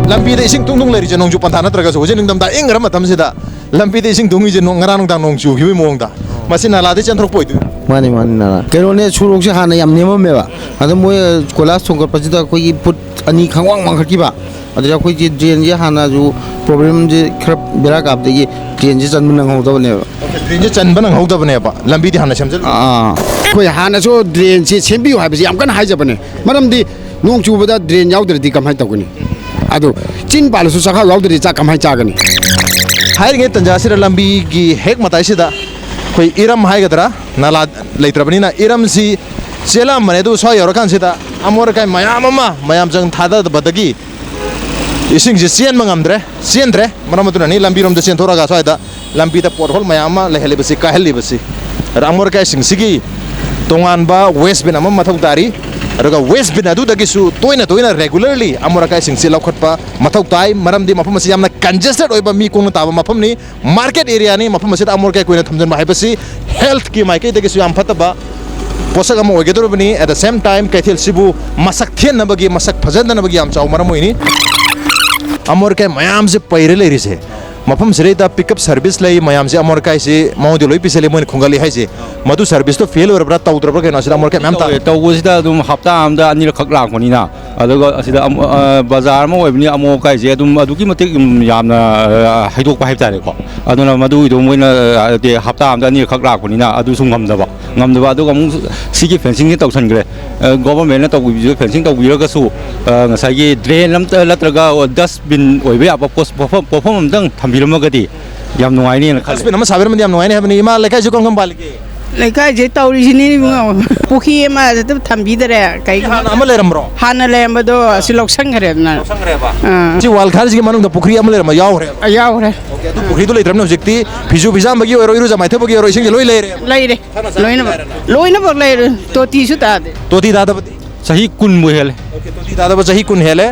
ꯂꯝꯕꯤꯗ ꯏꯁꯤꯡ ꯇꯨꯡ ꯇꯨꯡ ꯂꯩꯔꯤꯁꯦ ꯅꯣꯡꯖꯨ ꯄꯟꯊꯥ ꯅꯠꯇ꯭ꯔꯒꯁꯨ ꯍꯧꯖꯤꯛ ꯅꯤꯡꯊꯝꯊꯥ ꯏꯪꯈ꯭ꯔ ꯃꯇꯝꯁꯤꯗ ꯂꯝꯕꯤꯗ ꯏꯁꯤꯡ ꯇꯨꯡꯉꯤꯁꯦ ꯅꯣꯡ, ꯉꯔꯥꯡ ꯅꯨꯡꯗꯥꯡ ꯅꯣꯡ ꯆꯨꯈꯤꯕꯒꯤ ꯃꯑꯣꯡꯗ꯫ ꯃꯁꯤ ꯅꯥꯂꯥꯗꯩ ꯆꯦꯟꯊꯣꯔꯛꯄ ꯑꯣꯏꯗꯣꯏꯅꯤ꯫ ꯃꯥꯅꯤ, ꯃꯥꯅꯤ, ꯅꯥꯂꯥ꯫ ꯀꯩꯅꯣꯅꯦ, ꯁꯣꯔꯣꯛꯁꯦ ꯍꯥꯟꯅ ꯌꯥꯝ ꯅꯦꯝꯃꯝꯃꯦꯕ꯫ ꯑꯗꯣ ꯃꯣꯏ ꯀꯣꯏꯂꯥꯁ ꯊꯣꯡꯒꯠꯄꯁꯤꯗ ꯑꯩꯈꯣꯏꯒꯤ ꯐꯨꯠ ꯑꯅꯤ ꯈꯪꯋꯥꯡ ꯋꯥꯡꯈꯠꯈꯤꯕ꯫ ꯑꯗꯨꯗ ꯑꯩꯈꯣꯏꯒꯤ ꯗ꯭ꯔꯦꯟꯁꯦ ꯍꯥꯟꯅꯁꯨ ꯄ꯭ꯔꯣꯕ꯭ꯂꯦꯝꯁꯦ ꯈꯔ ꯕꯦꯔꯥ ꯀꯥꯕꯗꯒꯤ ꯗ꯭ꯔꯦꯟꯁꯦ ꯆꯟꯕ ꯅꯪꯍꯧꯗꯕꯅꯦꯕ꯫ ꯗ꯭ꯔꯦꯟꯁꯦ ꯆꯟꯕ ꯅꯪꯍꯧꯗꯕꯅꯦꯕ, ꯂꯝꯕꯤꯗꯤ ꯍꯥꯟꯅ ꯁꯦꯝꯖꯤꯜꯂꯨ꯫ ꯑꯥ, ꯑꯩꯈꯣꯏ ꯍꯥꯟꯅꯁꯨ ꯗ꯭ꯔꯦꯟꯁꯦ ꯁꯦꯝꯕꯤꯌꯨ ꯍꯥꯏꯕꯁꯦ ꯌꯥꯝ ꯀꯟꯅ ꯍꯥꯏꯖꯕꯅꯦ, ꯃꯔꯝꯗꯤ ꯅꯣꯡ ꯆꯨꯕꯗ ꯗ꯭ꯔꯦꯟ ꯌꯥꯎꯗ꯭ꯔꯗꯤ ꯀꯃꯥꯏꯅ ꯇꯧꯒꯅꯤ? ꯑꯗꯨ ꯆꯤꯟ ꯄꯥꯜꯂꯁꯨ ꯆꯥꯛꯈꯥꯎ ꯌꯥꯎꯗ꯭ꯔꯗꯤ ꯆꯥꯛ ꯀꯃꯥꯏꯅ ꯆꯥꯒꯅꯤ? ꯍꯥꯏꯔꯤꯉꯩ ꯇꯟꯖꯥꯁꯤꯗ ꯂꯝꯕꯤꯒꯤ ꯍꯦꯛ ꯃꯇꯥꯏꯁꯤꯗ ꯑꯩꯈꯣꯏ ꯏꯔꯝ ꯍꯥꯏꯒꯗ꯭ꯔꯥ, ꯅꯥꯂꯥ ꯂꯩꯇ꯭ꯔꯕꯅꯤꯅ ꯏꯔꯝꯁꯤ ꯆꯦꯜꯂꯛꯑꯝꯕꯅꯦ꯫ ꯑꯗꯨ ꯁ꯭ꯋꯥꯏ ꯌꯧꯔꯀꯥꯟꯁꯤꯗ ꯑꯃꯣꯠ ꯑꯀꯥꯏ ꯃꯌꯥꯝ ꯑꯃ ꯃꯌꯥꯝ ꯆꯪ ꯊꯥꯗꯕꯗꯒꯤ ꯏꯁꯤꯡꯁꯤ ꯆꯦꯟꯕ ꯉꯝꯗ꯭ꯔꯦ, ꯆꯦꯟꯗ꯭ꯔꯦ꯫ ꯃꯔꯝ ꯑꯗꯨꯅꯅꯤ ꯂꯝꯕꯤꯔꯣꯝꯗ ꯆꯦꯟꯊꯣꯔꯛꯑꯒ ꯁ꯭ꯋꯥꯏꯗ ꯂꯝꯕꯤꯗ ꯄꯣꯠꯍꯣꯜ ꯃꯌꯥꯝ ꯑꯃ ꯂꯩꯍꯜꯂꯤꯕꯁꯤ, ꯀꯥꯏꯍꯜꯂꯤꯕꯁꯤ꯫ ꯑꯗ ꯑꯃꯣꯠ ꯑꯀꯥꯏꯁꯤꯡꯁꯤꯒꯤ ꯇꯣꯉꯥꯟꯕ ꯋꯦꯁ ꯕꯤꯟ ꯑꯃ ꯃꯊꯧ ꯇꯥꯔꯤ꯫ ꯑꯗꯨꯒ ꯋꯦꯁ ꯕꯤꯟ ꯑꯗꯨꯗꯒꯤꯁꯨ ꯇꯣꯏꯅ ꯇꯣꯏꯅ, ꯔꯦꯒꯨꯂꯔꯂꯤ ꯑꯃꯣꯠ ꯑꯀꯥꯏꯁꯤꯡꯁꯤ ꯂꯧꯈꯠꯄ ꯃꯊꯧ ꯇꯥꯏ꯫ ꯃꯔꯝꯗꯤ ꯃꯐꯝ ꯑꯁꯤ ꯌꯥꯝꯅ ꯀꯟꯖꯦꯁꯇꯦꯠ ꯑꯣꯏꯕ, ꯃꯤ ꯀꯨꯡꯅ ꯇꯥꯕ ꯃꯐꯝꯅꯤ꯫ ꯃꯥꯔꯀꯦꯠ ꯑꯦꯔꯤꯌꯥꯅꯤ꯫ ꯃꯐꯝ ꯑꯁꯤꯗ ꯑꯃꯣꯠ ꯑꯀꯥꯏ ꯀꯨꯏꯅ ꯊꯝꯖꯤꯟꯕ ꯍꯥꯏꯕꯁꯤ ꯍꯦꯜꯊꯀꯤ ꯃꯥꯏꯀꯩꯗꯒꯤꯁꯨ ꯌꯥꯝ ꯐꯠꯇꯕ ꯄꯣꯠꯁꯛ ꯑꯃ ꯑꯣꯏꯒꯗꯧꯔꯤꯕꯅꯤ꯫ At the same time, ꯀꯩꯊꯦꯜꯁꯤꯕꯨ ꯃꯁꯛ ꯊꯦꯟꯅꯕꯒꯤ, ꯃꯁꯛ ꯐꯖꯅꯕꯒꯤ ꯌꯥꯝ ꯆꯥꯎꯕ ꯃꯔꯝ ꯑꯣꯏꯅꯤ꯫ ꯑꯃꯣꯠ ꯑꯀꯥꯏ ꯃꯌꯥꯝꯁꯦ ꯄꯩꯔ ꯂꯩꯔꯤꯁꯦ, ꯃꯐꯝꯁꯤꯗꯩꯗ ꯄꯤꯛ ꯑꯞ ꯁꯔꯚꯤꯁ ꯂꯩ, ꯃꯌꯥꯝꯁꯦ ꯑꯃꯣꯠ ꯑꯀꯥꯏꯁꯦ ꯃꯉꯣꯟꯗ ꯂꯣꯏ ꯄꯤꯁꯜꯂꯤ, ꯃꯣꯏꯅ ꯈꯨꯟꯒꯠꯂꯤ ꯍꯥꯏꯁꯦ꯫ ꯃꯗꯨ ꯁꯔꯚꯤꯁꯇꯣ ꯐꯦꯜ ꯑꯣꯏꯔꯕ꯭ꯔꯥ, ꯇꯧꯗ꯭ꯔꯕ꯭ꯔꯥ, ꯀꯩꯅꯣ? ꯑꯁꯤꯗ ꯑꯃꯣꯠ ꯑꯀꯥꯏ ꯃꯌꯥꯝ ꯇꯥ- ꯇꯧꯋꯦ꯫ ꯇꯧꯕꯁꯤꯗ ꯑꯗꯨꯝ ꯍꯞꯇꯥ ꯑꯃꯗ ꯑꯅꯤꯔꯛꯈꯛ ꯂꯥꯛꯄꯅꯤꯅ, ꯑꯗꯨꯒ ꯑꯁꯤꯗ ꯑꯃ, ꯑ, ꯕꯖꯥꯔ ꯑꯃ ꯑꯣꯏꯕꯅꯤꯅ ꯑꯃꯣꯠ ꯑꯀꯥꯏꯁꯦ ꯑꯗꯨꯝ ꯑꯗꯨꯛꯀꯤ ꯃꯇꯤꯛ, ꯎꯝ, ꯌꯥꯝꯅ, ꯑ, ꯍꯩꯗꯣꯛꯄ ꯍꯥꯏꯕ ꯇꯥꯔꯦꯀꯣ꯫ ꯑꯗꯨꯅ ꯃꯗꯨꯒꯤꯗꯣ ꯃꯣꯏꯅ, ꯑ, ꯍꯥꯏꯗꯤ ꯍꯞꯇꯥ ꯑꯃꯗ ꯑꯅꯤꯔꯛꯈꯛ ꯂꯥꯛꯄꯅꯤꯅ ꯑꯗꯨꯁꯨ ꯉꯝꯗꯕ, ꯉꯝꯗꯕ꯫ ꯑꯗꯨꯒ ꯑꯃꯨꯛ ꯁꯤꯒꯤ ꯐꯦꯟꯁꯤꯡꯁꯦ ꯇꯧꯁꯟꯈ꯭ꯔꯦ꯫ ꯑ, ꯒꯣꯚꯔꯟꯃꯦꯟꯠꯅ ꯇꯧꯕꯤꯕꯁꯨ, ꯐꯦꯟꯁꯤꯡ ꯇꯧꯕꯤꯔꯒꯁꯨ, ꯑ, ꯉꯁꯥꯏꯒꯤ ꯗ꯭ꯔꯦꯟ ꯑꯝꯇ ꯅꯠꯇ꯭ꯔꯒ ꯗꯁꯕꯤꯟ ꯑꯣꯏꯕ ꯌꯥꯕ ꯄꯣꯁ-, ꯄꯣꯠꯐꯝ, ꯄꯣꯠꯐꯝ ꯑꯝꯇꯪ ꯊꯝꯕꯤꯔꯝꯃꯒꯗꯤ ꯌꯥꯝ ꯅꯨꯡꯉꯥꯏꯅꯦꯅ ꯈꯜꯂꯦ꯫ ꯗꯁꯕꯤꯟ ꯑꯃ ꯁꯥꯕꯤꯔꯝꯃꯗꯤ ꯌꯥꯝ ꯅꯨꯡꯉꯥꯏꯅꯤ ꯍꯥꯏꯕꯅꯤ꯫ ꯏꯃꯥ, ꯂꯩꯀꯥꯏꯁꯤ ꯀꯔꯝ ꯀꯔꯝ ꯄꯥꯜꯂꯤꯒꯦ? ꯂꯩꯀꯥꯏꯁꯦ ꯇꯧꯔꯤꯁꯤꯅꯤ ꯏꯕꯨꯡꯉꯣ꯫ ꯄꯨꯈ꯭ꯔꯤ ꯑꯃ ꯑꯗꯨꯝ ꯊꯝꯕꯤꯗꯔꯦ꯫ ꯀꯩꯒꯤꯅꯣ? ꯍꯥꯟꯅ ꯑꯃ ꯂꯩꯔꯝꯕ꯭ꯔꯣ? ꯍꯥꯟꯅ ꯂꯩꯔꯝꯕꯗꯣ ꯑꯁꯤ ꯂꯧꯁꯟꯈ꯭ꯔꯦꯗꯅ꯫ ꯂꯧꯁꯟꯈ꯭ꯔꯦꯕ? ꯑꯥ꯫ ꯁꯤ ꯋꯥꯜ ꯈꯥꯔꯤꯁꯤꯒꯤ ꯃꯅꯨꯡꯗ ꯄꯨꯈ꯭ꯔꯤ ꯑꯃ ꯂꯩꯔꯝꯕ ꯌꯥꯎꯈ꯭ꯔꯦꯕ? ꯌꯥꯎꯈ꯭ꯔꯦ꯫ ꯑꯗꯨ ꯄꯨꯈ꯭ꯔꯤꯗꯨ ꯂꯩꯇ꯭ꯔꯕꯅꯤꯅ ꯍꯧꯖꯤꯛꯇꯤ ꯐꯤꯁꯨ ꯐꯤꯖꯥꯝꯕꯒꯤ ꯑꯣꯏꯔꯣ, ꯏꯔꯨꯖ ꯃꯥꯏꯊꯕꯒꯤ ꯑꯣꯏꯔꯣ, ꯏꯁꯤꯡꯁꯦ ꯂꯣꯏ ꯂꯩꯔꯦ? ꯂꯩꯔꯦ꯫ ꯂꯣꯏꯅꯃꯛ꯫ ꯂꯣꯏꯅꯃꯛ ꯂꯩꯔꯦ꯫ ꯇꯣꯇꯤꯁꯨ ꯇꯥꯗꯦ꯫ ꯇꯣꯇꯤ ꯇꯥꯗꯕꯗꯤ? ꯆꯍꯤ ꯀꯨꯟꯕꯨ ꯍꯦꯜꯂꯦ꯫ ꯑꯣꯀꯦ, ꯇꯣꯇꯤ ꯇꯥꯗꯕ ꯆꯍꯤ ꯀꯨꯟ ꯍꯦꯜꯂꯦ꯫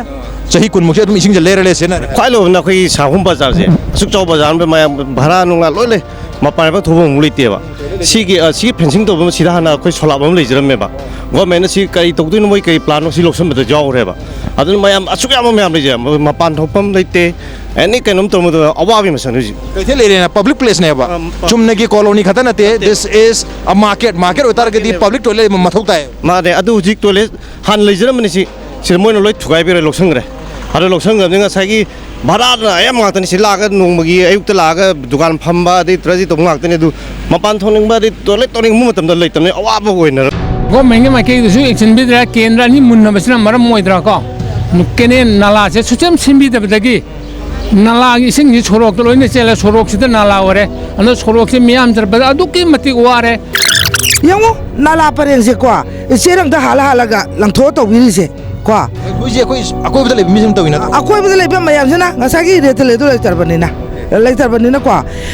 ꯆꯍꯤ ꯀꯨꯟꯃꯨꯛꯁꯦ ꯑꯗꯨꯝ ꯏꯁꯤꯡꯁꯦ ꯂꯩꯔ ꯂꯩ ꯁꯤꯖꯤꯟꯅꯔꯦ? ꯈ꯭ꯋꯥꯏ ꯂꯣꯏꯕꯅ ꯑꯩꯈꯣꯏꯒꯤ ꯁꯥꯍꯨꯝ ꯕꯖꯥꯔꯁꯦ꯫ ꯑꯁꯨꯛ ꯆꯥꯎꯕ ꯕꯖꯥꯔ ꯑꯃꯗ ꯃꯌꯥꯝ ꯚꯔꯥ ꯅꯨꯡꯂꯥ ꯂꯣꯏ ꯂꯩ꯫ ꯃꯄꯥꯟ ꯍꯦꯛ ꯊꯣꯛꯐꯝ ꯑꯃꯨꯛ ꯂꯩꯇꯦꯕ꯫ ꯁꯤꯒꯤ ꯑ, ꯁꯤꯒꯤ ꯐꯦꯟꯁꯤꯡ ꯇꯧꯕ ꯑꯃ ꯁꯤꯗ ꯍꯥꯟꯅ ꯑꯩꯈꯣꯏ ꯁꯣꯂꯥꯞ ꯑꯃ ꯂꯩꯖꯔꯝꯃꯦꯕ꯫ ꯒꯣꯔꯃꯦꯟꯅ ꯁꯤ ꯀꯔꯤ ꯇꯧꯗꯣꯏꯅꯣ, ꯃꯣꯏ ꯀꯔꯤ ꯄ꯭ꯂꯥꯟꯅꯣ, ꯁꯤ ꯂꯧꯁꯟꯕꯗ ꯌꯥꯎꯈ꯭ꯔꯦꯕ꯫ ꯑꯗꯨꯅ ꯃꯌꯥꯝ ꯑꯁꯨꯛ ꯌꯥꯝꯕ ꯃꯌꯥꯝ ꯂꯩꯖꯩ, ꯃꯄꯥꯟ ꯊꯣꯛꯐꯝ ꯂꯩꯇꯦ꯫ ꯑꯦꯅꯤ ꯀꯩꯅꯣꯝ ꯇꯧꯕ ꯃꯇꯝꯗ ꯑꯋꯥꯕꯒꯤ ꯃꯁꯛꯅꯤ ꯍꯧꯖꯤꯛ꯫ ꯀꯩꯊꯦꯜ ꯑꯦꯔꯤꯌꯥꯅ ꯄꯕ꯭ꯂꯤꯛ ꯄ꯭ꯂꯦꯁꯅꯦꯕ꯫ ꯑꯝ, ꯄ- ꯆꯨꯝꯅꯒꯤ ꯀꯣꯂꯣꯅꯤ ꯈꯛꯇ ꯅꯠꯇꯦ, this is a market, market ꯑꯣꯏꯇꯥꯔꯒꯗꯤ ꯄꯕ꯭ꯂꯤꯛ ꯇꯣꯏꯂꯦꯠ ꯑꯃ ꯃꯊꯧ ꯇꯥꯏ꯫ ꯃꯥꯅꯦ, ꯑꯗꯨ ꯍꯧꯖꯤꯛ ꯇꯣꯏꯂꯦꯠ ꯍꯥꯟꯅ ꯂꯩꯖꯔꯝꯕꯅꯤ, ꯁꯤ ꯁꯤꯗ ꯃꯣꯏꯅ ꯂꯣꯏ ꯊꯨꯒꯥꯏꯕꯤꯔꯦ, ꯂꯧꯁꯟꯈ꯭ꯔꯦ꯫ ꯑꯗꯣ ꯂꯧꯁꯟꯈ꯭ꯔꯕꯅꯤꯅ ꯉꯁꯥꯏꯒꯤ ꯚꯔꯥꯗꯨꯅ ꯑꯌꯥꯝꯕ ꯉꯥꯛꯇꯅꯤ꯫ ꯁꯤ ꯂꯥꯛꯑꯒ ꯅꯣꯡꯃꯒꯤ ꯑꯌꯨꯛꯇ ꯂꯥꯛꯑꯒ ꯗꯨꯀꯥꯟ ꯐꯝꯕ, ꯑꯗꯩ ꯇ꯭ꯔꯖꯤ ꯇꯧꯕ ꯉꯥꯛꯇꯅꯤ꯫ ꯑꯗꯨ ꯃꯄꯥꯟ ꯊꯣꯛꯅꯤꯡꯕ, ꯑꯗꯩ ꯇꯣꯏꯂꯦꯠ ꯇꯧꯅꯤꯡꯕ ꯃꯇꯝꯗ ꯂꯩꯇꯕꯅꯤ, ꯑꯋꯥꯕ ꯑꯣꯏꯅꯔ ꯒꯣꯔꯃꯦꯟꯒꯤ ꯃꯥꯏꯀꯩꯗꯁꯨ ꯌꯦꯡꯁꯤꯟꯕꯤꯗ꯭ꯔꯦ, ꯀꯦꯟꯗ꯭ꯔ ꯑꯅꯤ ꯃꯨꯟꯅꯕꯁꯤꯅ ꯃꯔꯝ ꯑꯣꯏꯗ꯭ꯔꯥꯀꯣ? ꯀꯦꯅꯦꯜ ꯅꯂꯥꯁꯦ ꯁꯨꯡꯁꯦꯝ ꯁꯦꯝꯕꯤꯗꯕꯗꯒꯤ ꯅꯂꯥꯒꯤ ꯏꯁꯤꯡꯁꯤ ꯁꯣꯔꯣꯛꯇ ꯂꯣꯏꯅ ꯆꯦꯜꯂꯦ, ꯁꯣꯔꯣꯛꯁꯤꯗ ꯅꯂꯥ ꯑꯣꯏꯔꯦ꯫ ꯑꯗꯣ ꯁꯣꯔꯣꯛꯁꯦ ꯃꯤꯌꯥꯝ ꯆꯠꯄꯗ ꯑꯗꯨꯛꯀꯤ ꯃꯇꯤꯛ ꯋꯥꯔꯦ꯫ ꯌꯦꯡꯉꯨ, ꯅꯂꯥ ꯄꯔꯦꯡꯁꯦꯀꯣ, ꯏꯆꯦꯔꯪꯗ ꯍꯥꯜꯂ ꯍꯥꯜꯂꯒ ꯂꯪꯊꯣꯛꯑ ꯇꯧꯕꯤꯔꯤꯁꯦ ꯀꯣ꯫ ꯑꯩꯈꯣꯏꯁꯦ ꯑꯩꯈꯣꯏ ꯑꯀꯣꯏꯕꯗ ꯂꯩꯕ ꯃꯤꯁꯤꯡ ꯇꯧꯋꯤ ꯅꯠꯇ꯭ꯔꯣ? ꯑꯀꯣꯏꯕꯗ ꯂꯩꯕ ꯃꯌꯥꯝꯁꯤꯅ ꯉꯁꯥꯏꯒꯤ ꯔꯦꯇ ꯂꯩꯗꯣ ꯂꯩꯇ꯭ꯔꯕꯅꯤꯅ, ꯂꯩꯇ꯭ꯔꯕꯅꯤꯅꯀꯣ꯫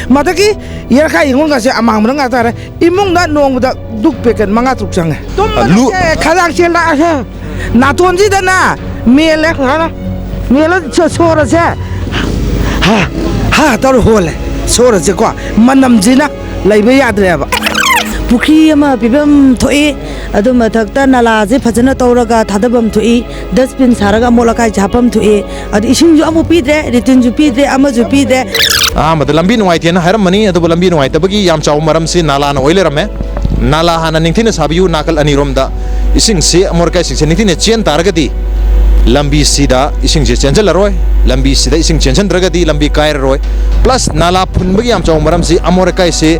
ꯃꯊꯛꯀꯤ ꯌꯦꯔꯈꯥ ꯌꯦꯡꯉꯣꯟꯒꯁꯦ ꯑꯃꯥꯡꯕꯅ ꯉꯥꯛꯇ ꯇꯥꯔꯦ꯫ ꯏꯃꯨꯡꯗ ꯅꯣꯡꯃꯗ ꯗꯨꯛ ꯄꯦꯀꯦꯠ ꯃꯉꯥ ꯇꯔꯨꯛ ꯆꯪꯉꯦ꯫ ꯇꯨꯝꯕ ꯂꯨ- ꯅꯠꯇꯦ, ꯈꯗꯥꯡ ꯁꯦ ꯂꯥꯛꯑꯦ꯫ ꯅꯥꯇꯣꯟꯁꯤꯗꯅ ꯃꯦꯜꯂꯦ, ꯉꯥꯏꯅ ꯃꯦꯜꯂ ꯁꯣ-, ꯁꯣꯔꯁꯦ ꯍꯥ, ꯍꯥ ꯇꯧꯔ ꯍꯣꯜꯂꯦ꯫ ꯁꯣꯔꯁꯦꯀꯣ, ꯃꯅꯝꯁꯤꯅ ꯂꯩꯕ ꯌꯥꯗ꯭ꯔꯦꯕ꯫ ꯄꯨꯈ꯭ꯔꯤ ꯑꯃ ꯄꯤꯐꯝ ꯊꯣꯛꯏ꯫ ꯑꯗꯨ ꯃꯊꯛꯇ ꯅꯂꯥꯁꯦ ꯐꯖꯅ ꯇꯧꯔꯒ ꯊꯥꯗꯐꯝ ꯊꯣꯛꯏ꯫ ꯗꯁꯕꯤꯟ ꯁꯥꯔꯒ ꯑꯃꯣꯠ ꯑꯀꯥꯏꯁꯦ ꯍꯥꯞꯐꯝ ꯊꯣꯛꯏ꯫ ꯑꯗꯨ ꯏꯁꯤꯡꯁꯨ ꯑꯃꯨꯛ ꯄꯤꯗ꯭ꯔꯦ, ꯂꯦꯇ꯭ꯔꯤꯟꯁꯨ ꯄꯤꯗ꯭ꯔꯦ, ꯑꯃꯁꯨ ꯄꯤꯗ꯭ꯔꯦ꯫ ꯑꯍꯥꯟꯕꯗ ꯂꯝꯕꯤ ꯅꯨꯡꯉꯥꯏꯇꯦꯅ ꯍꯥꯏꯔꯝꯕꯅꯤ, ꯑꯗꯨꯕꯨ ꯂꯝꯕꯤ ꯅꯨꯡꯉꯥꯏꯇꯕꯒꯤ ꯌꯥꯝ ꯆꯥꯎꯕ ꯃꯔꯝꯁꯤ ꯅꯥꯂꯥꯅ ꯑꯣꯏ ꯂꯩꯔꯝꯃꯦ꯫ ꯅꯥꯂꯥ ꯍꯥꯟꯅ ꯅꯤꯡꯊꯤꯅ ꯁꯥꯕꯤꯌꯨ, ꯅꯥꯀꯜ ꯑꯅꯤꯔꯣꯝꯗ ꯏꯁꯤꯡꯁꯤ, ꯑꯃꯣꯠ ꯑꯀꯥꯏꯁꯤꯡꯁꯦ ꯅꯤꯡꯊꯤꯅ ꯆꯦꯟ ꯇꯥꯔꯒꯗꯤ ꯂꯝꯕꯤꯁꯤꯗ ꯏꯁꯤꯡꯁꯦ ꯆꯦꯟꯁꯤꯜꯂꯔꯣꯏ꯫ ꯂꯝꯕꯤꯁꯤꯗ ꯏꯁꯤꯡ ꯆꯦꯟꯁꯤꯟꯗ꯭ꯔꯒꯗꯤ ꯂꯝꯕꯤ ꯀꯥꯏꯔꯔꯣꯏ꯫ ꯄ꯭ꯂꯁ ꯅꯥꯂꯥ ꯐꯨꯟꯕꯒꯤ ꯌꯥꯝ ꯆꯥꯎꯕ ꯃꯔꯝꯁꯤ ꯑꯃꯣꯠ ꯑꯀꯥꯏꯁꯤ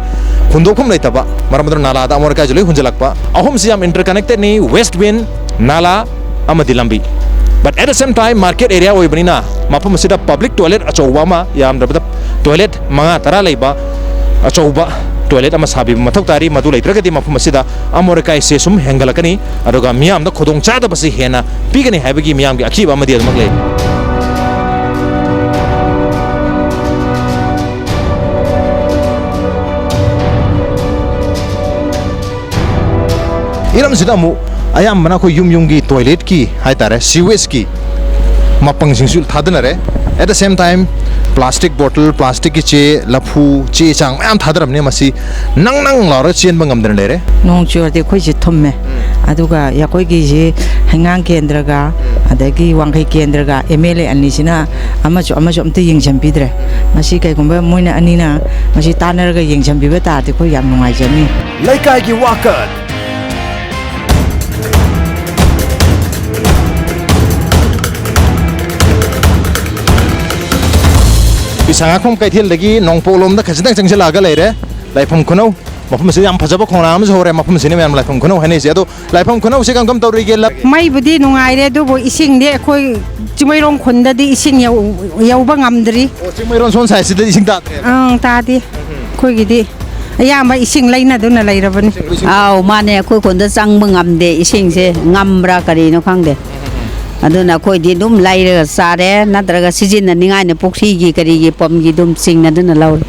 ꯍꯨꯟꯗꯣꯛꯐꯝ ꯂꯩꯇꯕ, ꯃꯔꯝ ꯑꯗꯨꯅ ꯅꯥꯂꯥꯗ ꯑꯃꯣꯠ ꯑꯀꯥꯏꯁꯤ ꯂꯣꯏ ꯍꯨꯟꯖꯤꯜꯂꯛꯄ꯫ ꯑꯍꯨꯝꯁꯤ ꯌꯥꯝ ꯏꯟꯇꯔꯀꯅꯦꯛꯇꯦꯠꯅꯤ, ꯋꯦꯁ ꯕꯤꯟ, ꯅꯥꯂꯥ ꯑꯃꯗꯤ ꯂꯝꯕꯤ꯫ But at the same time, market area ꯑꯣꯏꯕꯅꯤꯅ ꯃꯐꯝ ꯑꯁꯤꯗ ꯄꯕ꯭ꯂꯤꯛ ꯇꯣꯏꯂꯦꯠ ꯑꯆꯧꯕ ꯑꯃ, ꯌꯥꯝꯗ꯭ꯔꯕꯗ ꯇꯣꯏꯂꯦꯠ ꯃꯉꯥ ꯇꯔꯥ ꯂꯩꯕ ꯑꯆꯧꯕ ꯇꯣꯏꯂꯦꯠ ꯑꯃ ꯁꯥꯕꯤꯕ ꯃꯊꯧ ꯇꯥꯔꯤ꯫ ꯃꯗꯨ ꯂꯩꯇ꯭ꯔꯒꯗꯤ ꯃꯐꯝ ꯑꯁꯤꯗ ꯑꯃꯣꯠ ꯑꯀꯥꯏꯁꯦ ꯁꯨꯝ ꯍꯦꯟꯒꯠꯂꯛꯀꯅꯤ, ꯑꯗꯨꯒ ꯃꯤꯌꯥꯝꯗ ꯈꯨꯗꯣꯡꯆꯥꯗꯕꯁꯤ ꯍꯦꯟꯅ ꯄꯤꯒꯅꯤ ꯍꯥꯏꯕꯒꯤ ꯃꯤꯌꯥꯝꯒꯤ ꯑꯀꯤꯕ ꯑꯃꯗꯤ ꯑꯗꯨꯃꯛ ꯂꯩ꯫ ꯏꯔꯝꯁꯤꯗ ꯑꯃꯨꯛ ꯑꯌꯥꯝꯕꯅ ꯑꯩꯈꯣꯏ ꯌꯨꯝ ꯌꯨꯝꯒꯤ ꯇꯣꯏꯂꯦꯠꯀꯤ ꯍꯥꯏꯇꯥꯔꯦ, ꯁꯤꯋꯦꯖꯀꯤ ꯃꯄꯪꯁꯤꯡꯁꯨ ꯊꯥꯗꯅꯔꯦ꯫ At the same time, plastic bottle, plasticꯀꯤ ꯆꯦ, ꯂꯐꯨ, ꯆꯦ ꯆꯥꯡ ꯃꯌꯥꯝ ꯊꯥꯗꯔꯕꯅꯤꯅ ꯃꯁꯤ ꯅꯪ ꯅꯪ ꯂꯥꯎꯔꯒ ꯆꯦꯟꯕ ꯉꯝꯗꯅ ꯂꯩꯔꯦ꯫ ꯅꯣꯡ ꯆꯨꯔꯗꯤ ꯑꯩꯈꯣꯏꯁꯦ ꯊꯨꯝꯃꯦ꯫ ꯑꯗꯨꯒ ꯑꯩꯈꯣꯏꯒꯤꯁꯤ ꯍꯩꯉꯥꯡ ꯀꯦꯟꯗ꯭ꯔꯒ ꯑꯗꯒꯤ ꯋꯥꯡꯈꯩ ꯀꯦꯟꯗ꯭ꯔꯒ ꯑꯦꯝ ꯑꯦꯜ ꯑꯦ ꯑꯅꯤꯁꯤꯅ ꯑꯃꯁꯨ ꯑꯃꯁꯨ ꯑꯝꯇ ꯌꯦꯡꯁꯤꯟꯕꯤꯗ꯭ꯔꯦ꯫ ꯃꯁꯤ ꯀꯩꯒꯨꯝꯕ ꯃꯣꯏꯅ ꯑꯅꯤꯅ ꯃꯁꯤ ꯇꯥꯟꯅꯔꯒ ꯌꯦꯡꯁꯤꯟꯕꯤꯕ ꯇꯥꯔꯗꯤ ꯑꯩꯈꯣꯏ ꯌꯥꯝ ꯅꯨꯡꯉꯥꯏꯖꯅꯤ꯫ ꯂꯩꯀꯥꯏꯒꯤ ꯋꯥꯀꯠ꯫ ꯁꯉꯥꯛꯐꯝ ꯀꯩꯊꯦꯜꯗꯒꯤ ꯅꯣꯡꯄꯣꯛꯂꯣꯝꯗ ꯈꯖꯤꯛꯇꯪ ꯆꯪꯁꯤꯜꯂꯛꯑꯒ ꯂꯩꯔꯦ ꯂꯥꯏꯐꯝ ꯈꯨꯅꯧ꯫ ꯃꯐꯝ ꯑꯁꯤꯗ ꯌꯥꯝ ꯐꯖꯕ ꯈꯣꯡꯅꯥꯡ ꯑꯃꯁꯨ ꯍꯧꯔꯦ꯫ ꯃꯐꯝ ꯑꯁꯤꯅ ꯃꯌꯥꯝ ꯂꯥꯏꯐꯝ ꯈꯨꯅꯧ ꯍꯥꯏꯅꯩꯁꯦ꯫ ꯑꯗꯣ ꯂꯥꯏꯐꯝ ꯈꯨꯅꯧꯁꯦ ꯀꯔꯝ ꯀꯔꯝ ꯇꯧꯔꯤꯒꯦ? ꯂꯝ ꯃꯩꯕꯨꯗꯤ ꯅꯨꯡꯉꯥꯏꯔꯦ, ꯑꯗꯨꯕꯨ ꯏꯁꯤꯡꯗꯤ ꯑꯩꯈꯣꯏ ꯆꯤꯡꯃꯩꯔꯣꯡ ꯈꯨꯟꯗꯗꯤ ꯏꯁꯤꯡ ꯌꯧ-, ꯌꯧꯕ ꯉꯝꯗ꯭ꯔꯤ꯫ ꯑꯣ, ꯆꯤꯡꯃꯩꯔꯣꯡ ꯁꯣꯝ ꯁꯥꯏꯠꯁꯤꯗ ꯏꯁꯤꯡ ꯇꯥꯗ꯭ꯔꯦꯕ? ꯑꯪ, ꯇꯥꯗꯦ꯫ ꯑꯩꯈꯣꯏꯒꯤꯗꯤ ꯑꯌꯥꯝꯕ ꯏꯁꯤꯡ ꯂꯩꯅꯗꯨꯅ ꯂꯩꯔꯕꯅꯤ꯫ ꯑꯥꯎ, ꯃꯥꯅꯦ, ꯑꯩꯈꯣꯏ ꯈꯨꯟꯗ ꯆꯪꯕ ꯉꯝꯗꯦ ꯏꯁꯤꯡꯁꯦ, ꯉꯝꯕ꯭ꯔꯥ ꯀꯔꯤꯅꯣ ꯈꯪꯗꯦ꯫ ꯑꯗꯨꯅ ꯑꯩꯈꯣꯏꯗꯤ ꯑꯗꯨꯝ ꯂꯩꯔꯒ ꯆꯥꯔꯦ, ꯅꯠꯇ꯭ꯔꯒ ꯁꯤꯖꯤꯟꯅꯅꯤꯡꯉꯥꯏꯅ ꯄꯨꯈ꯭ꯔꯤꯒꯤ ꯀꯔꯤꯒꯤ ꯄꯝꯒꯤ ꯑꯗꯨꯝ ꯆꯤꯡꯅꯗꯨꯅ ꯂꯧꯔꯦ꯫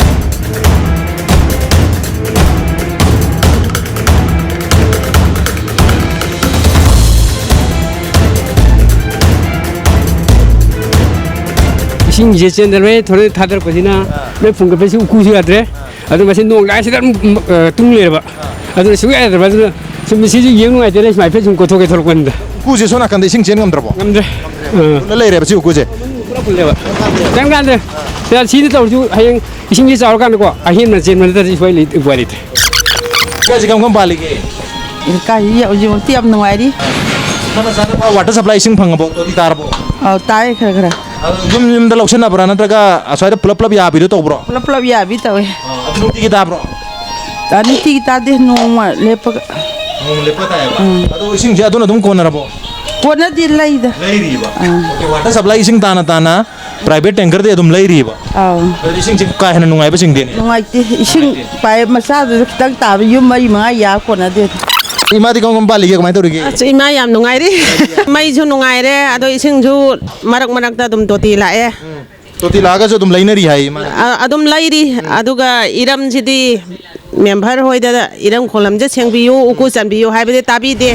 ꯏꯁꯤꯡꯁꯦ ꯆꯦꯟꯗꯅ ꯂꯣꯏ ꯊꯣꯔꯛ ꯊꯥꯗꯔꯛꯄꯁꯤꯅ ꯂꯣꯏ ꯐꯨꯝꯒꯠꯄꯁꯤ ꯎꯀꯨꯁꯨ ꯌꯥꯗ꯭ꯔꯦ꯫ ꯑꯗꯨ ꯃꯁꯤ ꯅꯣꯡ ꯂꯥꯛꯑꯁꯤꯗ ꯑꯗꯨꯝ, ꯑ, ꯇꯨꯡ ꯂꯩꯔꯕ꯫ ꯑꯗꯨꯅ ꯁꯨꯡꯌꯥ ꯌꯥꯗ꯭ꯔꯕ꯫ ꯑꯗꯨꯅ ꯁꯨꯝ ꯃꯁꯤꯁꯨ ꯌꯦꯡ ꯅꯨꯡꯉꯥꯏꯇꯦꯅ ꯁꯨꯃꯥꯏꯅ ꯐꯦꯠ ꯁꯨꯝ ꯀꯣꯠꯊꯣꯛꯀꯦ ꯊꯣꯛꯂꯛꯄꯅꯤꯗ꯫ ꯎꯀꯨꯁꯦ ꯁꯣꯝ ꯅꯥꯀꯟꯗ ꯏꯁꯤꯡ ꯆꯦꯟ ꯉꯝꯗ꯭ꯔꯕꯣ? ꯉꯝꯗ꯭ꯔꯦ꯫ ꯑꯥ꯫ ꯐꯨꯜꯂ ꯂꯩꯔꯦꯕ ꯁꯤ ꯎꯀꯨꯁꯦ? ꯄꯨꯔꯥ ꯐꯨꯜꯂꯦꯕ꯫ ꯆꯪꯀꯥꯟꯗ ꯁꯤꯗ ꯇꯧꯔꯁꯨ ꯍꯌꯦꯡ ꯏꯁꯤꯡꯁꯦ ꯆꯥꯎꯔꯀꯥꯟꯗꯀꯣ ꯑꯍꯦꯟꯕ ꯆꯦꯟꯕ ꯅꯠꯇ꯭ꯔꯗꯤ ꯁꯨꯡꯂꯩ ꯂꯩ-, ꯎꯄꯥꯏ ꯂꯩꯇ꯭ꯔꯦ꯫ ꯂꯩꯀꯥꯏꯁꯤ ꯀꯔꯝ ꯀꯔꯝ ꯄꯥꯜꯂꯤꯒꯦ? ꯂꯩꯀꯥꯏꯁꯤ ꯍꯧꯖꯤꯛꯃꯛꯇꯤ ꯌꯥꯝ ꯅꯨꯡꯉꯥꯏꯔꯤ꯫ ꯁꯥꯟꯅ ꯁꯥꯟꯅꯕ ꯋꯥꯇꯔ ꯁꯄ꯭ꯂꯥꯏ ꯏꯁꯤꯡ ꯐꯪꯉꯕꯣ? ꯇꯣꯇꯤ ꯇꯥꯔꯕꯣ? ꯑꯧ, ꯇꯥꯏ ꯈꯔ ꯈꯔ꯫ ꯑꯗꯣ ꯌꯨꯝ ꯌꯨꯝꯗ ꯂꯧꯁꯟꯅꯕ꯭ꯔꯥ ꯅꯠꯇ꯭ꯔꯒ ꯑꯁ꯭ꯋꯥꯏꯗ ꯄꯨꯂꯞ ꯄꯨꯂꯞ ꯌꯥꯕꯤꯗꯣ ꯇꯧꯕ꯭ꯔꯣ? ꯄꯨꯂꯞ ꯄꯨꯂꯞ ꯌꯥꯕꯤ ꯇꯧꯋꯦ꯫ ꯑ, ꯑꯗꯨ ꯅꯨꯡꯇꯤꯒꯤ ꯇꯥꯕ꯭ꯔꯣ? ꯑ, ꯅꯨꯡꯇꯤꯒꯤ ꯇꯥꯗꯦ, ꯅꯣꯡꯃ ꯂꯦꯞꯄꯒ꯫ ꯅꯣꯡꯃ ꯂꯦꯞꯄ ꯇꯥꯏꯌꯦꯕ? ꯎꯝ꯫ ꯑꯗꯣ ꯏꯁꯤꯡꯁꯦ ꯑꯗꯨꯅ ꯑꯗꯨꯝ ꯀꯣꯟꯅꯔꯕꯣ? ꯀꯣꯟꯅꯗꯦ, ꯂꯩꯗ꯫ ꯂꯩꯔꯤꯕ? ꯑꯥ꯫ ꯑꯣꯀꯦ, water supply ꯏꯁꯤꯡ ꯇꯥꯅ ꯇꯥꯅ private tankerꯗꯤ ꯑꯗꯨꯝ ꯂꯩꯔꯤꯕ? ꯑꯥꯎ꯫ ꯑꯗꯨꯗꯤ ꯏꯁꯤꯡꯁꯦ ꯀꯥ ꯍꯦꯟꯅ ꯅꯨꯡꯉꯥꯏꯕ ꯆꯤꯡꯗꯦꯅꯦ? ꯅꯨꯡꯉꯥꯏꯇꯦ꯫ ꯏꯁꯤꯡ ꯅꯨꯡꯉꯥꯏꯇꯦ꯫ Pipe ꯃꯆꯥꯗꯨꯗ ꯈꯤꯇꯪ ꯇꯥꯕ ꯌꯨꯝ ꯃꯔꯤ ꯃꯉꯥ ꯌꯥ ꯀꯣꯟꯅꯗꯦ꯫ ꯏꯃꯥꯗꯤ ꯀꯔꯝ ꯀꯔꯝ ꯄꯥꯜꯂꯤꯒꯦ? ꯀꯃꯥꯏꯅ ꯇꯧꯔꯤꯒꯦ? ꯑꯁ, ꯏꯃꯥ ꯌꯥꯝ ꯅꯨꯡꯉꯥꯏꯔꯤ꯫ ꯃꯩꯁꯨ ꯅꯨꯡꯉꯥꯏꯔꯦ, ꯑꯗꯣ ꯏꯁꯤꯡꯁꯨ ꯃꯔꯛ ꯃꯔꯛꯇ ꯑꯗꯨꯝ ꯇꯣꯇꯤ ꯂꯥꯛꯑꯦ꯫ ꯎꯝ꯫ ꯇꯣꯇꯤ ꯂꯥꯛꯑꯒꯁꯨ ꯑꯗꯨꯝ ꯂꯩꯅꯔꯤ ꯍꯥꯏ ꯏꯃꯥꯅ꯫ ꯑ-, ꯑꯗꯨꯝ ꯂꯩꯔꯤ꯫ ꯎꯝ꯫ ꯑꯗꯨꯒ ꯏꯔꯝꯁꯤꯗꯤ member ꯍꯣꯏꯗ ꯏꯔꯝ ꯈꯣꯡꯂꯝꯁꯦ ꯁꯦꯡꯕꯤꯌꯨ, ꯎꯀꯨ ꯆꯟꯕꯤꯌꯨ ꯍꯥꯏꯕꯗꯤ ꯇꯥꯕꯤꯗꯦ꯫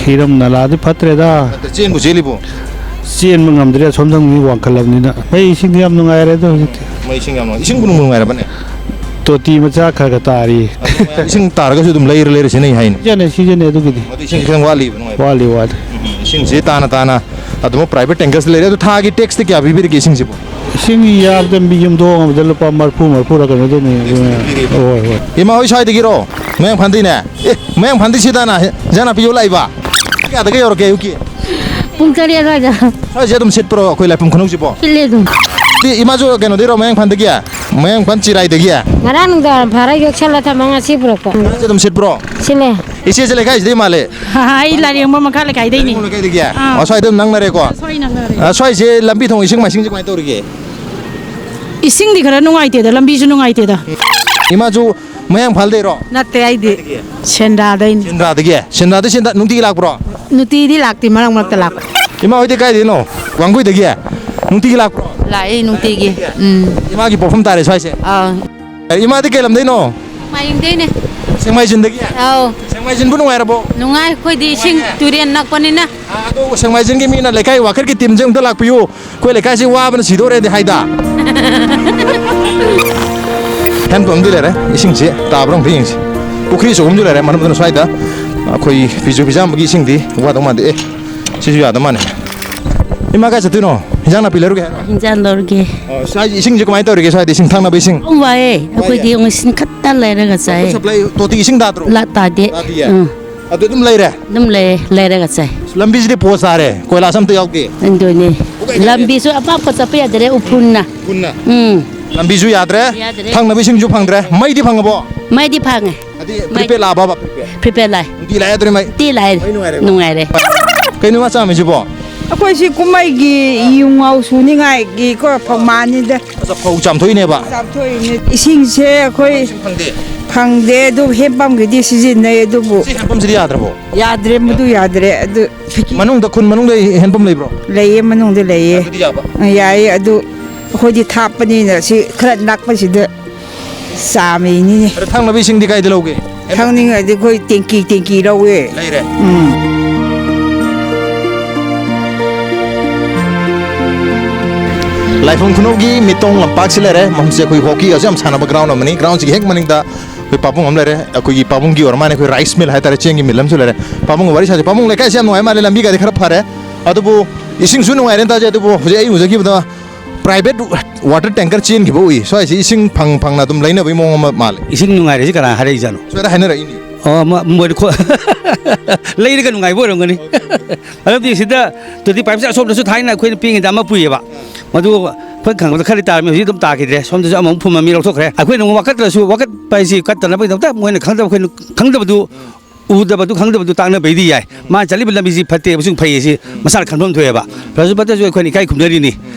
ꯏꯔꯝ ꯅꯂꯥꯗꯤ ꯐꯠꯇ꯭ꯔꯦꯗ꯫ ꯆꯦꯟꯕꯨ ꯆꯦꯜꯂꯤꯕꯣ? ꯆꯦꯟꯕ ꯉꯝꯗ꯭ꯔꯦ, ꯑꯁꯣꯝꯗ ꯃꯤ ꯋꯥꯡꯈꯠꯂꯕꯅꯤꯅ꯫ ꯃꯩ ꯏꯁꯤꯡꯗꯤ ꯌꯥꯝ ꯅꯨꯡꯉꯥꯏꯔꯦꯗ ꯍꯧꯖꯤꯛꯇꯤ꯫ ꯃꯩ ꯏꯁꯤꯡ ꯌꯥꯝ ꯅꯨꯡꯉꯥꯏ-, ꯏꯁꯤꯡꯕꯨ ꯅꯨꯡꯕꯨ ꯅꯨꯡꯉꯥꯏꯔꯕꯅꯦ? ꯇꯣꯇꯤ ꯃꯆꯥ ꯈꯔ ꯈꯔ ꯇꯥꯔꯤ꯫ ꯑꯗꯨ ꯏꯁꯤꯡ ꯇꯥꯔꯒꯁꯨ ꯑꯗꯨꯝ ꯂꯩꯔ ꯂꯩꯔ ꯁꯤꯖꯤꯟꯅꯩ ꯍꯥꯏꯅꯦ? ꯁꯤꯖꯤꯟꯅꯩ, ꯁꯤꯖꯤꯟꯅꯩ ꯑꯗꯨꯒꯤꯗꯤ꯫ ꯑꯗꯨ ꯏꯁꯤꯡꯁꯤ ꯈꯤꯇꯪ ꯋꯥꯠꯂꯤꯕ ꯅꯨꯡꯉꯥꯏꯕ? ꯋꯥꯠꯂꯤ, ꯋꯥꯠꯂꯤ꯫ ꯎꯝ, ꯏꯁꯤꯡꯁꯤ ꯇꯥꯅ ꯇꯥꯅ ꯑꯗꯨꯃꯛ private tankerꯁꯤ ꯂꯩꯔꯦ꯫ ꯑꯗꯨ ꯊꯥꯒꯤ taxꯇꯤ ꯀꯌꯥ ꯄꯤꯕꯤꯔꯤꯒꯦ ꯏꯁꯤꯡꯁꯤꯕꯨ? ꯏꯁꯤꯡ ꯌꯥꯕꯗ ꯃꯤ ꯌꯨꯝꯊꯣꯡ ꯑꯃꯗ ꯂꯨꯄꯥ ꯃꯔꯤꯐꯨ, ꯃꯔꯤꯐꯨꯔ ꯀꯩꯅꯣ ꯑꯗꯨꯝ ꯄꯤꯔꯤꯕ? ꯍꯣꯏ, ꯍꯣꯏ꯫ ꯏꯃꯥ ꯍꯣꯏ ꯁ꯭ꯋꯥꯏꯗꯒꯤꯔꯣ? ꯃꯌꯥꯡꯐꯥꯟꯗꯩꯅꯦ? ꯑꯦ, ꯃꯌꯥꯡꯐꯥꯟꯗꯩ ꯁꯤꯗꯥꯅ ꯍꯤꯟꯖꯥꯡ ꯅꯥꯄꯤ ꯌꯣꯜꯂꯛꯏꯕ? ꯄꯨꯡ ꯀꯌꯥꯗꯒ ꯌꯧꯔꯛꯀꯦ ꯑꯌꯨꯛꯀꯤ? ꯄꯨꯡ ꯇꯔꯦꯠ ꯑꯗ꯭ꯋꯥꯏꯗ꯫ ꯁ꯭ꯋꯥꯏꯁꯦ ꯑꯗꯨꯝ ꯁꯤꯠꯄ꯭ꯔꯣ ꯑꯩꯈꯣꯏ ꯂꯥꯏꯐꯝ ꯈꯨꯅꯧꯁꯤꯕꯣ? ꯁꯤꯠꯂꯦ ꯑꯗꯨꯝ꯫ ꯁꯤ ꯏꯃꯥꯁꯨ ꯀꯩꯅꯣꯗꯩꯔꯣ, ꯃꯌꯥꯡꯐꯥꯟꯗꯒꯤ? ꯃꯌꯥꯡꯐꯥꯟ ꯆꯤꯔꯥꯏꯗꯒꯤ? ꯉꯔꯥꯡ ꯅꯨꯡꯗꯥꯡ ꯐꯥꯔ ꯌꯣꯛꯁꯜꯂ ꯊꯝꯃ ꯉꯁꯤ ꯄꯨꯔꯛꯄ꯫ ꯁ꯭ꯋꯥꯏꯁꯦ ꯑꯗꯨꯝ ꯁꯤꯠꯄ꯭ꯔꯣ? ꯁꯤꯠꯂꯦ꯫ ꯏꯆꯦꯁꯦ ꯂꯩꯀꯥꯏꯁꯤꯗꯩ ꯃꯥꯜꯂꯦ? ꯑꯩ ꯂꯥꯏꯔꯦꯝꯕꯝ ꯃꯈꯥ ꯂꯩꯀꯥꯏꯗꯩꯅꯤ꯫ ꯂꯥꯏꯔꯦꯝꯕꯝ ꯂꯩꯀꯥꯏꯗꯒꯤ? ꯑꯥ꯫ ꯑꯣ, ꯁ꯭ꯋꯥꯏꯗ ꯑꯗꯨꯝ ꯅꯛꯅꯔꯦꯀꯣ? ꯁ꯭ꯋꯥꯏ ꯅꯛꯅꯔꯦ꯫ ꯑꯥ, ꯁ꯭ꯋꯥꯏꯁꯦ ꯂꯝꯕꯤ ꯊꯣꯡ ꯏꯁꯤꯡ ꯃꯥꯏꯁꯤꯡꯁꯦ ꯀꯃꯥꯏꯅ ꯇꯧꯔꯤꯒꯦ? ꯏꯁꯤꯡꯗꯤ ꯈꯔ ꯅꯨꯡꯉꯥꯏꯇꯦꯗ, ꯂꯝꯕꯤꯁꯨ ꯅꯨꯡꯉꯥꯏꯇꯦꯗ꯫ ꯏꯃꯥꯁꯨ ꯃꯌꯥꯡꯐꯥꯜꯗꯩꯔꯣ? ꯅꯠꯇꯦ, ꯑꯩꯗꯤ ꯀꯥꯏꯗꯒꯤ? ꯁꯦꯟꯗ꯭ꯔꯥꯗꯩꯅꯤ꯫ ꯁꯦꯟꯗ꯭ꯔꯥꯗꯒꯤ? ꯁꯦꯟꯗ꯭ꯔꯥꯗꯩ ꯁꯦꯟꯗ꯭ꯔꯥ ꯅꯨꯡꯇꯤꯒꯤ ꯂꯥꯛꯄ꯭ꯔꯣ? ꯅꯨꯡꯇꯤꯗꯤ ꯂꯥꯛꯇꯦ, ꯃꯔꯛ ꯃꯔꯛꯇ ꯂꯥꯛꯄ꯫ ꯏꯃꯥ ꯍꯣꯏꯗꯤ ꯀꯥꯏꯗꯩꯅꯣ? ꯋꯥꯡꯒꯣꯏꯗꯒꯤ? ꯅꯨꯡꯇꯤꯒꯤ ꯂꯥꯛꯄ꯭ꯔꯣ? ꯂꯥꯛꯏ ꯅꯨꯡꯇꯤꯒꯤ꯫ ꯎꯝ꯫ ꯏꯃꯥꯒꯤ ꯄꯣꯛꯐꯝ ꯇꯥꯔꯦ ꯁ꯭ꯋꯥꯏꯁꯦ? ꯑꯥ꯫ ꯏꯃꯥꯗꯤ ꯀꯩ ꯂꯝꯗꯩꯅꯣ? ꯃꯥꯏꯌꯨꯝꯗꯩꯅꯦ꯫ ꯁꯦꯡꯃꯥꯏꯖꯤꯟꯗꯒꯤ? ꯑꯥꯎ꯫ ꯁꯦꯡꯃꯥꯏꯖꯤꯟꯕꯨ ꯅꯨꯡꯉꯥꯏꯔꯕꯣ? ꯅꯨꯡꯉꯥꯏ, ꯑꯩꯈꯣꯏꯗꯤ ꯏꯁꯤꯡ ꯅꯨꯡꯉꯥꯏꯌꯦ? ꯇꯨꯔꯦꯟ ꯅꯛꯄꯅꯤꯅ꯫ ꯑꯥ, ꯑꯗꯣ ꯁꯦꯡꯃꯥꯏꯖꯤꯟꯒꯤ ꯃꯤꯅ ꯂꯩꯀꯥꯏ ꯋꯥꯀꯔꯒꯤ teamꯁꯦ ꯑꯝꯇ ꯂꯥꯛꯄꯤꯌꯨ꯫ ꯑꯩꯈꯣꯏ ꯂꯩꯀꯥꯏꯁꯤ ꯋꯥꯕꯅ ꯁꯤꯗꯣꯔꯦꯗꯤ ꯍꯥꯏꯗ꯫ Handpump ꯑꯃꯗꯤ ꯂꯩꯔꯦ, ꯏꯁꯤꯡꯁꯤ ꯇꯥꯕ꯭ꯔꯥ ꯑꯃꯨꯛꯇ ꯌꯦꯡꯁꯤ꯫ ꯄꯨꯈ꯭ꯔꯤ ꯑꯆꯧꯕ ꯑꯃꯁꯨ ꯂꯩꯔꯦ, ꯃꯔꯝ ꯑꯗꯨꯅ ꯁ꯭ꯋꯥꯏꯗ ꯑꯩꯈꯣꯏ ꯐꯤꯁꯨ ꯐꯤꯖꯥꯝꯕꯒꯤ ꯏꯁꯤꯡꯗꯤ ꯋꯥꯗꯧ ꯃꯥꯟꯗꯦ꯫ ꯑꯦ, ꯁꯤꯁꯨ ꯌꯥꯗꯧ ꯃꯥꯟꯗꯦ꯫ ꯏꯃꯥ, ꯀꯥꯏ ꯆꯠꯇꯣꯏꯅꯣ? ꯍꯤꯟꯖꯥꯡ ꯅꯥꯄꯤ ꯂꯩꯔꯨꯒꯦ ꯍꯥꯏꯔꯣ? ꯍꯤꯟꯖꯥꯡ ꯂꯧꯔꯒꯦ꯫ ꯑꯣ, ꯁ꯭ꯋꯥꯏ ꯏꯁꯤꯡꯁꯦ ꯀꯃꯥꯏꯅ ꯇꯧꯔꯤꯒꯦ ꯁ꯭ꯋꯥꯏꯗ, ꯏꯁꯤꯡ ꯊꯛꯅꯕ ꯏꯁꯤꯡ? ꯌꯥꯝ ꯋꯥꯏꯌꯦ, ꯑꯩꯈꯣꯏꯗꯤ ꯋꯥꯏꯌꯦ? ꯏꯁꯤꯡ ꯈꯛꯇ ꯂꯩꯔꯒ ꯆꯥꯏ꯫ Water supply ꯇꯣꯇꯤ ꯏꯁꯤꯡ ꯇꯥꯗ꯭ꯔꯣ? ꯂꯥ-, ꯇꯥꯗꯦ꯫ ꯇꯥꯗꯤꯌꯦ? ꯎꯝ꯫ ꯑꯗꯨ ꯑꯗꯨꯝ ꯂꯩꯔꯦ? ꯑꯗꯨꯝ ꯂꯩꯌꯦ, ꯂꯩꯔꯒ ꯆꯥꯏ꯫ ꯂꯝꯕꯤꯁꯤꯗꯤ ꯄꯣꯁ ꯇꯥꯔꯦ, ꯀꯣꯏꯂꯥꯁ ꯑꯝꯇ ꯌꯥꯎꯗꯦ꯫ ꯑꯗꯨꯅꯦ꯫ ꯄꯨꯡꯀꯩ ꯀꯩ ꯂꯝꯕꯤꯁꯨ ꯑꯄꯥꯛꯄ ꯆꯠꯄ ꯌꯥꯗ꯭ꯔꯦ, ꯎꯐꯨꯟꯅ꯫ ꯎꯐꯨꯟꯅ? ꯎꯝ꯫ ꯂꯝꯕꯤꯁꯨ ꯌꯥꯗ꯭ꯔꯦ, ꯌꯥꯗ꯭ꯔꯦ꯫ ꯊꯛꯅꯕ ꯏꯁꯤꯡꯁꯨ ꯐꯪꯗ꯭ꯔꯦ꯫ ꯃꯩꯗꯤ ꯐꯪꯉꯕꯣ? ꯃꯩꯗꯤ ꯐꯪꯉꯦ꯫ ꯄ꯭ꯔꯤꯄꯦꯗ ꯂꯥꯛꯑꯕꯕ? ꯄ꯭ꯔꯤꯄꯦꯗ ꯂꯥꯛꯑꯦ꯫ ꯅꯨꯡꯇꯤ ꯂꯥꯛꯑꯦ ꯑꯗꯨꯗꯤ ꯃꯩ? ꯅꯨꯡꯇꯤ ꯂꯥꯛꯑꯦ꯫ ꯃꯩ ꯅꯨꯡꯉꯥꯏꯔꯦꯕ? ꯅꯨꯡꯉꯥꯏꯔꯦ꯫ ꯀꯩꯅꯣ ꯃꯥ ꯆꯥꯝꯃꯤꯁꯤꯕꯣ? ꯑꯩꯈꯣꯏ ꯁꯤ ꯀꯨꯝꯍꯩꯒꯤ ꯌꯨ ꯉꯥꯎ ꯁꯨꯅꯤꯡꯉꯥꯏꯒꯤ ꯀꯣ ꯐꯧꯃꯥꯟꯅꯤꯗ꯫ ꯑꯆꯥ, ꯐꯧ ꯆꯥꯝꯊꯣꯛꯏꯅꯦꯕ? ꯆꯥꯝꯊꯣꯛꯏꯅꯦ꯫ ꯏꯁꯤꯡꯁꯦ ꯑꯩꯈꯣꯏ ꯏꯁꯤꯡ ꯐꯪꯗꯦ? ꯐꯪꯗꯦ, ꯑꯗꯨ ꯍꯦꯟꯄꯝꯒꯤꯗꯤ ꯁꯤꯖꯤꯟꯅꯩ, ꯑꯗꯨꯕꯨ ꯁꯤ ꯍꯦꯟꯄꯝꯁꯤꯗꯤ ꯌꯥꯗ꯭ꯔꯕꯣ? ꯌꯥꯗ꯭ꯔꯦ, ꯃꯗꯨ ꯌꯥꯗ꯭ꯔꯦ꯫ ꯑꯗꯨ ꯃꯅꯨꯡꯗ, ꯈꯨꯟ ꯃꯅꯨꯡꯗ ꯍꯦꯟꯄꯝ ꯂꯩꯕ꯭ꯔꯣ? ꯂꯩꯌꯦ, ꯃꯅꯨꯡꯗ ꯂꯩꯌꯦ꯫ ꯑꯗꯨꯗꯤ ꯌꯥꯕ? ꯑ, ꯌꯥꯏꯌꯦ, ꯑꯗꯨ ꯑꯩꯈꯣꯏꯗꯤ ꯊꯥꯞꯄꯅꯤꯅ ꯁꯤ ꯈꯔ ꯅꯛꯄꯁꯤꯗ ꯆꯥꯝꯃꯤꯅꯤꯅꯦ꯫ ꯑꯗ ꯊꯛꯅꯕ ꯏꯁꯤꯡꯗꯤ ꯀꯥꯏꯗ ꯂꯧꯒꯦ? ꯊꯛꯅꯤꯡꯉꯗꯤ ꯑꯩꯈꯣꯏ ꯇꯦꯡꯀꯤ, ꯇꯦꯡꯀꯤ ꯂꯧꯋꯦ꯫ ꯂꯩꯔꯦ? ꯎꯝ꯫ ꯂꯥꯏꯐꯝ ꯈꯨꯅꯧꯒꯤ ꯃꯤꯇꯣꯡ ꯂꯝꯄꯥꯛꯁꯤ ꯂꯩꯔꯦ꯫ ꯃꯐꯝꯁꯦ ꯑꯩꯈꯣꯏ ꯍꯣꯀꯤꯒꯁꯨ ꯌꯥꯝ ꯁꯥꯟꯅꯕ ꯒ꯭ꯔꯥꯎꯟ ꯑꯃꯅꯤ꯫ ꯒ꯭ꯔꯥꯎꯟꯁꯤꯒꯤ ꯍꯦꯛ ꯃꯅꯤꯡꯗ ꯑꯩꯈꯣꯏ ꯄꯥꯕꯨꯡ ꯑꯃ ꯂꯩꯔꯦ꯫ ꯑꯩꯈꯣꯏꯒꯤ ꯄꯥꯕꯨꯡꯒꯤ ꯑꯣꯏꯔ ꯃꯥꯜꯂꯦ, ꯑꯩꯈꯣꯏ ꯔꯥꯏꯁ ꯃꯤꯜ ꯍꯥꯏꯇꯥꯔꯦ, ꯆꯦꯡꯒꯤ ꯃꯤꯜ ꯑꯃꯁꯨ ꯂꯩꯔꯦ꯫ ꯄꯥꯕꯨꯡꯒ ꯋꯥꯔꯤ ꯁꯥꯁꯦ꯫ ꯄꯥꯕꯨꯡ, ꯂꯩꯀꯥꯏꯁꯦ ꯌꯥꯝ ꯅꯨꯡꯉꯥꯏ ꯃꯥꯜꯂꯦ, ꯂꯝꯕꯤꯒꯗꯤ ꯈꯔ ꯐꯔꯦ꯫ ꯑꯗꯨꯕꯨ ꯏꯁꯤꯡꯁꯨ ꯅꯨꯡꯉꯥꯏꯔꯦꯅ ꯇꯥꯖꯩ꯫ ꯑꯗꯨꯕꯨ ꯍꯧꯖꯤꯛ ꯑꯩ ꯎꯖꯈꯤꯕꯗ private water tanker ꯆꯦꯟꯈꯤꯕ ꯎꯏ꯫ ꯁ꯭ꯋꯥꯏꯁꯤ ꯏꯁꯤꯡ ꯐꯪ ꯐꯪꯅ ꯑꯗꯨꯝ ꯂꯩꯅꯕꯒꯤ ꯃꯑꯣꯡ ꯑꯃ ꯃꯥꯜꯂꯦ꯫ ꯏꯁꯤꯡ ꯅꯨꯡꯉꯥꯏꯔꯤꯁꯤ ꯀꯅꯥ ꯍꯥꯏꯔꯛꯏꯖꯥꯠꯅꯣ? ꯁ꯭ꯋꯥꯏꯗ ꯍꯥꯏꯅꯔꯛꯏꯅꯤ꯫ ꯑꯣ, ꯃ-, ꯃꯣꯏꯗꯤ ꯈꯣ-, ꯂꯩꯔꯒ ꯅꯨꯡꯉꯥꯏꯕ ꯑꯣꯏꯔꯝꯒꯅꯤ꯫ ꯃꯔꯝꯗꯤ ꯁꯤꯗ ꯇꯣꯇꯤ ꯄꯥꯏꯞꯁꯦ ꯑꯁꯣꯝꯗꯁꯨ ꯊꯥꯏꯅ ꯑꯩꯈꯣꯏꯅ ꯄꯤꯛꯏꯉꯩꯗ ꯑꯃ ꯄꯨꯏꯌꯦꯕ꯫ ꯃꯗꯨ ꯑꯩꯈꯣꯏ ꯈꯪꯕꯗ ꯈꯔꯗꯤ ꯇꯥꯔꯝꯃꯤ, ꯍꯧꯖꯤꯛ ꯑꯗꯨꯝ ꯇꯥꯈꯤꯗ꯭ꯔꯦ꯫ ꯁꯣꯝꯗꯁꯨ ꯑꯃꯃꯨꯛ ꯐꯨꯝꯃꯝꯃꯤ, ꯂꯧꯊꯣꯛꯈ꯭ꯔꯦ꯫ ꯑꯩꯈꯣꯏꯅ ꯑꯃꯨꯛ ꯋꯥꯀꯠꯇ꯭ꯔꯁꯨ, ꯋꯥꯀꯠꯄ ꯍꯥꯏꯁꯤ ꯀꯠꯇꯅꯕꯒꯤꯗꯃꯛꯇ ꯃꯣꯏꯅ ꯈꯪꯗꯕ, ꯑꯩꯈꯣꯏꯅ ꯈꯪꯗꯕꯗꯨ, ꯎꯗꯕꯗꯨ ꯈꯪꯗꯕꯗꯨ ꯇꯥꯛꯅꯕꯩꯗꯤ ꯌꯥꯏ꯫ ꯃꯥꯅ ꯆꯠꯂꯤꯕ ꯂꯝꯕꯤꯁꯤ ꯐꯠꯇꯦ, ꯑꯃꯁꯨꯡ ꯐꯩ, ꯑꯁꯤ ꯃꯁꯥꯅ ꯈꯟꯐꯝ ꯊꯣꯛꯑꯦꯕ꯫ ꯐꯔꯁꯨ ꯐꯠꯇ꯭ꯔꯁꯨ ꯑꯩꯈꯣꯏꯅ ꯏꯀꯥꯏ ꯈꯨꯝꯅꯔꯤꯅꯤ꯫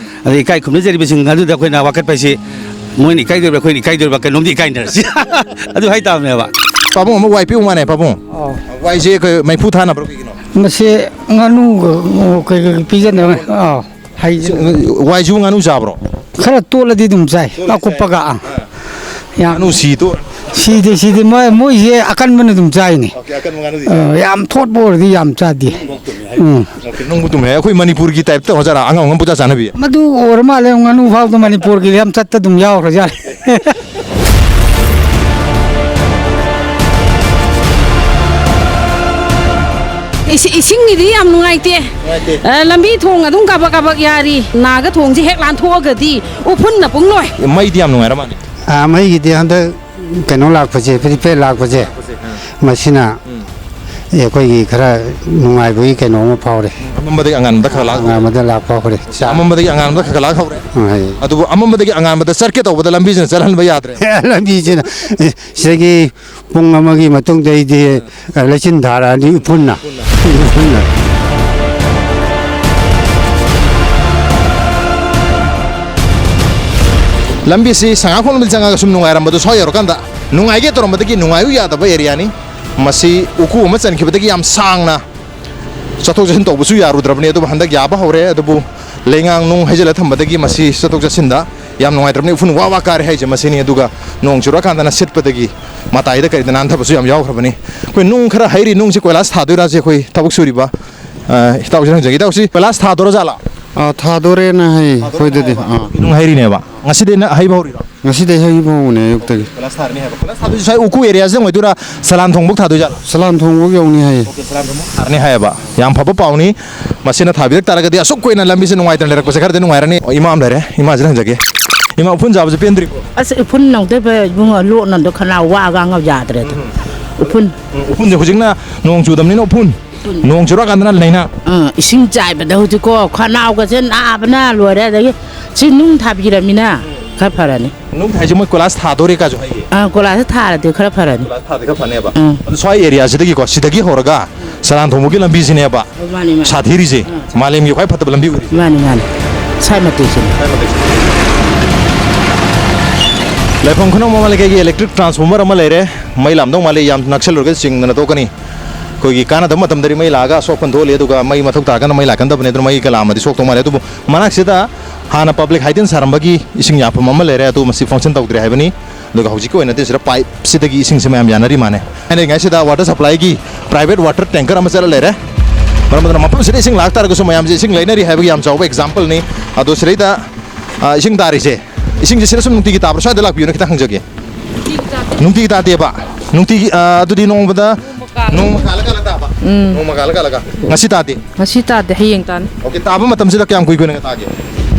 ꯑꯗ ꯏꯀꯥꯏ ꯈꯨꯝꯅꯖꯔꯤꯕꯁꯤꯡ ꯑꯗꯨꯗ ꯑꯩꯈꯣꯏꯅ ꯋꯥꯀꯠꯄ ꯍꯥꯏꯁꯤ, ꯃꯣꯏꯅ ꯏꯀꯥꯏꯗꯣꯔꯤꯕ꯭ꯔꯥ, ꯑꯩꯈꯣꯏꯅ ꯏꯀꯥꯏꯗꯣꯔꯤꯕ꯭ꯔꯥ, ꯀꯩꯅꯣꯝꯗꯤ ꯏꯀꯥꯏꯅꯔꯁꯤ꯫ ꯑꯗꯨ ꯍꯥꯏꯇꯥꯕꯅꯦꯕ꯫ ꯄꯥꯕꯨꯡ ꯑꯃ ꯋꯥꯏ ꯄꯤꯌꯨ ꯃꯥꯅꯦ, ꯄꯥꯕꯨꯡ꯫ ꯑꯧ꯫ ꯋꯥꯏꯁꯦ ꯀꯩ, ꯃꯩꯐꯨ ꯊꯥꯅꯕ꯭ꯔꯣ, ꯀꯩꯒꯤꯅꯣ? ꯃꯁꯤ ꯉꯥꯅꯨꯒ ꯀꯩ ꯀꯩ ꯄꯤꯖꯅꯕ꯫ ꯑꯧ꯫ ꯍꯩ-, ꯋꯥꯏꯁꯤꯕꯨ ꯉꯥꯅꯨ ꯆꯥꯕ꯭ꯔꯣ? ꯈꯔ ꯇꯣꯠꯂꯗꯤ ꯑꯗꯨꯝ ꯆꯥꯏ, ꯇꯣꯠꯂꯗꯤ ꯆꯥꯏ꯫ ꯑꯀꯨꯞꯄꯒ꯫ ꯑꯥ꯫ ꯑꯥ꯫ ꯌꯥꯝ ꯉꯥꯅꯨ ꯁꯤꯗꯣ? ꯁꯤꯗꯦ, ꯁꯤꯗꯦ꯫ ꯃꯣꯏ, ꯃꯣꯏꯁꯦ ꯑꯀꯟꯕꯅ ꯑꯗꯨꯝ ꯆꯥꯏꯅꯦ꯫ ꯑꯣꯀꯦ, ꯑꯀꯟꯕ ꯉꯥꯅꯨꯗꯤ ꯑ, ꯆꯥꯏ꯫ ꯌꯥꯝ ꯊꯣꯠꯄ ꯑꯣꯏꯔꯗꯤ ꯌꯥꯝ ꯆꯥꯗꯦ꯫ ꯎꯝ꯫ ꯑꯣꯀꯦ, ꯅꯨꯡꯕꯨ ꯇꯨꯝꯃꯦ꯫ ꯑꯩꯈꯣꯏ ꯃꯅꯤꯄꯨꯔꯒꯤ ꯇꯥꯏꯞꯇ ꯑꯣꯖꯥꯔꯥ, ꯑꯉꯝ ꯑꯉꯝ ꯄꯨꯆꯥ ꯆꯥꯅꯕꯤ? ꯃꯗꯨ ꯑꯣꯏꯔ ꯃꯥꯜꯂꯦ, ꯉꯥꯅꯨ ꯐꯥꯎꯗ ꯃꯅꯤꯄꯨꯔꯒꯤ ꯌꯥꯝ ꯆꯠꯇ ꯑꯗꯨꯝ ꯌꯥꯎꯈ꯭ꯔꯖꯥꯠꯅꯤ꯫ ꯏꯁꯤ-, ꯏꯁꯤꯡꯒꯤꯗꯤ ꯌꯥꯝ ꯅꯨꯡꯉꯥꯏꯇꯦ꯫ ꯅꯨꯡꯉꯥꯏꯇꯦ꯫ ꯑ, ꯂꯝꯕꯤ ꯊꯣꯡ ꯑꯗꯨꯝ ꯀꯥꯕꯛ ꯀꯥꯕꯛ ꯌꯥꯔꯤ꯫ ꯅꯥꯒ ꯊꯣꯡꯁꯦ ꯍꯦꯛ ꯂꯥꯟꯊꯣꯛꯑꯒꯗꯤ ꯎꯐꯨꯟꯅ ꯄꯨꯡꯂꯣꯏ꯫ ꯃꯩꯗꯤ ꯌꯥꯝ ꯅꯨꯡꯉꯥꯏꯔ ꯃꯥꯜꯂꯦ꯫ ꯑꯥ, ꯃꯩꯒꯤꯗꯤ ꯍꯟꯗꯛ ꯀꯩꯅꯣ ꯂꯥꯛꯄꯁꯦ, ꯄ꯭ꯔꯤꯄꯦꯗ ꯂꯥꯛꯄꯁꯦ, ꯂꯥꯛꯄꯁꯦ, ꯑꯥ꯫ ꯃꯁꯤꯅ ꯎꯝ꯫ ꯑꯦ, ꯑꯩꯈꯣꯏꯒꯤ ꯈꯔ ꯅꯨꯡꯉꯥꯏꯕꯒꯤ ꯀꯩꯅꯣ ꯑꯃ ꯐꯥꯎꯔꯦ꯫ ꯑꯃꯝꯕꯗꯒꯤ ꯑꯉꯥꯟꯕꯗ ꯈꯔ ꯂꯥꯛ-, ꯑꯉꯥꯟꯕꯗ ꯂꯥꯛꯄ ꯍꯧꯔꯦ꯫ ꯆꯥ-, ꯑꯃꯝꯕꯗꯒꯤ ꯑꯉꯥꯟꯕꯗ ꯈꯔ ꯈꯔ ꯂꯥꯛ ꯍꯧꯔꯦ꯫ ꯑꯥ, ꯍꯥꯏ꯫ ꯑꯗꯨꯕꯨ ꯑꯃꯝꯕꯗꯒꯤ ꯑꯉꯥꯟꯕꯗ ꯆꯠꯀꯦ ꯇꯧꯕꯗ ꯂꯝꯕꯤꯁꯤꯅ ꯆꯠꯍꯟꯕ ꯌꯥꯗ꯭ꯔꯦ꯫ ꯂꯝꯕꯤꯁꯤꯅ, ꯑꯦ, ꯁꯤꯗꯒꯤ ꯄꯨꯡ ꯑꯃꯒꯤ ꯃꯇꯨꯡꯗ ꯑꯩꯗꯤ, ꯑ, ꯂꯩꯆꯤꯟ ꯊꯥꯔꯛꯑꯅꯤ ꯎꯐꯨꯟꯅ꯫ ꯎꯐꯨꯟꯅ꯫ ꯂꯝꯕꯤꯁꯤ ꯁꯉꯥꯛꯐꯝꯗ ꯆꯪꯉꯒ ꯁꯨꯝ ꯅꯨꯡꯉꯥꯏꯔꯝꯕꯗꯨ ꯁ꯭ꯋꯥꯏ ꯌꯧꯔꯀꯥꯟꯗ ꯅꯨꯡꯉꯥꯏꯒꯦ ꯇꯧꯔꯝꯕꯗꯒꯤ ꯅꯨꯡꯉꯥꯏꯌꯨ ꯌꯥꯗꯕ ꯑꯦꯔꯤꯌꯥꯅꯤ꯫ ꯃꯁꯤ ꯎꯀꯨ ꯑꯃ ꯆꯟꯈꯤꯕꯗꯒꯤ ꯌꯥꯝ ꯁꯥꯡꯅ ꯆꯠꯊꯣꯛ ꯆꯠꯁꯤꯟ ꯇꯧꯕꯁꯨ ꯌꯥꯔꯨꯗ꯭ꯔꯕꯅꯤ, ꯑꯗꯨꯕꯨ ꯍꯟꯗꯛ ꯌꯥꯕ ꯍꯧꯔꯦ꯫ ꯑꯗꯨꯕꯨ ꯂꯩꯉꯥꯡ ꯅꯨꯡ ꯍꯩꯖꯤꯜꯂ ꯊꯝꯕꯗꯒꯤ ꯃꯁꯤ ꯆꯠꯊꯣꯛ ꯆꯠꯁꯤꯟꯗ ꯌꯥꯝ ꯅꯨꯡꯉꯥꯏꯇ꯭ꯔꯕꯅꯤ꯫ ꯎꯐꯨꯟ ꯋꯥ ꯋꯥ ꯀꯥꯔꯦ ꯍꯥꯏꯁꯦ ꯃꯁꯤꯅꯤ꯫ ꯑꯗꯨꯒ ꯅꯣꯡ ꯆꯨꯔꯛꯑꯀꯥꯟꯗꯅ ꯁꯤꯠꯄꯗꯒꯤ ꯃꯇꯥꯏꯗ ꯀꯔꯤꯗ ꯅꯥꯟꯊꯕꯁꯨ ꯌꯥꯝ ꯌꯥꯎꯈ꯭ꯔꯕꯅꯤ꯫ ꯑꯩꯈꯣꯏ ꯅꯨꯡ ꯈꯔ ꯍꯩꯔꯤ, ꯅꯨꯡꯁꯤ ꯀꯣꯏꯂꯥꯁ ꯊꯥꯗꯣꯏꯔꯥꯁꯦ ꯑꯩꯈꯣꯏ ꯊꯕꯛ ꯁꯨꯔꯤꯕ, ꯑ, ꯏꯇꯥꯎꯁꯤꯗ ꯍꯪꯖꯒꯦ꯫ ꯏꯇꯥꯎꯁꯤ ꯀꯣꯏꯂꯥꯁ ꯊꯥꯗꯣꯔꯖꯥꯠꯂꯥ? ꯑꯥ, ꯊꯥꯗꯣꯔꯦꯅ ꯍꯥꯏ ꯑꯩꯈꯣꯏꯗꯗꯤ꯫ ꯑꯥ꯫ ꯅꯨꯡ ꯍꯩꯔꯤꯅꯦꯕ꯫ ꯉꯁꯤꯗꯩꯅ ꯍꯩꯕ ꯍꯧꯔꯤꯔꯣ? ꯉꯁꯤꯗꯩ ꯍꯩꯕ ꯍꯧꯕꯅꯦ ꯑꯌꯨꯛꯇꯒꯤ꯫ ꯀꯣꯏꯂꯥꯁ ꯊꯥꯔꯅꯤ ꯍꯥꯏꯕ꯫ ꯀꯣꯏꯂꯥꯁ ꯊꯥꯗꯣꯏꯁꯦ ꯁ꯭ꯋꯥꯏ ꯎꯀꯨ ꯑꯦꯔꯤꯌꯥꯁꯤꯗꯪ ꯑꯣꯏꯗꯣꯏꯔꯥ? ꯁꯂꯥꯝ ꯊꯣꯡꯕꯧ ꯊꯥꯗꯣꯏꯖꯥꯠꯂꯣ? ꯁꯂꯥꯝ ꯊꯣꯡꯕꯧ ꯌꯧꯅꯤ ꯍꯥꯏꯌꯦ꯫ ꯑꯣꯀꯦ, ꯁꯂꯥꯝ ꯊꯣꯡꯕꯧ ꯊꯥꯔꯅꯤ ꯍꯥꯏꯌꯦꯕ꯫ ꯌꯥꯝ ꯐꯕ ꯄꯥꯎꯅꯤ꯫ ꯃꯁꯤꯅ ꯊꯥꯕꯤꯔꯛ ꯇꯥꯔꯒꯗꯤ ꯑꯁꯨꯛ ꯀꯨꯏꯅ ꯂꯝꯕꯤꯁꯦ ꯅꯨꯡꯉꯥꯏꯇꯅ ꯂꯩꯔꯛꯄꯁꯦ ꯈꯔꯗꯤ ꯅꯨꯡꯉꯥꯏꯔꯅꯤ꯫ ꯏꯃꯥ ꯑꯃ ꯂꯩꯔꯦ, ꯏꯃꯥꯁꯤꯗ ꯍꯪꯖꯒꯦ꯫ ꯏꯃꯥ, ꯎꯐꯨꯟ ꯆꯥꯕꯁꯦ ꯄꯦꯟꯗ꯭ꯔꯤꯀꯣ? ꯑꯁ, ꯎꯐꯨꯟ ꯅꯧꯗꯣꯏꯕ ꯏꯕꯨꯡꯉꯣ, ꯂꯣꯛꯅꯗꯣ ꯈꯅꯥꯎ ꯋꯥꯒ ꯉꯥꯡꯉ ꯌꯥꯗ꯭ꯔꯦꯗ꯫ ꯎꯝ꯫ ꯎꯐꯨꯟ꯫ ꯎꯝ, ꯎꯐꯨꯟꯁꯦ ꯍꯧꯖꯤꯛꯅ ꯅꯣꯡ ꯆꯨꯗꯕꯅꯤꯅ ꯎꯐꯨꯟ꯫ ꯎꯐꯨꯟ꯫ ꯅꯣꯡ ꯆꯨꯔꯛꯑꯀꯥꯟꯗꯅ ꯂꯩꯅ꯫ ꯑꯥ, ꯏꯁꯤꯡ ꯆꯥꯏꯕꯗ ꯍꯧꯖꯤꯛꯀꯣ ꯈꯅꯥꯎꯒꯁꯦ ꯅꯥꯕꯅ ꯂꯣꯏꯔꯦ꯫ ꯑꯗꯒꯤ ꯁꯤ ꯅꯨꯡ ꯊꯥꯕꯤꯔꯃꯤꯅ ꯈꯔ ꯐꯔꯅꯤ꯫ ꯅꯨꯡ ꯊꯥꯏꯁꯦ ꯃꯣꯏ ꯀꯣꯏꯂꯥꯁ ꯊꯥꯗꯣꯔꯦ ꯀꯥꯁꯨ ꯍꯥꯏꯌꯦ꯫ ꯑꯥ, ꯀꯣꯏꯂꯥꯁ ꯊꯥꯔꯗꯤ ꯈꯔ ꯐꯔꯅꯤ꯫ ꯀꯣꯏꯂꯥꯁ ꯊꯥꯗꯤ ꯈꯔ ꯐꯅꯦꯕ꯫ ꯎꯝ꯫ ꯑꯗꯣ ꯁ꯭ꯋꯥꯏ ꯑꯦꯔꯤꯌꯥꯁꯤꯗꯒꯤꯀꯣ, ꯁꯤꯗꯒꯤ ꯍꯧꯔꯒ ꯁꯂꯥꯝ ꯊꯣꯡꯕꯒꯤ ꯂꯝꯕꯤꯁꯤꯅꯦꯕ ꯃꯥꯅꯤ, ꯃꯥꯅꯤ꯫ ꯁꯥꯊꯤꯔꯤꯁꯦ꯫ ꯑꯥ꯫ ꯃꯥꯂꯦꯝꯒꯤ ꯈ꯭ꯋꯥꯏ ꯐꯠꯇꯕ ꯂꯝꯕꯤ ꯑꯣꯏꯔꯤꯁꯦ꯫ ꯃꯥꯅꯤ, ꯃꯥꯅꯤ꯫ ꯁ꯭ꯋꯥꯏ ꯃꯇꯦꯛꯁꯤꯅꯤ꯫ ꯂꯩꯐꯝ ꯈꯨꯅꯧ ꯃꯃꯥ ꯂꯩꯀꯥꯏꯒꯤ electric transformer ꯑꯃ ꯂꯩꯔꯦ꯫ ꯃꯩ ꯂꯥꯝꯗꯧ ꯃꯥꯜꯂꯤ, ꯌꯥꯝ ꯅꯛꯁꯜꯂꯨꯔꯒꯗꯤ ꯆꯤꯡꯗꯅ ꯇꯣꯛꯀꯅꯤ꯫ ꯑꯩꯈꯣꯏꯒꯤ ꯀꯥꯟꯅꯗꯕ ꯃꯇꯝꯗꯗꯤ ꯃꯩ ꯂꯥꯛꯑꯒ ꯑꯁꯣꯛ ꯑꯄꯟ ꯊꯣꯛꯍꯜꯂꯤ, ꯑꯗꯨꯒ ꯃꯩ ꯃꯊꯧ ꯇꯥꯔꯀꯥꯟꯗ ꯃꯩ ꯂꯥꯛꯀꯟꯗꯕꯅꯦ, ꯑꯗꯨꯅ ꯃꯩꯒ ꯂꯥꯛꯑꯝꯃꯗꯤ ꯁꯣꯛꯇꯧ ꯃꯥꯜꯂꯦ꯫ ꯑꯗꯨꯕꯨ ꯃꯅꯥꯛꯁꯤꯗ ꯍꯥꯟꯅ public hygiene ꯁꯥꯔꯝꯕꯒꯤ ꯏꯁꯤꯡ ꯌꯥꯐꯝ ꯑꯃ ꯂꯩꯔꯦ, ꯑꯗꯨ ꯃꯁꯤ function ꯇꯧꯗ꯭ꯔꯦ ꯍꯥꯏꯕꯅꯤ꯫ ꯑꯗꯨꯒ ꯍꯧꯖꯤꯛꯀꯤ ꯑꯣꯏꯅꯗꯤ ꯁꯤꯗ pipe ꯁꯤꯗꯒꯤ ꯏꯁꯤꯡꯁꯦ ꯃꯌꯥꯝ ꯌꯥꯅꯔꯤ ꯃꯥꯅꯦ꯫ ꯍꯥꯏꯅꯔꯤꯉꯩꯁꯤꯗ water supply ꯒꯤ private water tanker ꯑꯃ ꯆꯠꯂ ꯂꯩꯔꯦ꯫ ꯃꯔꯝ ꯑꯗꯨꯅ ꯃꯐꯝꯁꯤꯗ ꯏꯁꯤꯡ ꯂꯥꯛꯇꯥꯔꯒꯁꯨ ꯃꯌꯥꯝꯁꯦ ꯏꯁꯤꯡ ꯂꯩꯅꯔꯤ ꯍꯥꯏꯕꯒꯤ ꯌꯥꯝ ꯆꯥꯎꯕ example ꯅꯤ꯫ ꯑꯗꯣ ꯁꯤꯗꯩꯗ, ꯑ, ꯏꯁꯤꯡ ꯇꯥꯔꯤꯁꯦ, ꯏꯁꯤꯡꯁꯦ ꯁꯤꯗ ꯁꯨꯝ ꯅꯨꯡꯇꯤꯒꯤ ꯇꯥꯕ꯭ꯔꯥ? ꯁ꯭ꯋꯥꯏꯗ ꯂꯥꯛꯄꯤꯌꯨꯅꯦ, ꯈꯤꯇꯪ ꯍꯪꯖꯒꯦ꯫ ꯅꯨꯡꯇꯤꯒꯤ ꯇꯥꯗꯦꯕ? ꯅꯨꯡꯇꯤꯒꯤ, ꯑ, ꯑꯗꯨꯗꯤ ꯅꯣꯡꯃꯗ ꯅꯣꯡꯃ ꯀꯥꯜꯂ ꯀꯥꯜꯂ ꯇꯥꯕ? ꯎꯝ꯫ ꯅꯣꯡꯃ ꯀꯥꯜꯂ ꯀꯥꯜꯂꯒ꯫ ꯉꯁꯤ ꯇꯥꯗꯦ? ꯉꯁꯤ ꯇꯥꯗꯦ, ꯍꯌꯦꯡ ꯇꯥꯅꯤ꯫ ꯑꯣꯀꯦ, ꯇꯥꯕ ꯃꯇꯝꯁꯤꯗ ꯀꯌꯥꯝ ꯀꯨꯏ ꯀꯨꯏꯅ ꯇꯥꯒꯦ?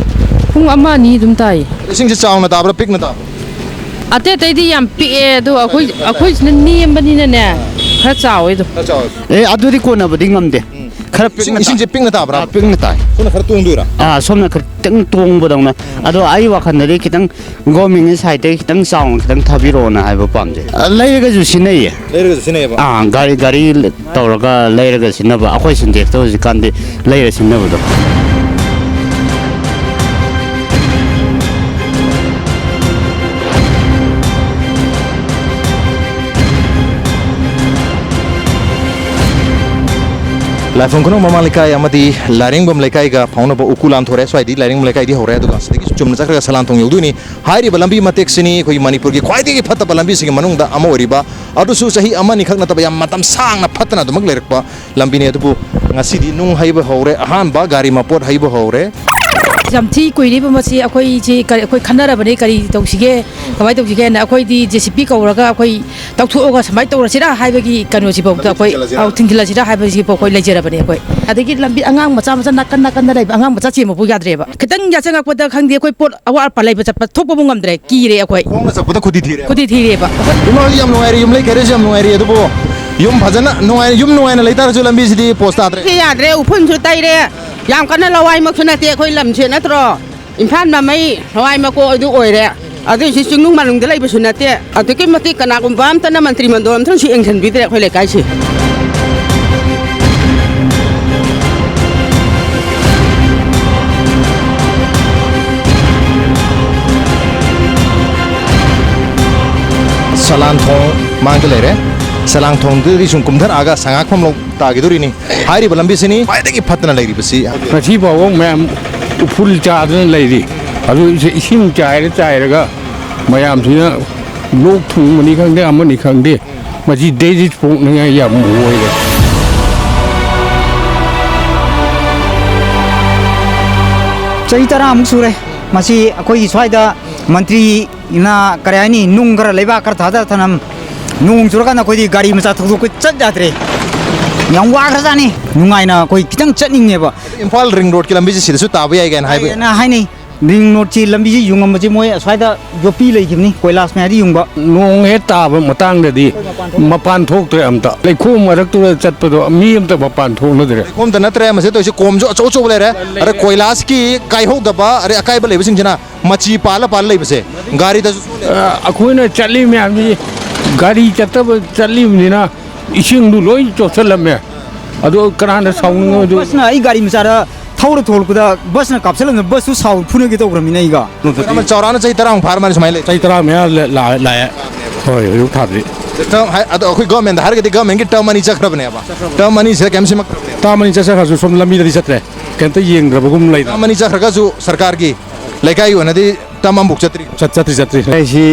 ꯄꯨꯡ ꯑꯃ ꯑꯅꯤ ꯑꯗꯨꯝ ꯇꯥꯏ꯫ ꯏꯁꯤꯡꯁꯦ ꯆꯥꯎꯅ ꯇꯥꯕ꯭ꯔꯥ, ꯄꯤꯛꯅ ꯇꯥꯕ꯭ꯔꯥ? ꯑꯇꯩ ꯑꯇꯩꯗꯤ ꯌꯥꯝ ꯄꯤꯛꯑꯦ, ꯑꯗꯣ ꯑꯩꯈꯣꯏ, ꯑꯩꯈꯣꯏꯁꯤꯅ ꯅꯦꯝꯕꯅꯤꯅꯅꯦ, ꯈꯔ ꯆꯥꯎꯋꯦ ꯑꯗꯨꯝ꯫ ꯈꯔ ꯆꯥꯎꯋꯦ꯫ ꯑꯦ, ꯑꯗꯨꯗꯤ ꯀꯣꯟꯅꯕꯗꯤ ꯉꯝꯗꯦ꯫ ꯎꯝ꯫ ꯈꯔ ꯏꯁꯤꯡ, ꯄꯤꯛꯅ ꯏꯁꯤꯡꯁꯦ ꯇꯥ-, ꯄꯤꯛꯅ ꯇꯥꯕ꯭ꯔꯥ? ꯑꯥ, ꯄꯤꯛꯅ ꯇꯥꯏ꯫ ꯁꯣꯝꯅ ꯈꯔ ꯇꯣꯡꯗꯣꯏꯔꯥ? ꯑꯥ, ꯁꯣꯝꯅ ꯈꯤꯇꯪ ꯇꯣꯡꯕꯗꯧꯅ꯫ ꯎꯝ꯫ ꯑꯗꯣ ꯑꯩ ꯋꯥꯈꯜꯗꯗꯤ ꯈꯤꯇꯪ government ꯀꯤ side ꯇꯒꯤ ꯈꯤꯇꯪ ꯆꯥꯎꯅ ꯈꯤꯇꯪ ꯊꯥꯕꯤꯔꯛꯑꯣꯅ ꯍꯥꯏꯕ ꯄꯥꯝꯖꯩ꯫ ꯑ, ꯂꯩꯔꯒꯁꯨ ꯁꯤꯟꯅꯩꯌꯦ꯫ ꯂꯩꯔꯒꯁꯨ ꯁꯤꯟꯅꯩꯌꯦꯕ? ꯑꯥ, ꯒꯥꯔꯤ, ꯒꯥꯔꯤ ꯇꯧꯔꯒ ꯂꯩꯔꯒ ꯁꯤꯟꯅꯕ꯫ ꯑꯩꯈꯣꯏ ꯁꯤꯟꯇꯦꯛꯁꯇ ꯍꯧꯖꯤꯛꯀꯥꯟꯗꯤ ꯂꯩꯔ ꯁꯤꯟꯅꯕꯗꯣ꯫ ꯂꯥꯏꯐꯝ ꯈꯨꯅꯧ ꯃꯃꯥ ꯂꯩꯀꯥꯏ ꯑꯃꯗꯤ ꯂꯥꯏꯔꯦꯡꯕꯝ ꯂꯩꯀꯥꯏꯒ ꯐꯥꯎꯅꯕ ꯎꯀꯨ ꯂꯥꯟꯊꯣꯔꯦ꯫ ꯁ꯭ꯋꯥꯏꯗꯤ ꯂꯥꯏꯔꯦꯡꯕꯝ ꯂꯩꯀꯥꯏꯗꯤ ꯍꯧꯔꯦ, ꯑꯗꯨꯒ ꯁꯤꯗꯒꯤ ꯆꯨꯝꯅ ꯆꯠꯈ꯭ꯔꯒ ꯁꯂꯥꯟꯊꯣꯡ ꯌꯧꯗꯣꯏꯅꯤ꯫ ꯍꯥꯏꯔꯤꯕ ꯂꯝꯕꯤ ꯃꯇꯦꯛꯁꯤꯅꯤ ꯑꯩꯈꯣꯏꯒꯤ ꯃꯅꯤꯄꯨꯔꯒꯤ ꯈ꯭ꯋꯥꯏꯗꯒꯤ ꯐꯠꯇꯕ ꯂꯝꯕꯤꯁꯤꯡꯒꯤ ꯃꯅꯨꯡꯗ ꯑꯃ ꯑꯣꯏꯔꯤꯕ, ꯑꯗꯨꯁꯨ ꯆꯍꯤ ꯑꯃꯅꯤꯈꯛ ꯅꯠꯇꯕ ꯌꯥꯝ ꯃꯇꯝ ꯁꯥꯡꯅ ꯐꯠꯇꯅ ꯑꯗꯨꯃꯛ ꯂꯩꯔꯛꯄ ꯂꯝꯕꯤꯅꯤ꯫ ꯑꯗꯨꯕꯨ ꯉꯁꯤꯗꯤ ꯅꯨꯡ ꯍꯩꯕ ꯍꯧꯔꯦ, ꯑꯍꯥꯟꯕ ꯒꯥꯔꯤ ꯃꯄꯣꯠ ꯍꯩꯕ ꯍꯧꯔꯦ꯫ ꯌꯥꯝ ꯊꯤ ꯀꯨꯏꯔꯤꯕ ꯃꯁꯤ꯫ ꯑꯩꯈꯣꯏꯁꯤ ꯀꯔꯤ, ꯑꯩꯈꯣꯏ ꯈꯟꯅꯔꯕꯅꯤ, ꯀꯔꯤ ꯇꯧꯁꯤꯒꯦ, ꯀꯃꯥꯏꯅ ꯇꯧꯁꯤꯒꯦꯅ꯫ ꯑꯩꯈꯣꯏꯗꯤ JCB ꯀꯧꯔꯒ ꯑꯩꯈꯣꯏ ꯇꯧꯊꯣꯛꯑꯒ ꯁꯨꯃꯥꯏꯅ ꯇꯧꯔꯁꯤꯔꯥ ꯍꯥꯏꯕꯒꯤ ꯀꯩꯅꯣꯁꯤꯐꯥꯎꯗ ꯑꯩꯈꯣꯏ, ꯊꯤꯡꯖꯤꯜꯂꯁꯤꯔꯥ? ꯑꯧ, ꯊꯤꯡꯖꯤꯜꯂꯁꯤꯔꯥ ꯍꯥꯏꯕꯁꯤꯐꯥꯎ ꯑꯩꯈꯣꯏ ꯂꯩꯖꯔꯕꯅꯦ ꯑꯩꯈꯣꯏ꯫ ꯑꯗꯒꯤ ꯂꯝꯕꯤ ꯑꯉꯥꯡ ꯃꯆꯥ ꯃꯆꯥ ꯅꯥꯀꯟ ꯅꯥꯀꯟꯗ ꯂꯩꯕ ꯑꯉꯥꯡ ꯃꯆꯥ ꯆꯦꯟꯕꯐꯥꯎ ꯌꯥꯗ꯭ꯔꯦꯕ꯫ ꯈꯤꯇꯪ ꯌꯥꯆꯪꯉꯛꯄꯗ ꯈꯪꯗꯦ, ꯑꯩꯈꯣꯏ ꯄꯣꯠ ꯑꯋꯥꯠ ꯑꯄꯥ ꯂꯩꯕ ꯆꯠꯄ ꯊꯣꯛꯄꯕꯨ ꯉꯝꯗ꯭ꯔꯦ, ꯀꯤꯔꯦ ꯑꯩꯈꯣꯏ꯫ ꯈꯣꯡꯅ ꯆꯠꯄꯗ ꯈꯨꯗꯤ ꯊꯤꯔꯦ꯫ ꯈꯨꯗꯤ ꯊꯤꯔꯦꯕ꯫ ꯏꯃꯥ ꯍꯣꯏꯗꯤ ꯌꯥꯝ ꯅꯨꯡꯉꯥꯏꯔꯦ, ꯌꯨꯝ ꯂꯩ ꯀꯩꯔꯦꯁꯨ ꯌꯥꯝ ꯅꯨꯡꯉꯥꯏꯔꯦ, ꯑꯗꯨꯕꯨ ꯌꯨꯝ ꯐꯖꯅ ꯅꯨꯡꯉꯥꯏ-, ꯌꯨꯝ ꯅꯨꯡꯉꯥꯏꯅ ꯂꯩꯇꯥꯔꯁꯨ ꯂꯝꯕꯤꯁꯤꯗꯤ ꯄꯣꯁ ꯇꯥꯗ꯭ꯔꯦ꯫ ꯌꯥꯗ꯭ꯔꯦ, ꯎꯐꯨꯟꯁꯨ ꯇꯩꯔꯦ, ꯌꯥꯝ ꯀꯟꯅ ꯂꯋꯥꯏꯃꯛꯁꯨ ꯅꯠꯇꯦ ꯑꯩꯈꯣꯏ ꯂꯝꯁꯦ, ꯅꯠꯇ꯭ꯔꯣ? ꯏꯝꯐꯥꯜ ꯃꯃꯩ ꯂꯋꯥꯏ ꯃꯀꯣꯛ ꯑꯗꯨ ꯑꯣꯏꯔꯦ꯫ ꯑꯗꯨꯏꯁꯨ ꯆꯤꯡꯅꯨꯡ ꯃꯥꯅꯨꯡꯗ ꯂꯩꯕꯁꯨ ꯅꯠꯇꯦ꯫ ꯑꯗꯨꯛꯀꯤ ꯃꯇꯤꯛ ꯀꯅꯥꯒꯨꯝꯕ ꯑꯝꯇꯅ ꯃꯟꯇ꯭ꯔꯤ ꯃꯟꯗꯣꯟ ꯑꯝꯇꯅꯁꯨ ꯌꯦꯡꯁꯤꯟꯕꯤꯗ꯭ꯔꯦ ꯑꯩꯈꯣꯏ ꯂꯩꯀꯥꯏꯁꯦ꯫ ꯁꯂꯥꯟ ꯊꯣꯡ ꯃꯥꯡꯗ ꯂꯩꯔꯦ꯫ ꯁꯂꯥꯟ ꯊꯣꯡꯗꯨꯗꯒꯤ ꯁꯨꯝ ꯀꯨꯝꯊꯔꯛꯑꯒ ꯁꯉꯥꯛꯐꯝ ꯂꯧ ꯇꯥꯈꯤꯗꯣꯔꯤꯅꯤ꯫ ꯍꯥꯏꯔꯤꯕ ꯂꯝꯕꯤꯁꯤꯅꯤ ꯈ꯭ꯋꯥꯏꯗꯒꯤ ꯐꯠꯇꯅ ꯂꯩꯔꯤꯕꯁꯤ꯫ ꯉꯁꯤ ꯐꯥꯎꯕ ꯃꯌꯥꯝ ꯎꯐꯨꯜ ꯆꯥꯗꯅ ꯂꯩꯔꯤ꯫ ꯑꯗꯨ ꯏꯁꯤꯡ ꯆꯥꯏꯔ ꯆꯥꯏꯔꯒ ꯃꯌꯥꯝꯁꯤꯅ ꯂꯣꯛ ꯊꯨꯡꯕꯅꯤ ꯈꯪꯗꯦ, ꯑꯃꯅꯤ ꯈꯪꯗꯦ, ꯃꯁꯤ ꯗꯦꯖꯤ ꯄꯣꯛꯅꯤꯡꯉꯥꯏ ꯌꯥꯝ ꯑꯣꯏꯔꯦ꯫ ꯆꯍꯤ ꯇꯔꯥꯃꯨꯛ ꯁꯨꯔꯦ꯫ ꯃꯁꯤ ꯑꯩꯈꯣꯏꯒꯤ ꯁ꯭ꯋꯥꯏꯗ ꯃꯟꯇ꯭ꯔꯤꯅ, ꯀꯔꯤ ꯍꯥꯏꯅꯤ, ꯅꯨꯡ ꯈꯔ, ꯂꯩꯕꯥꯛ ꯈꯔ ꯊꯥꯗ ꯊꯅꯝ, ꯅꯣꯡ ꯆꯨꯔꯀꯥꯟꯗ ꯑꯩꯈꯣꯏꯗꯤ ꯒꯥꯔꯤ ꯃꯆꯥ ꯊꯧꯗꯣꯛꯄ ꯆꯠ ꯌꯥꯗ꯭ꯔꯦ꯫ ꯌꯥꯝ ꯋꯥꯈ꯭ꯔꯖꯥꯠꯅꯤ꯫ ꯅꯨꯡꯉꯥꯏꯅ ꯑꯩꯈꯣꯏ ꯈꯤꯇꯪ ꯆꯠꯅꯤꯡꯉꯦꯕ꯫ ꯏꯝꯐꯥꯜ ꯔꯤꯡ ꯔꯣꯗꯀꯤ ꯂꯝꯕꯤꯁꯦ ꯁꯤꯗꯁꯨ ꯇꯥꯕ ꯌꯥꯏ ꯀꯥꯏꯅ ꯍꯥꯏꯕ꯫ ꯍꯥꯏꯅ ꯍꯥꯏꯅꯩ꯫ ꯔꯤꯡ ꯔꯣꯗꯁꯤ ꯂꯝꯕꯤꯁꯤ ꯌꯨꯡꯉꯝꯕꯁꯤ ꯃꯣꯏ ꯑꯁ꯭ꯋꯥꯏꯗ ꯌꯣꯠꯄꯤ ꯂꯩꯈꯤꯕꯅꯤ, ꯀꯣꯏꯂꯥꯁ ꯃꯌꯥꯗ ꯌꯨꯡꯕ꯫ ꯅꯣꯡ ꯍꯦꯛ ꯇꯥꯕ ꯃꯇꯥꯡꯗꯗꯤ ꯃꯄꯥꯟ ꯊꯣꯛꯇ꯭ꯔꯦ ꯑꯝꯇ꯫ ꯂꯩꯈꯣꯝ ꯃꯔꯛꯇꯨꯗ ꯆꯠꯄꯗꯣ ꯃꯤ ꯑꯝꯇ ꯃꯄꯥꯟ ꯊꯣꯛꯅꯗ꯭ꯔꯦ꯫ ꯂꯩꯈꯣꯝꯗ ꯅꯠꯇ꯭ꯔꯦ ꯃꯁꯤ ꯇꯧꯔꯤꯁꯦ, ꯀꯣꯝꯁꯨ ꯑꯆꯧ ꯑꯆꯧꯕ ꯂꯩꯔꯦ꯫ ꯑꯗ ꯀꯣꯏꯂꯥꯁꯀꯤ ꯀꯥꯏꯍꯧꯗꯕ, ꯑꯗꯩ ꯑꯀꯥꯏꯕ ꯂꯩꯕꯁꯤꯡꯁꯤꯅ ꯃꯆꯤ ꯄꯥꯜꯂ ꯄꯥꯜꯂ ꯂꯩꯕꯁꯦ ꯒꯥꯔꯤꯗꯁꯨ ꯁꯣꯛꯍꯜꯂꯦ꯫ ꯑ, ꯑꯩꯈꯣꯏꯅ ꯆꯠꯂꯤ ꯃꯌꯥꯝꯁꯤ ꯒꯥꯔꯤ ꯆꯠꯇꯕ ꯆꯠꯂꯤꯕꯅꯤꯅ ꯏꯁꯤꯡꯗꯨ ꯂꯣꯏ ꯆꯣꯠꯁꯜꯂꯝꯃꯦ꯫ ꯑꯗꯣ ꯀꯅꯥꯅ ꯁꯥꯎꯅꯤꯡꯉꯣꯏꯗꯣ? ꯕꯁꯅ ꯑꯩ ꯒꯥꯔꯤ ꯃꯆꯥꯗ ꯊꯧꯔ ꯊꯣꯛꯂꯛꯄꯗ ꯕꯁꯅ ꯀꯥꯞꯁꯤꯜꯂꯝꯗꯅ ꯕꯁꯇꯨ ꯁꯥꯎ ꯐꯨꯅꯒꯦ ꯇꯧꯈ꯭ꯔꯃꯤꯅ ꯑꯩꯒ꯫ ꯑꯃ ꯆꯥꯎꯔꯥꯛꯅ ꯆꯍꯤ ꯇꯔꯥꯃꯨꯛ ꯐꯥꯔ ꯃꯥꯜꯂꯦ ꯁꯨꯃꯥꯏꯅ ꯂꯩ꯫ ꯆꯍꯤ ꯇꯔꯥ ꯃꯌꯥ ꯂ-, ꯂꯥ-, ꯂꯥꯛꯑꯦ꯫ ꯍꯣꯏ, ꯍꯧꯖꯤꯛ ꯊꯥꯗ꯭ꯔꯤ꯫ ꯇꯔꯝ ꯍꯥꯏ-, ꯑꯗꯣ ꯑꯩꯈꯣꯏ ꯒꯚꯔꯟꯃꯦꯟꯗ ꯍꯥꯏꯔꯒꯗꯤ ꯒꯚꯔꯟꯃꯦꯟꯒꯤ ꯇꯔꯝ ꯑꯅꯤ ꯆꯠꯈ꯭ꯔꯕꯅꯦꯕ꯫ ꯇꯔꯝ ꯑꯅꯤꯁꯤꯗ ꯀꯩꯝ ꯁꯦꯝꯃꯛꯇ꯭ꯔꯕꯅꯦꯕ꯫ ꯇꯔꯝ ꯑꯅꯤ ꯆꯠꯆꯈ꯭ꯔꯁꯨ ꯁꯣꯝ ꯂꯝꯕꯤꯗꯗꯤ ꯆꯠꯇ꯭ꯔꯦ꯫ ꯀꯩꯝꯇ ꯌꯦꯡꯗ꯭ꯔꯕꯒꯨꯝ ꯂꯩꯗꯅ꯫ ꯇꯔꯝ ꯑꯅꯤ ꯆꯠꯈ꯭ꯔꯒꯁꯨ ꯁꯔꯀꯥꯔꯒꯤ ꯂꯩꯀꯥꯏꯒꯤ ꯑꯣꯏꯅꯗꯤ ꯇꯔꯝ ꯑꯃꯐꯥꯎ ꯆꯠꯇ꯭ꯔꯤ꯫ ꯆꯠ-, ꯆꯠꯇ꯭ꯔꯤ, ꯆꯠꯇ꯭ꯔꯤ꯫ ꯑꯩꯁꯤ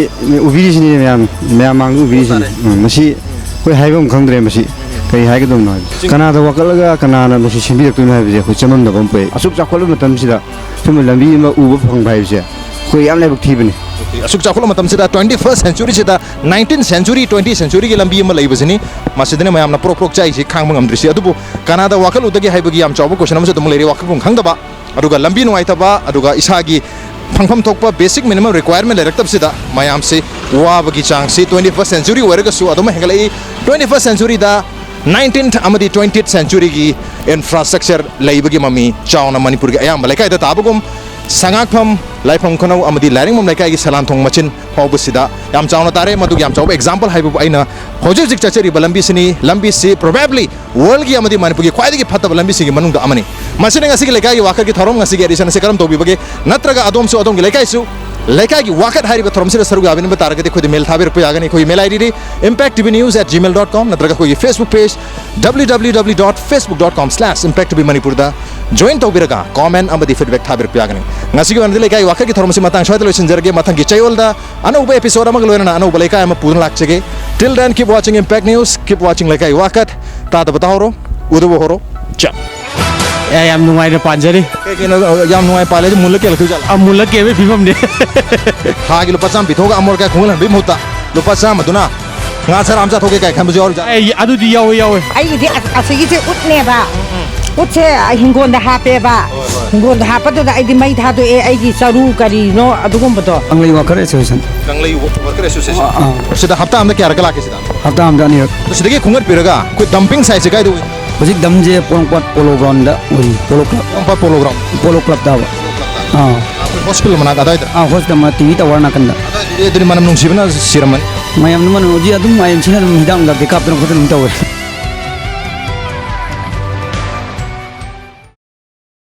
ꯎꯕꯤꯔꯤꯁꯤꯅꯤ ꯃꯌꯥꯝ, ꯃꯌꯥꯝ ꯃꯥꯡꯗ ꯎꯕꯤꯔꯤꯁꯤꯅꯤ꯫ ꯎꯝ, ꯃꯁꯤ ꯑꯩꯈꯣꯏ ꯍꯥꯏꯕ ꯑꯃ ꯈꯪꯗ꯭ꯔꯦ ꯃꯁꯤ꯫ ꯀꯔꯤ ꯍꯥꯏꯒꯗꯕꯅꯣ ꯍꯥꯏꯕꯁꯦ꯫ ꯀꯅꯥꯗ ꯋꯥꯀꯠꯂꯒ ꯀꯅꯥꯅ ꯃꯁꯤ ꯁꯦꯝꯕꯤꯔꯛꯇꯣꯏꯅꯣ ꯍꯥꯏꯕꯁꯦ ꯑꯩꯈꯣꯏ ꯆꯃꯝꯅꯕ ꯑꯃ ꯄꯣꯛꯑꯦ꯫ ꯑꯁꯨꯛ ꯆꯥꯎꯈꯠꯂꯕ ꯃꯇꯝꯁꯤꯗ ꯁꯨꯝꯕ ꯂꯝꯕꯤ ꯑꯃ ꯎꯕ ꯐꯪꯕ ꯍꯥꯏꯕꯁꯦ ꯑꯩꯈꯣꯏ ꯌꯥꯝ ꯂꯥꯏꯕꯛ ꯊꯤꯕꯅꯤ꯫ ꯑꯁꯨꯛ ꯆꯥꯎꯈꯠꯂꯕ ꯃꯇꯝꯁꯤꯗ twenty first centuryꯁꯤꯗ nineteen century, twenty centuryꯒꯤ ꯂꯝꯕꯤ ꯑꯃ ꯂꯩꯕꯁꯤꯅꯤ꯫ ꯃꯁꯤꯗꯅ ꯃꯌꯥꯝꯅ ꯄ꯭ꯔꯣꯛ ꯄ꯭ꯔꯣꯛ ꯆꯥꯛꯏꯁꯤ ꯈꯥꯡꯕ ꯉꯝꯗ꯭ꯔꯤꯁꯤ꯫ ꯑꯗꯨꯕꯨ ꯀꯅꯥꯗ ꯋꯥꯀꯠꯂꯨꯗꯒꯦ ꯍꯥꯏꯕꯒꯤ ꯌꯥꯝ ꯆꯥꯎꯕ question ꯑꯃꯁꯨ ꯑꯗꯨꯝ ꯂꯩꯔꯤ, ꯋꯥꯈꯜꯐꯝ ꯈꯪꯗꯕ꯫ ꯑꯗꯨꯒ ꯂꯝꯕꯤ ꯅꯨꯡꯉꯥꯏꯇꯕ, ꯑꯗꯨꯒ ꯏꯁꯥꯒꯤ ꯐꯪꯐꯝ ꯊꯣꯛꯄ basic minimum requirement ꯂꯩꯔꯛꯇꯕꯁꯤꯗ ꯃꯌꯥꯝꯁꯤ ꯋꯥꯕꯒꯤ ꯆꯥꯡꯁꯤ twenty first century ꯑꯣꯏꯔꯒꯁꯨ ꯑꯗꯨꯝ ꯍꯦꯟꯒꯠꯂꯛꯏ꯫ Twenty first centuryꯗ nineteenth ꯑꯃꯗꯤ twentieth centuryꯒꯤ infrastructure ꯂꯩꯕꯒꯤ ꯃꯃꯤ ꯆꯥꯎꯅ ꯃꯅꯤꯄꯨꯔꯒꯤ ꯑꯌꯥꯝꯕ ꯂꯩꯀꯥꯏꯗ ꯇꯥꯕꯒꯨꯝ, ꯁꯉꯥꯛꯐꯝ, ꯂꯥꯏꯐꯝ ꯈꯨꯅꯧ ꯑꯃꯗꯤ ꯂꯥꯏꯔꯤꯡꯕꯝ ꯂꯩꯀꯥꯏꯒꯤ ꯁꯂꯥꯟꯊꯣꯡ ꯃꯆꯤꯟ ꯐꯥꯎꯕꯁꯤꯗ ꯌꯥꯝ ꯆꯥꯎꯅ ꯇꯥꯔꯦ꯫ ꯃꯗꯨꯒꯤ ꯌꯥꯝ ꯆꯥꯎꯕ example ꯍꯥꯏꯕꯕꯨ ꯑꯩꯅ ꯍꯧꯖꯤꯛ ꯍꯧꯖꯤꯛ ꯆꯠꯆꯔꯤꯕ ꯂꯝꯕꯤꯁꯤꯅꯤ꯫ ꯂꯝꯕꯤꯁꯤ probably worldꯒꯤ ꯑꯃꯗꯤ ꯃꯅꯤꯄꯨꯔꯒꯤ ꯈ꯭ꯋꯥꯏꯗꯒꯤ ꯐꯠꯇꯕ ꯂꯝꯕꯤꯁꯤꯡꯒꯤ ꯃꯅꯨꯡꯗ ꯑꯃꯅꯤ꯫ ꯃꯁꯤꯅ ꯉꯁꯤꯒꯤ ꯂꯩꯀꯥꯏꯒꯤ ꯋꯥꯀꯠꯀꯤ ꯊꯧꯔꯝ, ꯉꯁꯤꯒꯤ edition ꯑꯁꯤ ꯀꯔꯝ ꯇꯧꯕꯤꯕꯒꯦ? ꯅꯠꯇ꯭ꯔꯒ ꯑꯗꯣꯝꯁꯨ ꯑꯗꯣꯝꯒꯤ ꯂꯩꯀꯥꯏꯁꯨ ꯂꯩꯀꯥꯏꯒꯤ ꯋꯥꯀꯠ ꯍꯥꯏꯔꯤꯕ ꯊꯧꯔꯝꯁꯤꯗ ꯁꯔꯨꯛ ꯌꯥꯕꯤꯅꯤꯡꯕ ꯇꯥꯔꯒꯗꯤ ꯑꯩꯈꯣꯏꯗ mail ꯊꯥꯕꯤꯔꯛꯄ ꯌꯥꯒꯅꯤ꯫ ꯑꯩꯈꯣꯏꯒꯤ mail IDꯗꯤ impact T V news at gmail dot com, ꯅꯠꯇ꯭ꯔꯒ ꯑꯩꯈꯣꯏꯒꯤ Facebook page W W W dot facebook dot com slash impact T V Manipurꯗ join ꯇꯧꯕꯤꯔꯒ comment ꯑꯃꯗꯤ feedback ꯊꯥꯕꯤꯔꯛꯄ ꯌꯥꯒꯅꯤ꯫ ꯉꯁꯤꯒꯤ ꯑꯣꯏꯅꯗꯤ ꯂꯩꯀꯥꯏꯒꯤ ꯋꯥꯀꯠꯀꯤ ꯊꯧꯔꯝ ꯑꯁꯤ ꯃꯇꯥꯡ ꯁ꯭ꯋꯥꯏꯗ ꯂꯣꯏꯁꯤꯟꯖꯔꯒꯦ꯫ ꯃꯊꯪꯒꯤ ꯆꯌꯣꯜꯗ ꯑꯅꯧꯕ episode ꯑꯃꯒ ꯂꯣꯏꯅꯅ ꯑꯅꯧꯕ ꯂꯩꯀꯥꯏ ꯑꯃ ꯄꯨꯗꯨꯅ ꯂꯥꯛꯆꯒꯦ꯫ Till then, keep watching Impact News, keep watching ꯂꯩꯀꯥꯏ ꯋꯥꯀꯠ꯫ ꯇꯥꯗꯕ ꯇꯥꯍꯧꯔꯣ, ꯎꯗꯕ ꯍꯧꯔꯣ꯫ ꯆꯥ꯫ ꯑꯦ, ꯌꯥꯝ ꯅꯨꯡꯉꯥꯏꯅ ꯄꯥꯟꯖꯔꯤ꯫ ꯀꯩ ꯀꯩꯅꯣ ꯌꯥꯝ ꯅꯨꯡꯉꯥꯏ ꯄꯥꯜꯂꯦ, ꯃꯨꯜꯂ ꯀꯦꯜꯂꯛꯇꯣꯏ ꯖꯥꯠꯂꯣ? ꯑ, ꯃꯨꯜꯂ ꯀꯦꯜꯂꯛꯄꯩ ꯐꯤꯕꯝꯅꯤ꯫ ꯊꯥꯒꯤ ꯂꯨꯄꯥ ꯆꯥꯝꯃ ꯄꯤꯊꯣꯛꯑꯒ ꯑꯃꯣꯠ ꯑꯀꯥꯏ ꯈꯣꯡꯍꯜꯍꯟꯕꯒꯤ ꯃꯍꯨꯠꯇ ꯂꯨꯄꯥ ꯆꯥꯝꯃꯗꯨꯅ ꯉꯥ ꯆꯔꯥ ꯑꯃ ꯆꯥꯊꯣꯛꯀꯦ ꯀꯥꯏ ꯈꯟꯕꯁꯨ ꯌꯥꯎꯔꯤ ꯖꯥꯠꯂꯣ? ꯑꯦ, ꯑꯗꯨꯗꯤ ꯌꯥꯎꯋꯦ, ꯌꯥꯎꯋꯦ꯫ ꯑꯩꯒꯤꯗꯤ ꯑ-, ꯑꯁꯤꯒꯤꯁꯦ ꯎꯠꯅꯦꯕ꯫ ꯎꯠꯁꯦ ꯍꯤꯡꯒꯣꯜꯗ ꯍꯥꯞꯄꯦꯕ꯫ ꯍꯣꯏ, ꯍꯣꯏ꯫ ꯈꯣꯡꯗꯣꯟꯗ ꯍꯥꯞꯄꯗꯨꯗ ꯑꯩꯗꯤ ꯃꯩ ꯊꯥꯗꯣꯛꯑꯦ, ꯑꯩꯒꯤ ꯆꯔꯨ ꯀꯔꯤꯅꯣ ꯑꯗꯨꯒꯨꯝꯕꯗꯣ꯫ Kanglei walker association. Kanglei walker association. ꯑꯥ, ꯑꯥ꯫ ꯁꯤꯗ ꯍꯞꯇꯥ ꯑꯃꯗ ꯀꯌꯥꯔꯛꯀ ꯂꯥꯛꯀꯦ ꯁꯤꯗ? ꯍꯞꯇꯥ ꯑꯃꯗ ꯑꯅꯤꯔꯛ꯫ ꯑꯗꯣ ꯁꯤꯗꯒꯤ ꯈꯣꯡꯒꯠꯄꯤꯔꯒ ꯑꯩꯈꯣꯏ ꯗꯝꯄꯤꯡ ꯁꯥꯏꯠꯁꯦ ꯀꯥꯏꯗ ꯑꯣꯏ? ꯍꯧꯖꯤꯛ ꯗꯝꯁꯦ ꯄꯣꯔꯣꯝꯄꯥꯠ ꯄꯣꯂꯣ ꯒ꯭ꯔꯥꯎꯟꯗ ꯑꯣꯏꯔꯤ, ꯄꯣꯂꯣ ꯀ꯭ꯂꯕ꯫ ꯄꯣꯔꯣꯝꯄꯥꯠ ꯄꯣꯂꯣ ꯒ꯭ꯔꯥꯎꯟ꯫ ꯄꯣꯂꯣ ꯀ꯭ꯂꯕꯇ ꯍꯥꯏꯕ꯫ ꯑꯥ꯫ ꯑꯩꯈꯣꯏ ꯍꯣꯁꯄꯤꯇꯥꯜ ꯃꯅꯥꯛ ꯑꯗꯥꯏꯗ? ꯑꯥ, ꯍꯣꯁꯄꯤꯇꯥꯜ ꯃꯅꯥꯛ, ꯇꯤ ꯚꯤ ꯇꯥꯋꯔ ꯅꯥꯀꯟꯗ꯫ ꯑꯗꯥꯏꯗꯨꯗꯤ ꯑꯗꯨꯗꯤ ꯃꯅꯝ ꯅꯨꯡꯁꯤꯕꯅ ꯁꯤꯔꯝꯃꯅꯤ꯫ ꯃꯌꯥꯝ ꯑꯗꯨꯝ ꯍꯧꯖꯤꯛ ꯑꯗꯨꯝ ꯑꯥꯏ ꯑꯦꯝ ꯁꯤꯅ ꯑꯗꯨꯝ ꯍꯤꯗꯥꯛ ꯅꯨꯡꯗꯥꯛꯇꯤ ꯀꯥꯞꯇꯅ ꯈꯣꯠꯇꯅ ꯑꯗꯨꯝ ꯇꯧꯋꯦ꯫